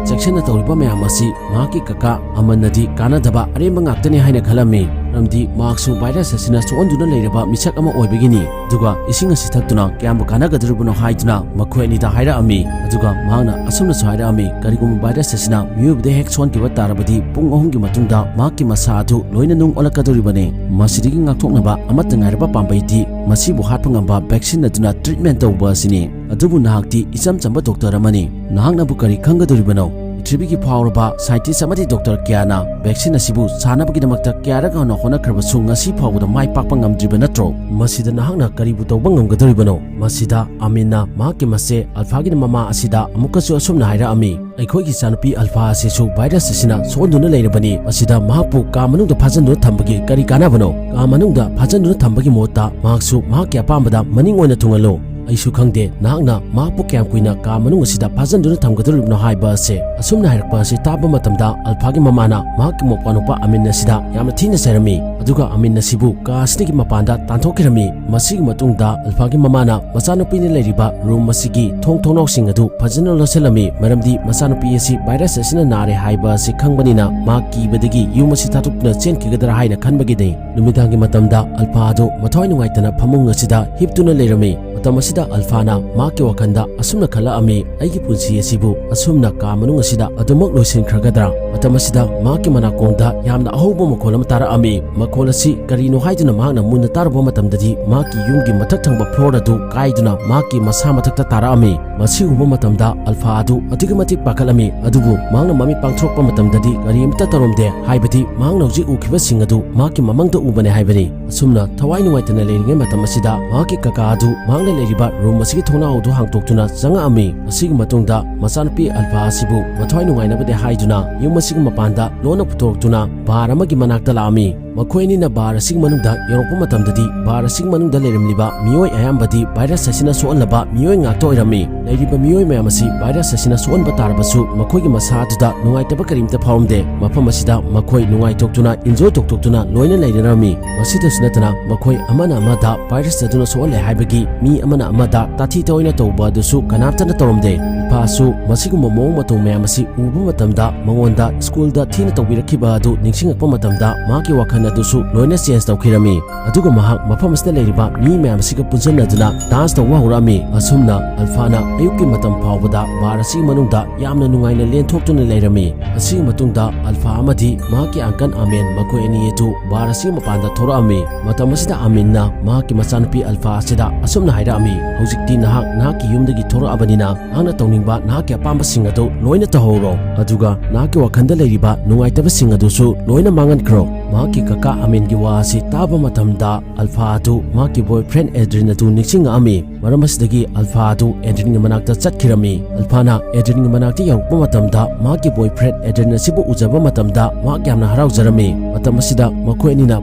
ꯆꯦꯛꯁꯤꯟꯅ ꯇꯧꯔꯤꯕ ꯃꯌꯥꯝ ꯑꯁꯤ ꯃꯍꯥꯛꯀꯤ ꯀꯀꯥ ꯑꯃꯟꯅꯗꯤ ꯀꯥꯟꯅꯗꯕ ꯑꯔꯦꯝꯕ ꯉꯥꯛꯇꯅꯤ ꯍꯥꯏꯅ ꯈꯜꯂꯝꯃꯤ꯫ ꯃꯔꯝꯗꯤ ꯃꯍꯥꯛꯁꯨ ꯚꯥꯏꯔꯁ ꯑꯁꯤꯅ ꯁꯣꯛꯍꯟꯗꯨꯅ ꯂꯩꯔꯕ ꯃꯤꯁꯛ ꯑꯃ ꯑꯣꯏꯕꯒꯤꯅꯤ꯫ ꯑꯗꯨꯒ ꯏꯁꯤꯡ ꯑꯁꯤ ꯊꯛꯇꯨꯅ ꯀꯌꯥꯝꯕꯨ ꯀꯥꯟꯅꯒꯗꯧꯔꯤꯕꯅꯣ ꯍꯥꯏꯗꯨꯅ ꯃꯈꯣꯏ ꯑꯅꯤꯗ ꯍꯥꯏꯔꯛꯑꯝꯃꯤ꯫ ꯑꯗꯨꯒ ꯃꯍꯥꯛꯅ ꯑꯁꯨꯝꯅꯁꯨ ꯍꯥꯏꯔꯛꯑꯝꯃꯤ, ꯀꯔꯤꯒꯨꯝꯕ ꯚꯥꯏꯔꯁ ꯑꯁꯤꯅ ꯃꯤꯑꯣꯏꯕꯗ ꯍꯦꯛ ꯁꯣꯛꯍꯟꯈꯤꯕ ꯇꯥꯔꯕꯗꯤ, ꯄꯨꯡ ꯑꯍꯨꯝꯒꯤ ꯃꯇꯨꯡꯗ ꯃꯍꯥꯛꯀꯤ ꯃꯁꯥ ꯑꯗꯨ ꯂꯣꯏꯅ ꯅꯨꯡ ꯑꯣꯜꯂꯛꯀꯗꯧꯔꯤꯕꯅꯤ꯫ ꯃꯁꯤꯗꯒꯤ ꯉꯥꯛꯊꯣꯛꯅꯕ ꯑꯃꯠꯇ ꯉꯥꯏꯔꯕ ꯄꯥꯝꯕꯩꯗꯤ ꯃꯁꯤꯕꯨ ꯍꯥꯠꯄ ꯉꯝꯕ ꯚꯦꯛꯁꯤꯟ ꯑꯗꯨꯅ ꯇ꯭ꯔꯤꯠꯃꯦꯟ ꯇꯧꯕ ꯑꯁꯤꯅꯤ꯫ ꯑꯗꯨꯕꯨ ꯅꯍꯥꯛꯇꯤ ꯏꯆꯝ ꯆꯝꯕ ꯗꯣꯛꯇꯔ ꯑꯃꯅꯤ꯫ ꯅꯍꯥꯛꯅꯕꯨ ꯀꯔꯤ ꯈꯪꯒꯗꯧꯔꯤꯕꯅꯣ? ꯄ꯭ꯔꯤꯊꯤꯕꯤꯒꯤ ꯐꯥꯎꯔꯕ ꯁꯥꯏꯟꯇꯤꯁ ꯑꯃꯗꯤ ꯗꯣꯛꯇꯔ ꯀꯌꯥꯅ ꯚꯦꯛꯁꯤꯟ ꯑꯁꯤꯕꯨ ꯁꯥꯟꯅꯕꯒꯤꯗꯃꯛꯇ ꯀꯌꯥꯔꯛ ꯍꯟꯅ ꯍꯣꯠꯅꯈ꯭ꯔꯕꯁꯨ ꯉꯁꯤ ꯐꯥꯎꯕꯗ ꯃꯥꯏ ꯄꯥꯛꯄ ꯉꯝꯗ꯭ꯔꯤꯕ ꯅꯠꯇ꯭ꯔꯣ? ꯃꯁꯤꯗ ꯅꯍꯥꯛꯅ ꯀꯔꯤꯕꯨ ꯇꯧꯕ ꯉꯝꯒꯗꯧꯔꯤꯕꯅꯣ? ꯃꯁꯤꯗ ꯑꯃꯤꯟꯅ ꯃꯍꯥꯛꯀꯤ ꯃꯆꯦ ꯑꯜꯐꯥꯒꯤ ꯃꯃꯥ ꯑꯁꯤꯗ ꯑꯃꯨꯛꯀꯁꯨ ꯑꯁꯨꯝꯅ ꯍꯥꯏꯔꯛꯑꯝꯃꯤ, ꯑꯩꯈꯣꯏꯒꯤ ꯏꯆꯥꯅꯨꯄꯤ ꯑꯜꯐꯥ ꯑꯁꯤꯁꯨ ꯚꯥꯏꯔꯁ ꯑꯁꯤꯅ ꯁꯣꯛꯍꯟꯗꯨꯅ ꯂꯩꯔꯕꯅꯤ꯫ ꯃꯁꯤꯗ ꯃꯍꯥꯛꯄꯨ ꯀꯥ ꯃꯅꯨꯡꯗ ꯐꯥꯖꯤꯟꯗꯨꯅ ꯊꯝꯕꯒꯤ ꯀꯔꯤ ꯀꯥꯟꯅꯕꯅꯣ? ꯀꯥ ꯃꯅꯨꯡꯗ ꯐꯥꯖꯤꯟꯗꯨꯅ ꯊꯝꯕꯒꯤ ꯃꯍꯨꯠꯇ ꯃꯍꯥꯛꯁꯨ ꯃꯍꯥꯛꯀꯤ ꯑꯄꯥꯝꯕꯗ ꯃꯅꯤꯡ ꯑꯣꯏꯅ ꯊꯨꯡꯍꯜꯂꯨ꯫ "ꯑꯩꯁꯨ ꯈꯪꯗꯦ, ꯅꯍꯥꯛꯅ ꯃꯍꯥꯛꯄꯨ ꯀꯌꯥꯝ ꯀꯨꯏꯅ ꯀꯥ ꯃꯅꯨꯡ ꯑꯁꯤꯗ ꯐꯥꯖꯤꯟꯗꯨꯅ ꯊꯝꯒꯗꯧꯔꯤꯕꯅꯣ?" ꯍꯥꯏꯕ ꯑꯁꯦ꯫ ꯑꯁꯨꯝꯅ ꯍꯥꯏꯔꯛꯄ ꯑꯁꯤ ꯇꯥꯕ ꯃꯇꯝꯗ ꯑꯜꯐꯥꯒꯤ ꯃꯃꯥꯅ ꯃꯍꯥꯛꯀꯤ ꯃꯧꯄ꯭ꯋꯥꯅꯨꯄꯥ ꯑꯃꯤꯟ ꯑꯁꯤꯗ ꯌꯥꯝꯅ ꯊꯤꯅ ꯆꯩꯔꯝꯃꯤ꯫ ꯑꯗꯨꯒ ꯑꯃꯤꯟ ꯑꯁꯤꯕꯨ ꯀꯥ ꯑꯁꯤꯗꯒꯤ ꯃꯄꯥꯟꯗ ꯇꯥꯟꯊꯣꯛꯈꯤꯔꯝꯃꯤ꯫ ꯃꯁꯤꯒꯤ ꯃꯇꯨꯡꯗ ꯑꯜꯐꯥꯒꯤ ꯃꯃꯥꯅ ꯃꯆꯥꯅꯨꯄꯤꯅ ꯂꯩꯔꯤꯕ ꯔꯨꯝ ꯑꯁꯤꯒꯤ ꯊꯣꯡ ꯊꯣꯡꯅꯥꯎꯁꯤꯡ ꯑꯗꯨ ꯐꯖꯅ ꯂꯣꯟꯁꯤꯜꯂꯝꯃꯤ, ꯃꯔꯝꯗꯤ ꯃꯆꯥꯅꯨꯄꯤ ꯑꯁꯤ ꯚꯥꯏꯔꯁ ꯑꯁꯤꯅ ꯅꯥꯔꯦ ꯍꯥꯏꯕ ꯑꯁꯤ ꯈꯪꯕꯅꯤꯅ ꯃꯍꯥꯛ ꯀꯤꯕꯗꯒꯤ ꯌꯨꯝ ꯑꯁꯤ ꯊꯥꯗꯣꯛꯇꯨꯅ ꯆꯦꯟꯈꯤꯒꯗ꯭ꯔꯥ ꯍꯥꯏꯅ ꯈꯟꯕꯒꯤꯅꯤ꯫ ꯅꯨꯃꯤꯗꯥꯡꯒꯤ ꯃꯇꯝꯗ ꯑꯜꯐꯥ ꯑꯗꯨ ꯃꯊ꯭ꯋꯥꯏ ꯅꯨꯡꯉꯥꯏꯇꯅ ꯐꯃꯨꯡ ꯑꯁꯤꯗ ꯍꯤꯞꯇꯨꯅ ꯂꯩꯔꯝꯃꯤ꯫ ꯃꯇꯝ ꯑꯁꯤꯗ ꯑꯜꯐꯥꯅ ꯃꯍꯥꯛꯀꯤ ꯋꯥꯈꯜꯗ ꯑꯁꯨꯝꯅ ꯈꯜꯂꯛꯑꯝꯃꯤ, "ꯑꯩꯒꯤ ꯄꯨꯟꯁꯤ ꯑꯁꯤꯕꯨ ꯑꯁꯨꯝꯅ ꯀꯥ ꯃꯅꯨꯡ ꯑꯁꯤꯗ ꯑꯗꯨꯃꯛ ꯂꯣꯏꯁꯤꯟꯈ꯭ꯔꯒꯗ꯭ꯔꯥ?" ꯃꯇꯝ ꯑꯁꯤꯗ ꯃꯍꯥꯛꯀꯤ ꯃꯅꯥꯀꯣꯡꯗ ꯌꯥꯝꯅ ꯑꯍꯧꯕ ꯃꯈꯣꯜ ꯑꯃ ꯇꯥꯔꯛꯑꯝꯃꯤ꯫ ꯃꯈꯣꯜ ꯑꯁꯤ ꯀꯔꯤꯅꯣ ꯍꯥꯏꯗꯨꯅ ꯃꯍꯥꯛꯅ ꯃꯨꯟꯅ ꯇꯥꯔꯨꯕ ꯃꯇꯝꯗꯗꯤ ꯃꯍꯥꯛꯀꯤ ꯌꯨꯝꯒꯤ ꯃꯊꯛ ꯊꯪꯕ ꯐ꯭ꯂꯣꯔ ꯑꯗꯨ ꯀꯥꯏꯗꯨꯅ ꯃꯍꯥꯛꯀꯤ ꯃꯁꯥ ꯃꯊꯛꯇ ꯇꯥꯔꯛꯑꯝꯃꯤ꯫ ꯃꯁꯤꯒꯨꯝꯕ ꯃꯇꯝꯗ ꯑꯜꯐꯥ ꯑꯗꯨ ꯑꯗꯨꯛꯀꯤ ꯃꯇꯤꯛ ꯄꯥꯈꯠꯂꯝꯃꯤ, ꯑꯗꯨꯕꯨ ꯃꯍꯥꯛꯅ ꯃꯃꯤꯠ ꯄꯥꯡꯊꯣꯔꯛꯄ ꯃꯇꯝꯗꯗꯤ ꯀꯔꯤꯝꯇ ꯇꯧꯔꯝꯗꯦ, ꯍꯥꯏꯕꯗꯤ ꯃꯍꯥꯛꯅ ꯍꯧꯖꯤꯛ ꯎꯈꯤꯕꯁꯤꯡ ꯑꯗꯨ ꯃꯍꯥꯛꯀꯤ ꯃꯃꯪꯗ ꯎꯕꯅꯦ ꯍꯥꯏꯕꯅꯤ꯫ ꯑꯁꯨꯝꯅ ꯊꯋꯥꯏ ꯅꯨꯡꯉꯥꯏꯇꯅ ꯂꯩꯔꯤꯉꯩ ꯃꯇꯝ ꯑꯁꯤꯗ ꯃꯍꯥꯛꯀꯤ ꯀꯀꯥ ꯑꯗꯨ ꯃꯍꯥꯛꯅ ꯂꯩꯔꯤꯕ ꯔꯨꯝ ꯑꯁꯤꯒꯤ ꯊꯣꯡꯅꯥꯎ ꯑꯗꯨ ꯍꯥꯡꯗꯣꯛꯇꯨꯅ ꯆꯪꯉꯛꯑꯝꯃꯤ꯫ ꯑꯁꯤꯒꯤ ꯃꯇꯨꯡꯗ ꯃꯆꯥꯅꯨꯄꯤ ꯑꯜꯐꯥ ꯑꯁꯤꯕꯨ ꯃꯊ꯭ꯋꯥꯏ ꯅꯨꯡꯉꯥꯏꯅꯕꯗꯤ ꯍꯥꯏꯗꯨꯅ ꯌꯨꯝ ꯑꯁꯤꯒꯤ ꯃꯄꯥꯟꯗ ꯂꯣꯟꯅ ꯄꯨꯊꯣꯔꯛꯇꯨꯅ ꯕꯥꯔ ꯑꯃꯒꯤ ꯃꯅꯥꯛꯇ ꯂꯥꯛꯑꯝꯃꯤ꯫ ꯃꯈꯣꯏ ꯑꯅꯤꯅ ꯕꯥꯔ ꯑꯁꯤꯒꯤ ꯃꯅꯨꯡꯗ ꯌꯧꯔꯛꯄ ꯃꯇꯝꯗꯗꯤ ꯕꯥꯔ ꯑꯁꯤꯒꯤ ꯃꯅꯨꯡꯗ ꯂꯩꯔꯝꯂꯤꯕ ꯃꯤꯑꯣꯏ ꯑꯌꯥꯝꯕꯗꯤ ꯚꯥꯏꯔꯁ ꯑꯁꯤꯅ ꯁꯣꯛꯍꯜꯂꯕ ꯃꯤꯑꯣꯏ ꯉꯥꯛꯇ ꯑꯣꯏꯔꯝꯃꯤ꯫ ꯂꯩꯔꯤꯕ ꯃꯤꯑꯣꯏ ꯃꯌꯥꯝ ꯑꯁꯤ ꯚꯥꯏꯔꯁ ꯑꯁꯤꯅ ꯁꯣꯛꯍꯟꯕ ꯇꯥꯔꯕꯁꯨ ꯃꯈꯣꯏꯒꯤ ꯃꯁꯥ ꯑꯗꯨꯗ ꯅꯨꯡꯉꯥꯏꯇꯕ ꯀꯔꯤꯝꯇ ꯐꯥꯎꯔꯝꯗꯦ꯫ ꯃꯐꯝ ꯑꯁꯤꯗ ꯃꯈꯣꯏ ꯅꯨꯡꯉꯥꯏꯊꯣꯛꯇꯨꯅ, ꯏꯟꯖꯣꯏ ꯇꯧꯊꯣꯛꯇꯨꯅ ꯂꯣꯏꯅ ꯂꯩꯅꯔꯝꯃꯤ꯫ ꯃꯁꯤꯗꯁꯨ ꯅꯠꯇꯅ ꯃꯈꯣꯏ ꯑꯃꯅ ꯑꯃꯗ ꯚꯥꯏꯔꯁ ꯑꯗꯨꯅ ꯁꯣꯛꯍꯜꯂꯦ ꯍꯥꯏꯕꯒꯤ ꯃꯤ ꯑꯃꯅ ꯑꯃꯗ ꯇꯥꯊꯤ ꯇꯥꯑꯣꯏꯅ ꯇꯧꯕ ꯑꯗꯨꯁꯨ ꯀꯅꯥꯝꯇꯅ ꯇꯧꯔꯝꯗꯦ꯫ ꯏꯐꯥꯁꯨ ꯃꯁꯤꯒꯨꯝꯕ ꯃꯑꯣꯡ ꯃꯇꯧ ꯃꯌꯥꯝ ꯑꯁꯤ ꯎꯕ ꯃꯇꯝꯗ ꯃꯉꯣꯟꯗ ꯁ꯭ꯀꯨꯜꯗ ꯊꯤꯅ ꯇꯧꯕꯤꯔꯛꯈꯤꯕ ꯑꯗꯨ ꯅꯤꯡꯁꯤꯡꯂꯛꯄ ꯃꯇꯝꯗ ꯃꯍꯥꯛꯀꯤ ꯋꯥꯈꯜ ꯑꯗꯨꯁꯨ ꯂꯣꯏꯅ ꯆꯦꯟꯖ ꯇꯧꯈꯤꯔꯝꯃꯤ꯫ ꯑꯗꯨꯒ ꯃꯍꯥꯛ ꯃꯐꯝ ꯑꯁꯤꯗ ꯂꯩꯔꯤꯕ ꯃꯤ ꯃꯌꯥꯝ ꯑꯁꯤꯒ ꯄꯨꯟꯁꯤꯟꯅꯗꯨꯅ ꯗꯥꯟꯁ ꯇꯧꯕ ꯍꯧꯔꯛꯑꯝꯃꯤ꯫ ꯑꯁꯨꯝꯅ ꯑꯜꯐꯥꯅ ꯑꯌꯨꯛꯀꯤ ꯃꯇꯝ ꯐꯥꯎꯕꯗ ꯕꯥꯔ ꯑꯁꯤꯒꯤ ꯃꯅꯨꯡꯗ ꯌꯥꯝꯅ ꯅꯨꯡꯉꯥꯏꯅ ꯂꯦꯟꯊꯣꯛꯇꯨꯅ ꯂꯩꯔꯝꯃꯤ꯫ ꯑꯁꯤꯒꯤ ꯃꯇꯨꯡꯗ ꯑꯜꯐꯥ ꯑꯃꯗꯤ ꯃꯍꯥꯛꯀꯤ ꯑꯪꯀꯜ ꯑꯃꯦꯟ, ꯃꯈꯣꯏ ꯑꯅꯤ ꯑꯗꯨ ꯕꯥꯔ ꯑꯁꯤꯒꯤ ꯃꯄꯥꯟꯗ ꯊꯣꯔꯛꯑꯝꯃꯤ꯫ ꯃꯇꯝ ꯑꯁꯤꯗ ꯑꯃꯤꯟꯅ ꯃꯍꯥꯛꯀꯤ ꯃꯆꯥꯅꯨꯄꯤ ꯑꯜꯐꯥ ꯑꯁꯤꯗ ꯑꯁꯨꯝꯅ ꯍꯥꯏꯔꯛꯑꯝꯃꯤ, "ꯍꯧꯖꯤꯛꯇꯤ ꯅꯍꯥꯛ ꯅꯍꯥꯛꯀꯤ ꯌꯨꯝꯗꯒꯤ ꯊꯣꯔꯛꯑꯕꯅꯤꯅ, ꯅꯍꯥꯛꯅ ꯇꯧꯅꯤꯡꯕ ꯅꯍꯥꯛꯀꯤ ꯑꯄꯥꯝꯕꯁꯤꯡ ꯑꯗꯨ ꯂꯣꯏꯅ ꯇꯧꯍꯧꯔꯣ꯫ ꯑꯗꯨꯒ ꯅꯍꯥꯛꯀꯤ ꯋꯥꯈꯜꯗ ꯂꯩꯔꯤꯕ ꯅꯨꯡꯉꯥꯏꯇꯕꯁꯤꯡ ꯑꯗꯨꯁꯨ ꯂꯣꯏꯅ ꯃꯥꯡꯍꯟꯈ꯭ꯔꯣ꯫ ꯃꯍꯥꯛꯀꯤ ꯀꯀꯥ ꯑꯃꯤꯟꯒꯤ ꯋꯥ ꯑꯁꯤ ꯇꯥꯕ ꯃꯇꯝꯗ ꯑꯜꯐꯥ ꯑꯗꯨ ꯃꯍꯥꯛꯀꯤ boyfriend ꯑꯦꯗ꯭ꯔꯤꯟ ꯑꯗꯨ ꯅꯤꯡꯁꯤꯡꯉꯛꯑꯝꯃꯤ꯫ ꯃꯔꯝ ꯑꯁꯤꯗꯒꯤ ꯑꯜꯐꯥ ꯑꯗꯨ ꯑꯦꯗ꯭ꯔꯤꯟꯒꯤ ꯃꯅꯥꯛꯇ ꯆꯠꯈꯤꯔꯝꯃꯤ꯫ ꯑꯜꯐꯥꯅ ꯑꯦꯗ꯭ꯔꯤꯟꯒꯤ ꯃꯅꯥꯛꯇ ꯌꯧꯔꯛꯄ ꯃꯇꯝꯗ ꯃꯍꯥꯛꯀꯤ boyfriend ꯑꯦꯗ꯭ꯔꯤꯟ ꯑꯁꯤꯕꯨ ꯎꯖꯕ ꯃꯇꯝꯗ ꯃꯍꯥꯛ ꯌꯥꯝꯅ ꯍꯔꯥꯎꯖꯔꯝꯃꯤ꯫ ꯃꯇꯝ ꯑꯁꯤꯗ ꯃꯈꯣꯏ ꯑꯅꯤꯅ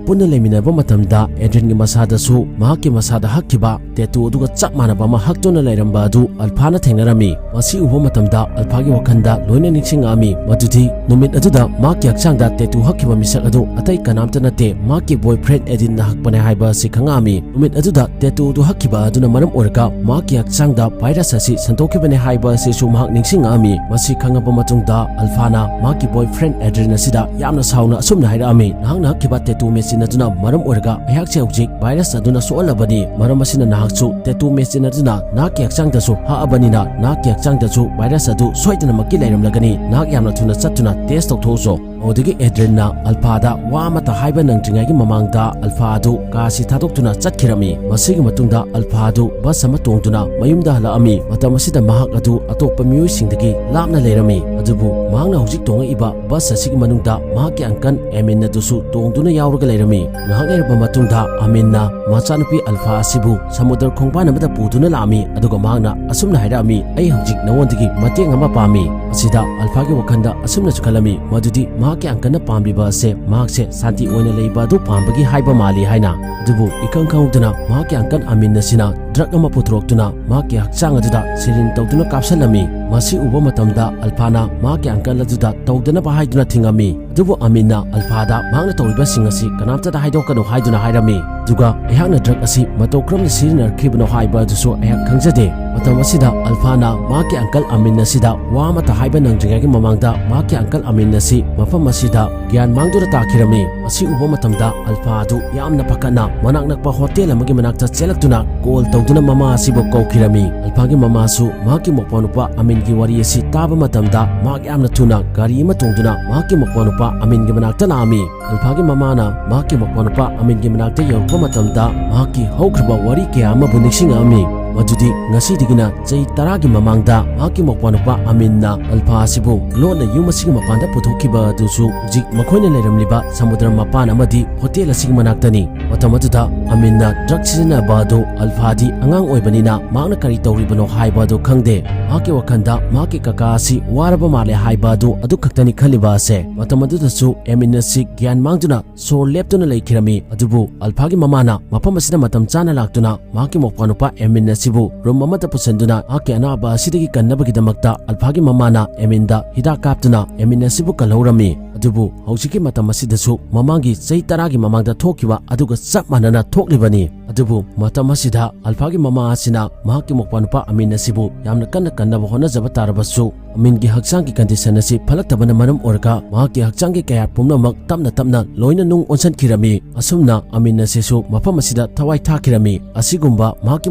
ꯄꯨꯟꯅ ꯂꯩꯃꯤꯟꯅꯕ ꯃꯇꯝꯗ ꯑꯦꯗ꯭ꯔꯤꯟꯒꯤ ꯃꯁꯥꯗꯁꯨ ꯃꯍꯥꯛꯀꯤ ꯃꯁꯥꯗ ꯍꯛꯈꯤꯕ ꯇꯦꯇꯨ ꯑꯗꯨꯒ ꯆꯞ ꯃꯥꯟꯅꯕ ꯑꯃ ꯍꯛꯇꯨꯅ ꯂꯩꯔꯝꯕ ꯑꯗꯨ ꯑꯜꯐꯥꯅ ꯊꯦꯡꯅꯔꯝꯃꯤ꯫ ꯃꯁꯤ ꯎꯕ ꯃꯇꯝꯗ ꯑꯜꯐꯥꯒꯤ ꯋꯥꯈꯜꯗ ꯂꯣꯏꯅ ꯅꯤꯡꯁꯤꯡꯉꯛꯑꯝꯃꯤ, ꯃꯗꯨꯗꯤ ꯅꯨꯃꯤꯠ ꯑꯗꯨꯗ ꯃꯍꯥꯛꯀꯤ ꯍꯛꯆꯥꯡꯗ ꯇꯦꯇꯨ ꯍꯛꯈꯤꯕ ꯃꯤꯁꯛ ꯑꯗꯨ ꯑꯇꯩ ꯀꯅꯥꯝꯇ ꯅꯠꯇꯦ, ꯃꯍꯥꯛꯀꯤ boyfriend ꯑꯦꯗ꯭ꯔꯤꯟꯅ ꯍꯛꯄꯅꯦ ꯍꯥꯏꯕ ꯑꯁꯤ ꯈꯪꯉꯛꯑꯝꯃꯤ꯫ ꯅꯨꯃꯤꯠ ꯑꯗꯨꯗ ꯇꯦꯇꯨ ꯑꯗꯨ ꯍꯛꯈꯤꯕ ꯑꯗꯨꯅ ꯃꯔꯝ ꯑꯣꯏꯔꯒ ꯃꯍꯥꯛꯀꯤ ꯍꯛꯆꯥꯡꯗ virus ꯑꯁꯤ ꯁꯟꯗꯣꯛꯈꯤꯕꯅꯦ ꯍꯥꯏꯕ ꯑꯁꯤꯁꯨ ꯃꯍꯥꯛ ꯅꯤꯡꯁꯤꯡꯉꯛꯑꯝꯃꯤ꯫ ꯃꯁꯤ ꯈꯪꯉꯕ ꯃꯇꯨꯡꯗ ꯑꯜꯐꯥꯅ ꯃꯍꯥꯛꯀꯤ boyfriend ꯑꯦꯗ꯭ꯔꯤꯟ ꯑꯁꯤꯗ ꯌꯥꯝꯅ ꯁꯥꯎꯅ ꯑꯁꯨꯝꯅ ꯍꯥꯏꯔꯛꯑꯝꯃꯤ, "ꯅꯍꯥꯛꯅ ꯍꯛꯈꯤꯕ ꯇꯦꯇꯨ ꯃꯦꯆꯤꯟ ꯑꯗꯨꯅ ꯃꯔꯝ ꯑꯣꯏꯔꯒ ꯑꯩꯍꯥꯛꯁꯦ ꯍꯧꯖꯤꯛ virus ꯑꯗꯨꯅ ꯁꯣꯛꯍꯜꯂꯕꯅꯤ꯫ ꯃꯔꯝ ꯑꯁꯤꯅ ꯅꯍꯥꯛꯁꯨ ꯇꯦꯇꯨ ꯃꯦꯆꯤꯟ ꯑꯗꯨꯅ ꯅꯍꯥꯛꯀꯤ ꯍꯛꯆꯥꯡꯗꯁꯨ ꯍꯛꯑꯕꯅꯤꯅ ꯅꯍꯥꯛꯀꯤ ꯍꯛꯆꯥꯡꯗꯁꯨ virus ꯑꯗꯨ ꯁꯣꯏꯗꯅꯃꯛꯀꯤ ꯂꯩꯔꯝꯂꯒꯅꯤ꯫ ꯅꯍꯥꯛ ꯌꯥꯝꯅ ꯊꯨꯅ ꯆꯠꯇꯨꯅ test ꯇꯧꯊꯣꯛꯎꯆꯣ꯫" ꯑꯗꯨꯗꯒꯤ ꯑꯦꯗ꯭ꯔꯤꯟꯅ ꯑꯜꯐꯥꯗ ꯋꯥ ꯑꯃꯠꯇ ꯍꯥꯏꯕ ꯅꯪꯗ꯭ꯔꯤꯉꯩꯒꯤ ꯃꯃꯥꯡꯗ ꯑꯜꯐꯥ ꯑꯗꯨ ꯀꯥ ꯑꯁꯤ ꯊꯥꯗꯣꯛꯇꯨꯅ ꯆꯠꯈꯤꯔꯝꯃꯤ꯫ ꯃꯁꯤꯒꯤ ꯃꯇꯨꯡꯗ ꯑꯜꯐꯥ ꯑꯗꯨ bus ꯑꯃ ꯇꯣꯡꯗꯨꯅ ꯃꯌꯨꯝꯗ ꯍꯜꯂꯛꯑꯝꯃꯤ꯫ ꯃꯇꯝ ꯑꯁꯤꯗ ꯃꯍꯥꯛ ꯑꯗꯨ ꯑꯇꯣꯞꯄ ꯃꯤꯑꯣꯏꯁꯤꯡꯗꯒꯤ ꯂꯥꯞꯅ ꯂꯩꯔꯝꯃꯤ꯫ ꯑꯗꯨꯕꯨ ꯃꯍꯥꯛꯅ ꯍꯧꯖꯤꯛ ꯇꯣꯡꯉꯛꯏꯕ bus ꯑꯁꯤꯒꯤ ꯃꯅꯨꯡꯗ ꯃꯍꯥꯛꯀꯤ uncle ꯑꯃꯤꯟ ꯑꯗꯨꯁꯨ ꯇꯣꯡꯗꯨꯅ ꯌꯥꯎꯔꯒ ꯂꯩꯔꯝꯃꯤ꯫ ꯉꯥꯏꯍꯥꯛ ꯂꯩꯔꯕ ꯃꯇꯨꯡꯗ ꯑꯃꯤꯟꯅ ꯃꯆꯥꯅꯨꯄꯤ ꯑꯜꯐꯥ ꯑꯁꯤꯕꯨ ꯁꯃꯨꯗ꯭ꯔ ꯈꯣꯡꯕꯥꯟ ꯑꯃꯗ ꯄꯨꯗꯨꯅ ꯂꯥꯛꯑꯝꯃꯤ, ꯑꯗꯨꯒ ꯃꯍꯥꯛꯅ ꯑꯁꯨꯝꯅ ꯍꯥꯏꯔꯛꯑꯝꯃꯤ, "ꯑꯩ ꯍꯧꯖꯤꯛ ꯅꯉꯣꯟꯗꯒꯤ ꯃꯇꯦꯡ ꯑꯃ ꯄꯥꯝꯃꯤ꯫" ꯑꯁꯤꯗ ꯑꯜꯐꯥꯒꯤ ꯋꯥꯈꯜꯗ ꯑꯁꯨꯝꯅꯁꯨ ꯈꯜꯂꯝꯃꯤ, ꯃꯗꯨꯗꯤ ꯃꯍꯥꯛꯀꯤ uncleꯅ ꯄꯥꯝꯂꯤꯕ ꯑꯁꯦ ꯃꯍꯥꯛꯁꯦ ꯁꯥꯟꯇꯤ ꯑꯣꯏꯅ ꯂꯩꯕ ꯑꯗꯨ ꯄꯥꯝꯕꯒꯤ ꯍꯥꯏꯕ ꯃꯥꯜꯂꯤ ꯍꯥꯏꯅ꯫ ꯑꯗꯨꯕꯨ ꯏꯈꯪ ꯈꯪꯍꯧꯗꯅ ꯃꯍꯥꯛꯀꯤ uncle ꯑꯃꯤꯟ ꯑꯁꯤꯅ drug ꯑꯃ ꯄꯨꯊꯣꯔꯛꯇꯨꯅ ꯃꯍꯥꯛꯀꯤ ꯍꯛꯆꯥꯡ ꯑꯗꯨꯗ syringe ꯇꯧꯗꯨꯅ ꯀꯥꯞꯁꯜꯂꯝꯃꯤ꯫ ꯃꯁꯤ ꯎꯕ ꯃꯇꯝꯗ ꯑꯜꯐꯥꯅ ꯃꯍꯥꯛꯀꯤ uncle ꯑꯗꯨꯗ ꯇꯧꯗꯅꯕ ꯍꯥꯏꯗꯨꯅ ꯊꯤꯡꯉꯝꯃꯤ꯫ ꯑꯗꯨꯕꯨ ꯑꯃꯤꯟꯅ ꯑꯜꯐꯥꯗ ꯃꯍꯥꯛꯅ ꯇꯧꯔꯤꯕꯁꯤꯡ ꯑꯁꯤ ꯀꯅꯥꯝꯇꯗ ꯍꯥꯏꯗꯣꯛꯀꯅꯨ ꯍꯥꯏꯗꯨꯅ ꯍꯥꯏꯔꯝꯃꯤ꯫ ꯑꯗꯨꯒ ꯑꯩꯍꯥꯛꯅ drug ꯑꯁꯤ ꯃꯇꯧ ꯀꯔꯝꯅ ꯁꯤꯖꯤꯟꯅꯔꯛꯈꯤꯕꯅꯣ ꯍꯥꯏꯕ ꯑꯗꯨꯁꯨ ꯑꯩꯍꯥꯛ ꯈꯪꯖꯗꯦ꯫ ꯃꯇꯝ ꯑꯁꯤꯗ ꯑꯜꯐꯥꯅ ꯃꯍꯥꯛꯀꯤ uncle ꯑꯃꯤꯟ ꯑꯁꯤꯗ ꯋꯥ ꯑꯃꯠꯇ ꯍꯥꯏꯕ ꯅꯪꯗ꯭ꯔꯤꯉꯩꯒꯤ ꯃꯃꯥꯡꯗ ꯃꯍꯥꯛꯀꯤ uncle ꯑꯃꯤꯟ ꯑꯁꯤ ꯃꯐꯝ ꯑꯁꯤꯗ ꯒ꯭ꯌꯥꯟ ꯃꯥꯡꯗꯨꯅ ꯇꯥꯈꯤꯔꯝꯃꯤ꯫ ꯃꯁꯤ ꯎꯕ ꯃꯇꯝꯗ ꯑꯜꯐꯥ ꯑꯗꯨ ꯌꯥꯝꯅ ꯄꯥꯈꯠꯅ ꯃꯅꯥꯛ ꯅꯛꯄ hotel ꯑꯃꯒꯤ ꯃꯅꯥꯛꯇ ꯆꯦꯜꯂꯛꯇꯨꯅ call ꯇꯧꯗꯨꯅ ꯃꯃꯥ ꯑꯁꯤꯕꯨ ꯀꯧꯈꯤꯔꯝꯃꯤ꯫ ꯑꯜꯐꯥꯒꯤ ꯃꯃꯥꯁꯨ ꯃꯍꯥꯛꯀꯤ ꯃꯧꯄ꯭ꯋꯥꯅꯨꯄꯥ ꯑꯃꯤꯟꯒꯤ ꯋꯥꯔꯤ ꯑꯁꯤ ꯇꯥꯕ ꯃꯇꯝꯗ ꯃꯍꯥꯛ ꯌꯥꯝꯅ ꯊꯨꯅ ꯒꯥꯔꯤ ꯑꯃ ꯇꯣꯡꯗꯨꯅ ꯃꯍꯥꯛꯀꯤ ꯃꯧꯄ꯭ꯋꯥꯅꯨꯄꯥ ꯑꯃꯤꯟꯒꯤ ꯃꯅꯥꯛꯇ ꯂꯥꯛꯑꯝꯃꯤ꯫ ꯑꯜꯐꯥꯒꯤ ꯃꯃꯥꯅ ꯃꯍꯥꯛꯀꯤ ꯃꯧꯄ꯭ꯋꯥꯅꯨꯄꯥ ꯑꯃꯤꯟꯒꯤ ꯃꯅꯥꯛꯇ ꯌꯧꯔꯛꯄ ꯃꯇꯝꯗ ꯃꯍꯥꯛꯀꯤ ꯍꯧꯈ꯭ꯔꯕ ꯋꯥꯔꯤ ꯀꯌꯥ ꯑꯃꯕꯨ ꯅꯤꯡꯁꯤꯡꯉꯛꯑꯝꯃꯤ꯫ ꯃꯗꯨꯗꯤ ꯉꯁꯤꯗꯒꯤꯅ ꯆꯍꯤ ꯇꯔꯥꯒꯤ ꯃꯃꯥꯡꯗ ꯃꯍꯥꯛꯀꯤ ꯃꯧꯄ꯭ꯋꯥꯅꯨꯄꯥ ꯑꯃꯤꯟꯅ ꯑꯜꯐꯥ ꯑꯁꯤꯕꯨ ꯂꯣꯟꯅ ꯌꯨꯝ ꯑꯁꯤꯒꯤ ꯃꯄꯥꯟꯗ ꯄꯨꯊꯣꯛꯈꯤꯕ ꯑꯗꯨꯁꯨ ꯍꯧꯖꯤꯛ ꯃꯈꯣꯏꯅ ꯂꯩꯔꯝꯂꯤꯕ ꯁꯃꯨꯗ꯭ꯔ ꯃꯄꯥꯟ ꯑꯃꯗꯤ ꯍꯣꯇꯦꯜ ꯑꯁꯤꯒꯤ ꯃꯅꯥꯛꯇꯅꯤ꯫ ꯃꯇꯝ ꯑꯗꯨꯗ ꯑꯃꯤꯟꯅ ꯗ꯭ꯔꯒ ꯁꯤꯖꯤꯟꯅꯕ ꯑꯗꯨ, ꯑꯜꯐꯥꯗꯤ ꯑꯉꯥꯡ ꯑꯣꯏꯕꯅꯤꯅ ꯃꯍꯥꯛꯅ ꯀꯔꯤ ꯇꯧꯔꯤꯕꯅꯣ ꯍꯥꯏꯕ ꯑꯗꯨ ꯈꯪꯗꯦ꯫ ꯃꯍꯥꯛꯀꯤ ꯋꯥꯈꯜꯗ ꯃꯍꯥꯛꯀꯤ ꯀꯀꯥ ꯑꯁꯤ ꯋꯥꯔꯕ ꯃꯥꯜꯂꯦ ꯍꯥꯏꯕ ꯑꯗꯨ ꯑꯗꯨ ꯈꯛꯇꯅꯤ ꯈꯜꯂꯤꯕ ꯑꯁꯦ꯫ ꯃꯇꯝ ꯑꯗꯨꯗꯁꯨ ꯑꯦꯃꯤꯟ ꯑꯁꯤ ꯒ꯭ꯌꯥꯟ ꯃꯥꯡꯗꯨꯅ ꯁꯣꯔ ꯂꯦꯞꯇꯨꯅ ꯂꯩꯈꯤꯔꯝꯃꯤ꯫ ꯑꯗꯨꯕꯨ ꯑꯜꯐꯥꯒꯤ ꯃꯃꯥꯅ ꯃꯐꯝ ꯑꯁꯤꯗ ꯃꯇꯝ ꯆꯥꯅ ꯂꯥꯛꯇꯨꯅ ꯃꯍꯥꯛꯀꯤ ꯃꯧꯄ꯭ꯋꯥꯅꯨꯄꯥ ꯑꯦꯃꯤꯟ ꯑꯁꯤꯕꯨ ꯔꯨꯝ ꯑꯃꯗ ꯄꯨꯁꯤꯟꯗꯨꯅ ꯃꯍꯥꯛꯀꯤ ꯑꯅꯥꯕ ꯑꯁꯤꯗꯒꯤ ꯀꯟꯅꯕꯒꯤꯗꯃꯛꯇ ꯑꯜꯐꯥꯒꯤ ꯃꯃꯥꯅ ꯑꯦꯃꯤꯟꯗ ꯍꯤꯗꯥꯛ ꯀꯥꯞꯇꯨꯅ ꯑꯦꯃꯤꯟ ꯑꯁꯤꯕꯨ ꯀꯜꯍꯧꯔꯝꯃꯤ꯫ ꯑꯗꯨꯕꯨ ꯍꯧꯖꯤꯛꯀꯤ ꯃꯇꯝ ꯑꯁꯤꯗꯁꯨ ꯃꯃꯥꯡꯒꯤ ꯆꯍꯤ ꯇꯔꯥꯒꯤ ꯃꯃꯥꯡꯗ ꯊꯣꯛꯈꯤꯕ ꯑꯗꯨꯒ ꯆꯞ ꯃꯥꯟꯅꯅ ꯊꯣꯛꯂꯤꯕꯅꯤ꯫ ꯑꯗꯨꯕꯨ ꯃꯇꯝ ꯑꯁꯤꯗ ꯑꯜꯐꯥꯒꯤ ꯃꯃꯥ ꯑꯁꯤꯅ ꯃꯍꯥꯛꯀꯤ ꯃꯧꯄ꯭ꯋꯥꯅꯨꯄꯥ ꯑꯃꯤꯟ ꯑꯁꯤꯕꯨ ꯌꯥꯝꯅ ꯀꯟꯅ ꯀꯟꯅꯕ ꯍꯣꯠꯅꯖꯕ ꯇꯥꯔꯕꯁꯨ, ꯑꯃꯤꯟꯒꯤ ꯍꯛꯆꯥꯡꯒꯤ ꯀꯟꯗꯤꯁꯟ ꯑꯁꯤ ꯐꯠꯂꯛꯇꯕꯅ ꯃꯔꯝ ꯑꯣꯏꯔꯒ ꯃꯍꯥꯛꯀꯤ ꯍꯛꯆꯥꯡꯒꯤ ꯀꯌꯥꯠ ꯄꯨꯝꯅꯃꯛ ꯇꯞꯅ ꯇꯞꯅ ꯂꯣꯏꯅ ꯅꯨꯡ ꯑꯣꯟꯁꯤꯟꯈꯤꯔꯝꯃꯤ꯫ ꯑꯁꯨꯝꯅ ꯑꯃꯤꯟ ꯑꯁꯤꯁꯨ ꯃꯐꯝ ꯑꯁꯤꯗ ꯊꯋꯥꯏ ꯊꯥꯈꯤꯔꯝꯃꯤ꯫ ꯑꯁꯤꯒꯨꯝꯕ ꯃꯍꯥꯛꯀꯤ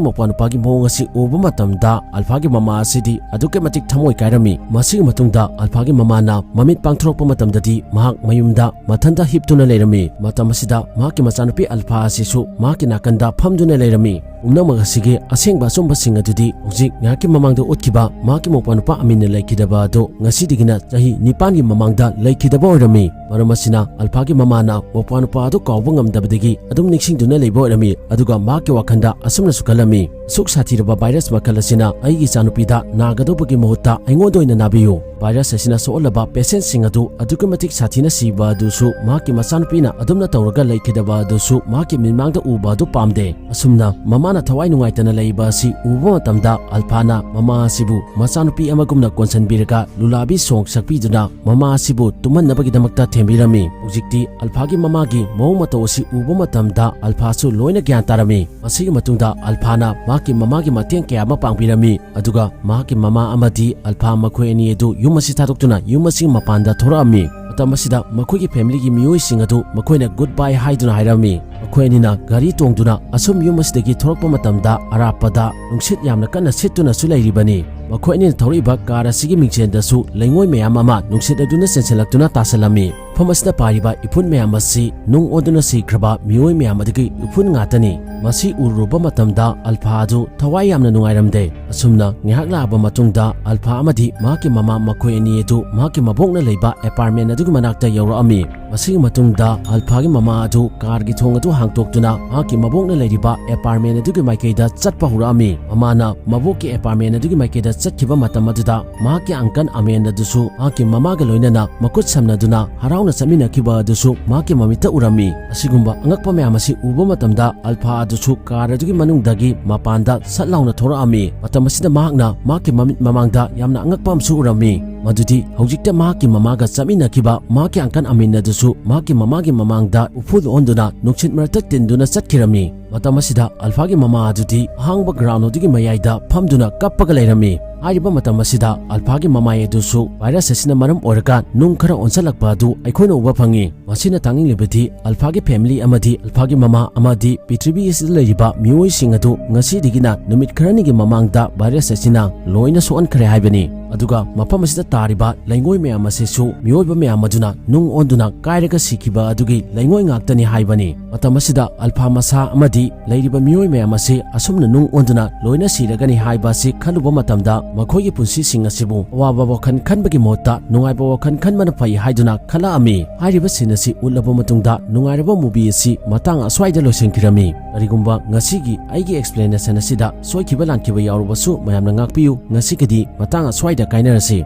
ꯃꯧꯄ꯭ꯋꯥꯅꯨꯄꯥꯒꯤ ꯃꯑꯣꯡ ꯑꯁꯤ ꯎꯕ ꯃꯇꯝꯗ ꯑꯜꯐꯥꯒꯤ ꯃꯃꯥ ꯑꯁꯤꯗꯤ ꯑꯗꯨꯛꯀꯤ ꯃꯇꯤꯛ ꯊꯃꯣꯏ ꯀꯥꯏꯔꯝꯃꯤ꯫ ꯃꯁꯤꯒꯤ ꯃꯇꯨꯡꯗ ꯑꯜꯐꯥꯒꯤ ꯃꯃꯥꯅ ꯃꯃꯤꯠ ꯄꯥꯡꯊꯣꯔꯛꯄ ꯃꯇꯝꯗꯗꯤ ꯃꯍꯥꯛ ꯃꯌꯨꯝꯗ ꯃꯊꯟꯇ ꯍꯤꯞꯇꯨꯅ ꯂꯩꯔꯝꯃꯤ꯫ ꯃꯇꯝ ꯑꯁꯤꯗ ꯃꯍꯥꯛꯀꯤ ꯃꯆꯥꯅꯨꯄꯤ ꯑꯜꯐꯥ ꯑꯁꯤꯁꯨ ꯃꯍꯥꯛꯀꯤ ꯅꯥꯀꯟꯗ ꯐꯝꯗꯨꯅ ꯂꯩꯔꯝꯃꯤ꯫ ꯄꯨꯝꯅꯃꯛ ꯑꯁꯤꯒꯤ ꯑꯁꯦꯡꯕ ꯑꯆꯨꯝꯕꯁꯤꯡ ꯑꯗꯨꯗꯤ ꯍꯧꯖꯤꯛ ꯉꯥꯏꯍꯥꯛꯀꯤ ꯃꯃꯥꯡꯗ ꯎꯠꯈꯤꯕ ꯃꯍꯥꯛꯀꯤ ꯃꯧꯄ꯭ꯋꯥꯅꯨꯄꯥ ꯑꯃꯤꯟꯅ ꯂꯩꯈꯤꯗꯕ ꯑꯗꯨ ꯉꯁꯤꯗꯒꯤꯅ ꯆꯍꯤ ꯅꯤꯄꯥꯟꯒꯤ ꯃꯃꯥꯡꯗ ꯂꯩꯈꯤꯗꯕ ꯑꯣꯏꯔꯝꯃꯤ꯫ ꯃꯔꯝ ꯑꯁꯤꯅ ꯑꯜꯐꯥꯒꯤ ꯃꯃꯥꯅ ꯃꯧꯄ꯭ꯋꯥꯅꯨꯄꯥ ꯑꯗꯨ ꯀꯥꯎꯕ ꯉꯝꯗꯕꯗꯒꯤ ꯑꯗꯨꯝ ꯅꯤꯡꯁꯤꯡꯗꯨꯅ ꯂꯩꯕ ꯑꯣꯏꯔꯝꯃꯤ꯫ ꯑꯗꯨꯒ ꯃꯍꯥꯛꯀꯤ ꯋꯥꯈꯜꯗ ꯑꯁꯨꯝꯅꯁꯨ ꯈꯜꯂꯝꯃꯤ, "ꯑꯁꯨꯛ ꯁꯥꯊꯤꯔꯕ ꯚꯥꯏꯔꯁ ꯃꯈꯜ ꯑꯁꯤꯅ ꯑꯩꯒꯤ ꯏꯆꯥꯅꯨꯄꯤꯗ ꯅꯥꯒꯗꯧꯕꯒꯤ ꯃꯍꯨꯠꯇ ꯑꯩꯉꯣꯟꯗ ꯑꯣꯏꯅ ꯅꯥꯕꯤꯌꯨ"꯫ ꯚꯥꯏꯔꯁ ꯑꯁꯤꯅ ꯁꯣꯛꯍꯜꯂꯕ ꯄꯦꯁꯦꯟꯠꯁꯤꯡ ꯑꯗꯨ ꯑꯗꯨꯛꯀꯤ ꯃꯇꯤꯛ ꯁꯥꯊꯤꯅ ꯁꯤꯕ ꯑꯗꯨꯁꯨ ꯃꯍꯥꯛꯀꯤ ꯃꯆꯥꯅꯨꯄꯤꯅ ꯑꯗꯨꯝꯅ ꯇꯧꯔꯒ ꯂꯩꯈꯤꯗꯕ ꯑꯗꯨꯁꯨ ꯃꯍꯥꯛꯀꯤ ꯃꯤꯠꯃꯥꯡꯗ ꯎꯕ ꯑꯗꯨ ꯄꯥꯝꯗꯦ꯫ ꯑꯁꯨꯝꯅ ꯃꯃꯥꯅ ꯊꯋꯥꯏ ꯅꯨꯡꯉꯥꯏꯇꯅ ꯂꯩꯕ ꯑꯁꯤ ꯎꯕ ꯃꯇꯝꯗ ꯑꯜꯐꯥꯅ ꯃꯃꯥ ꯑꯁꯤꯕꯨ ꯃꯆꯥꯅꯨꯄꯤ ꯑꯃꯒꯨꯝꯅ ꯀꯣꯟꯁꯤꯟꯕꯤꯔꯒ ꯂꯨꯂꯥꯕꯤ ꯁꯣꯡ ꯁꯛꯄꯤꯗꯨꯅ ꯃꯃꯥ ꯑꯁꯤꯕꯨ ꯇꯨꯝꯍꯟꯅꯕꯒꯤꯗꯃꯛꯇ ꯊꯦꯝꯕꯤꯔꯝꯃꯤ꯫ ꯍꯧꯖꯤꯛꯇꯤ ꯑꯜꯐꯥꯒꯤ ꯃꯃꯥꯒꯤ ꯃꯑꯣꯡ ꯃꯇꯧ ꯑꯁꯤ ꯎꯕ ꯃꯇꯝꯗ ꯑꯜꯐꯥꯁꯨ ꯂꯣꯏꯅ ꯒ꯭ꯌꯥꯟ ꯇꯥꯔꯝꯃꯤ꯫ ꯃꯁꯤꯒꯤ ꯃꯇꯨꯡꯗ ꯑꯜꯐꯥꯅ ꯃꯍꯥꯛꯀꯤ ꯃꯃꯥꯒꯤ ꯃꯇꯦꯡ ꯀꯌꯥ ꯑꯃ ꯄꯥꯡꯕꯤꯔꯝꯃꯤ꯫ ꯑꯗꯨꯒ ꯃꯍꯥꯛꯀꯤ ꯃꯃꯥ ꯑꯃꯗꯤ ꯑꯜꯐꯥ ꯃꯈꯣꯏ ꯑꯅꯤ ꯑꯗꯨ ꯌꯨꯝ ꯑꯁꯤ ꯊꯥꯗꯣꯛꯇꯨꯅ ꯌꯨꯝ ꯑꯁꯤꯒꯤ ꯃꯄꯥꯟꯗ ꯊꯣꯔꯛꯑꯝꯃꯤ꯫ ꯃꯇꯝ ꯑꯁꯤꯗ ꯃꯈꯣꯏꯒꯤ ꯐꯦꯃꯤꯂꯤꯒꯤ ꯃꯤꯑꯣꯏꯁꯤꯡ ꯑꯗꯨ ꯃꯈꯣꯏꯅ ꯒꯨꯗ ꯕꯥꯏ ꯍꯥꯏꯗꯨꯅ ꯍꯥꯏꯔꯝꯃꯤ꯫ ꯃꯈꯣꯏ ꯑꯅꯤꯅ ꯒꯥꯔꯤ ꯇꯣꯡꯗꯨꯅ ꯑꯁꯨꯝ ꯌꯨꯝ ꯑꯁꯤꯗꯒꯤ ꯊꯣꯔꯛꯄ ꯃꯇꯝꯗ ꯑꯔꯥꯞꯄꯗ ꯅꯨꯡꯁꯤꯠ ꯌꯥꯝꯅ ꯀꯟꯅ ꯁꯤꯠꯇꯨꯅꯁꯨ ꯂꯩꯔꯤꯕꯅꯤ꯫ ꯃꯈꯣꯏ ꯑꯅꯤꯅ ꯊꯧꯔꯛꯏꯕ ꯀꯥꯔ ꯑꯁꯤꯒꯤ ꯃꯤꯡꯁꯦꯟꯗꯁꯨ ꯂꯩꯉꯣꯏ ꯃꯌꯥꯝ ꯑꯃ ꯅꯨꯡꯁꯤꯠ ꯑꯗꯨꯅ ꯆꯦꯟꯁꯤꯜꯂꯛꯇꯨꯅ ꯇꯥꯁꯤꯜꯂꯝꯃꯤ꯫ ꯃꯐꯝ ꯑꯁꯤꯗ ꯄꯥꯏꯔꯤꯕ ꯏꯐꯨꯟ ꯃꯌꯥꯝ ꯑꯁꯤ ꯅꯨꯡ ꯑꯣꯟꯗꯨꯅ ꯁꯤꯈ꯭ꯔꯕ ꯃꯤꯑꯣꯏ ꯃꯌꯥꯝ ꯑꯗꯨꯒꯤ ꯏꯐꯨꯟ ꯉꯥꯛꯇꯅꯤ꯫ ꯃꯁꯤ ꯎꯔꯨꯔꯕ ꯃꯇꯝꯗ ꯑꯜꯐꯥ ꯑꯗꯨ ꯊꯋꯥꯏ ꯌꯥꯝꯅ ꯅꯨꯡꯉꯥꯏꯔꯝꯗꯦ꯫ ꯑꯁꯨꯝꯅ ꯉꯥꯏꯍꯥꯛ ꯂꯥꯛꯑꯕ ꯃꯇꯨꯡꯗ ꯑꯜꯐꯥ ꯑꯃꯗꯤ ꯃꯍꯥꯛꯀꯤ ꯃꯃꯥ ꯃꯈꯣꯏ ꯑꯅꯤ ꯑꯗꯨ ꯃꯍꯥꯛꯀꯤ ꯃꯕꯣꯛꯅ ꯂꯩꯕ ꯑꯦꯄꯥꯔꯠꯃꯦꯟ ꯑꯗꯨꯒꯤ ꯃꯅꯥꯛꯇ ꯌꯧꯔꯛꯑꯝꯃꯤ꯫ ꯃꯁꯤꯒꯤ ꯃꯇꯨꯡꯗ ꯑꯜꯐꯥꯒꯤ ꯃꯃꯥ ꯑꯗꯨ ꯀꯥꯔꯒꯤ ꯊꯣꯡ ꯑꯗꯨ ꯍꯥꯡꯇꯣꯛꯇꯨꯅ ꯃꯍꯥꯛꯀꯤ ꯃꯕꯣꯛꯅ ꯂꯩꯔꯤꯕ ꯑꯦꯄꯥꯔꯠꯃꯦꯟ ꯑꯗꯨꯒꯤ ꯃꯥꯏꯀꯩꯗ ꯆꯠꯄ ꯍꯧꯔꯛꯑꯝꯃꯤ꯫ ꯃꯃꯥꯅ ꯃꯕꯣꯛꯀꯤ ꯑꯦꯄꯥꯔꯠꯃꯦꯟ ꯑꯗꯨꯒꯤ ꯃꯥꯏꯀꯩꯗ ꯆꯠꯈꯤꯕ ꯃꯇꯝ ꯑꯗꯨꯗ ꯃꯍꯥꯛꯀꯤ ꯑꯪꯀꯜ ꯑꯃꯦꯟ ꯑꯗꯨꯁꯨ ꯃꯍꯥꯛꯀꯤ ꯃꯃꯥꯒ ꯂꯣꯏꯅꯅ ꯃꯈꯨꯠ ꯁꯝꯅꯗꯨꯅ ꯍꯔꯥꯎꯅ ꯆꯠꯃꯤꯟꯅꯈꯤꯕ ꯑꯗꯨꯁꯨ ꯃꯍꯥꯛꯀꯤ ꯃꯃꯤꯠꯇ ꯎꯔꯝꯃꯤ꯫ ꯑꯁꯤꯒꯨꯝꯕ ꯑꯉꯛꯄ ꯃꯌꯥꯝ ꯑꯁꯤ ꯎꯕ ꯃꯇꯝꯗ ꯑꯜꯐꯥ ꯑꯗꯨꯁꯨ ꯀꯥꯔ ꯑꯗꯨꯒꯤ ꯃꯅꯨꯡꯗꯒꯤ ꯃꯄꯥꯟꯗ ꯁꯠ ꯂꯥꯎꯅ ꯊꯣꯔꯛꯑꯝꯃꯤ꯫ ꯃꯇꯝ ꯑꯁꯤꯗ ꯃꯍꯥꯛꯅ ꯃꯍꯥꯛꯀꯤ ꯃꯃꯤꯠ ꯃꯃꯥꯡꯗ ꯌꯥꯝꯅ ꯑꯉꯛꯄ ꯑꯃꯁꯨ ꯎꯔꯝꯃꯤ꯫ ꯃꯗꯨꯗꯤ ꯍꯧꯖꯤꯛꯇ ꯃꯍꯥꯛꯀꯤ ꯃꯃꯥꯒ ꯆꯠꯃꯤꯟꯅꯈꯤꯕ ꯃꯍꯥꯛꯀꯤ ꯑꯪꯀꯜ ꯑꯃꯦꯟ ꯑꯗꯨꯁꯨ ꯃꯍꯥꯛꯀꯤ ꯃꯃꯥꯒꯤ ꯃꯃꯥꯡꯗ ꯎꯐꯨꯜ ꯑꯣꯟꯗꯨꯅ ꯅꯨꯡꯁꯤꯠ ꯃꯔꯛꯇ ꯇꯤꯟꯗꯨꯅ ꯆꯠꯈꯤꯔꯝꯃꯤ꯫ ꯃꯇꯝ ꯑꯁꯤꯗ ꯑꯜꯐꯥꯒꯤ ꯃꯃꯥ ꯑꯗꯨꯗꯤ ꯑꯍꯥꯡꯕ ꯒ꯭ꯔꯥꯎꯟ ꯑꯗꯨꯒꯤ ꯃꯌꯥꯏꯗ ꯐꯝꯗꯨꯅ ꯀꯞꯄꯒ ꯂꯩꯔꯝꯃꯤ꯫ ꯍꯥꯏꯔꯤꯕ ꯃꯇꯝ ꯑꯁꯤꯗ ꯑꯜꯐꯥꯒꯤ ꯃꯃꯥꯏ ꯑꯗꯨꯁꯨ ꯚꯥꯏꯔꯁ ꯑꯁꯤꯅ ꯃꯔꯝ ꯑꯣꯏꯔꯒ ꯅꯨꯡ ꯈꯔ ꯑꯣꯟꯁꯤꯜꯂꯛꯄ ꯑꯗꯨ ꯑꯩꯈꯣꯏꯅ ꯎꯕ ꯐꯪꯉꯤ꯫ ꯃꯁꯤꯅ ꯇꯥꯛꯅꯤꯡꯂꯤꯕꯗꯤ ꯑꯜꯐꯥꯒꯤ ꯐꯦꯃꯤꯂꯤ ꯑꯃꯗꯤ ꯑꯜꯐꯥꯒꯤ ꯃꯃꯥ ꯑꯃꯗꯤ ꯄ꯭ꯔꯤꯊꯤꯕꯤ ꯑꯁꯤꯗ ꯂꯩꯔꯤꯕ ꯃꯤꯑꯣꯏꯁꯤꯡ ꯑꯗꯨ ꯉꯁꯤꯗꯒꯤꯅ ꯅꯨꯃꯤꯠ ꯈꯔꯅꯤꯒꯤ ꯃꯃꯥꯡꯗ ꯚꯥꯏꯔꯁ ꯑꯁꯤꯅ ꯂꯣꯏꯅ ꯁꯣꯛꯍꯟꯈ꯭ꯔꯦ ꯍꯥꯏꯕꯅꯤ꯫ ꯑꯗꯨꯒ ꯃꯐꯝ ꯑꯁꯤꯗ ꯇꯥꯔꯤꯕ ꯂꯩꯉꯣꯏ ꯃꯌꯥꯝ ꯑꯁꯤꯁꯨ ꯃꯤꯑꯣꯏꯕ ꯃꯌꯥꯝ ꯑꯗꯨꯅ ꯅꯨꯡ ꯑꯣꯟꯗꯨꯅ ꯀꯥꯏꯔꯒ ꯁꯤꯈꯤꯕ ꯑꯗꯨꯒꯤ ꯂꯩꯉꯣꯏ ꯉꯥꯛꯇꯅꯤ ꯍꯥꯏꯕꯅꯤ꯫ ꯃꯇꯝ ꯑꯁꯤꯗ ꯑꯜꯐꯥ ꯃꯁꯥ ꯑꯃꯗꯤ ꯂꯩꯔꯤꯕ ꯃꯤꯑꯣꯏ ꯃꯌꯥꯝ ꯑꯁꯤ ꯑꯁꯨꯝꯅ ꯅꯨꯡ ꯑꯣꯟꯗꯨꯅ ꯂꯣꯏꯅ ꯁꯤꯔꯒꯅꯤ ꯍꯥꯏꯕ ꯑꯁꯤ ꯈꯜꯂꯨꯕ ꯃꯇꯝꯗ ꯃꯈꯣꯏꯒꯤ ꯄꯨꯟꯁꯤꯁꯤꯡ ꯑꯁꯤꯕꯨ ꯑꯋꯥꯕ ꯋꯥꯈꯜ ꯈꯟꯕꯒꯤ ꯃꯍꯨꯠꯇ ꯅꯨꯡꯉꯥꯏꯕ ꯋꯥꯈꯜ ꯈꯟꯕꯅ ꯐꯩ ꯍꯥꯏꯗꯨꯅ ꯈꯜꯂꯛꯑꯝꯃꯤ꯫ ꯍꯥꯏꯔꯤꯕ ꯁꯤꯟ ꯑꯁꯤ ꯎꯠꯂꯕ ꯃꯇꯨꯡꯗ ꯅꯨꯡꯉꯥꯏꯔꯕ ꯃꯨꯚꯤ ꯑꯁꯤ ꯃꯇꯥꯡ ꯑꯁ꯭ꯋꯥꯏꯗ ꯂꯣꯏꯁꯤꯟꯈꯤꯔꯝꯃꯤ꯫ ꯀꯔꯤꯒꯨꯝꯕ ꯉꯁꯤꯒꯤ ꯑꯩꯒꯤ ꯑꯦꯛꯁꯄ꯭ꯂꯦꯅꯦꯁꯟ ꯑꯁꯤꯗ ꯁꯣꯏꯈꯤꯕ ꯂꯥꯟꯈꯤꯕ ꯌꯥꯎꯔꯕꯁꯨ ꯃꯌꯥꯝꯅ ꯉꯥꯛꯄꯤꯌꯨ꯫ ꯉꯁꯤꯒꯤꯗꯤ ꯃꯇꯥꯡ ꯑꯁ꯭ꯋꯥꯏꯗ ꯀꯥꯏꯅꯔꯁꯤ꯫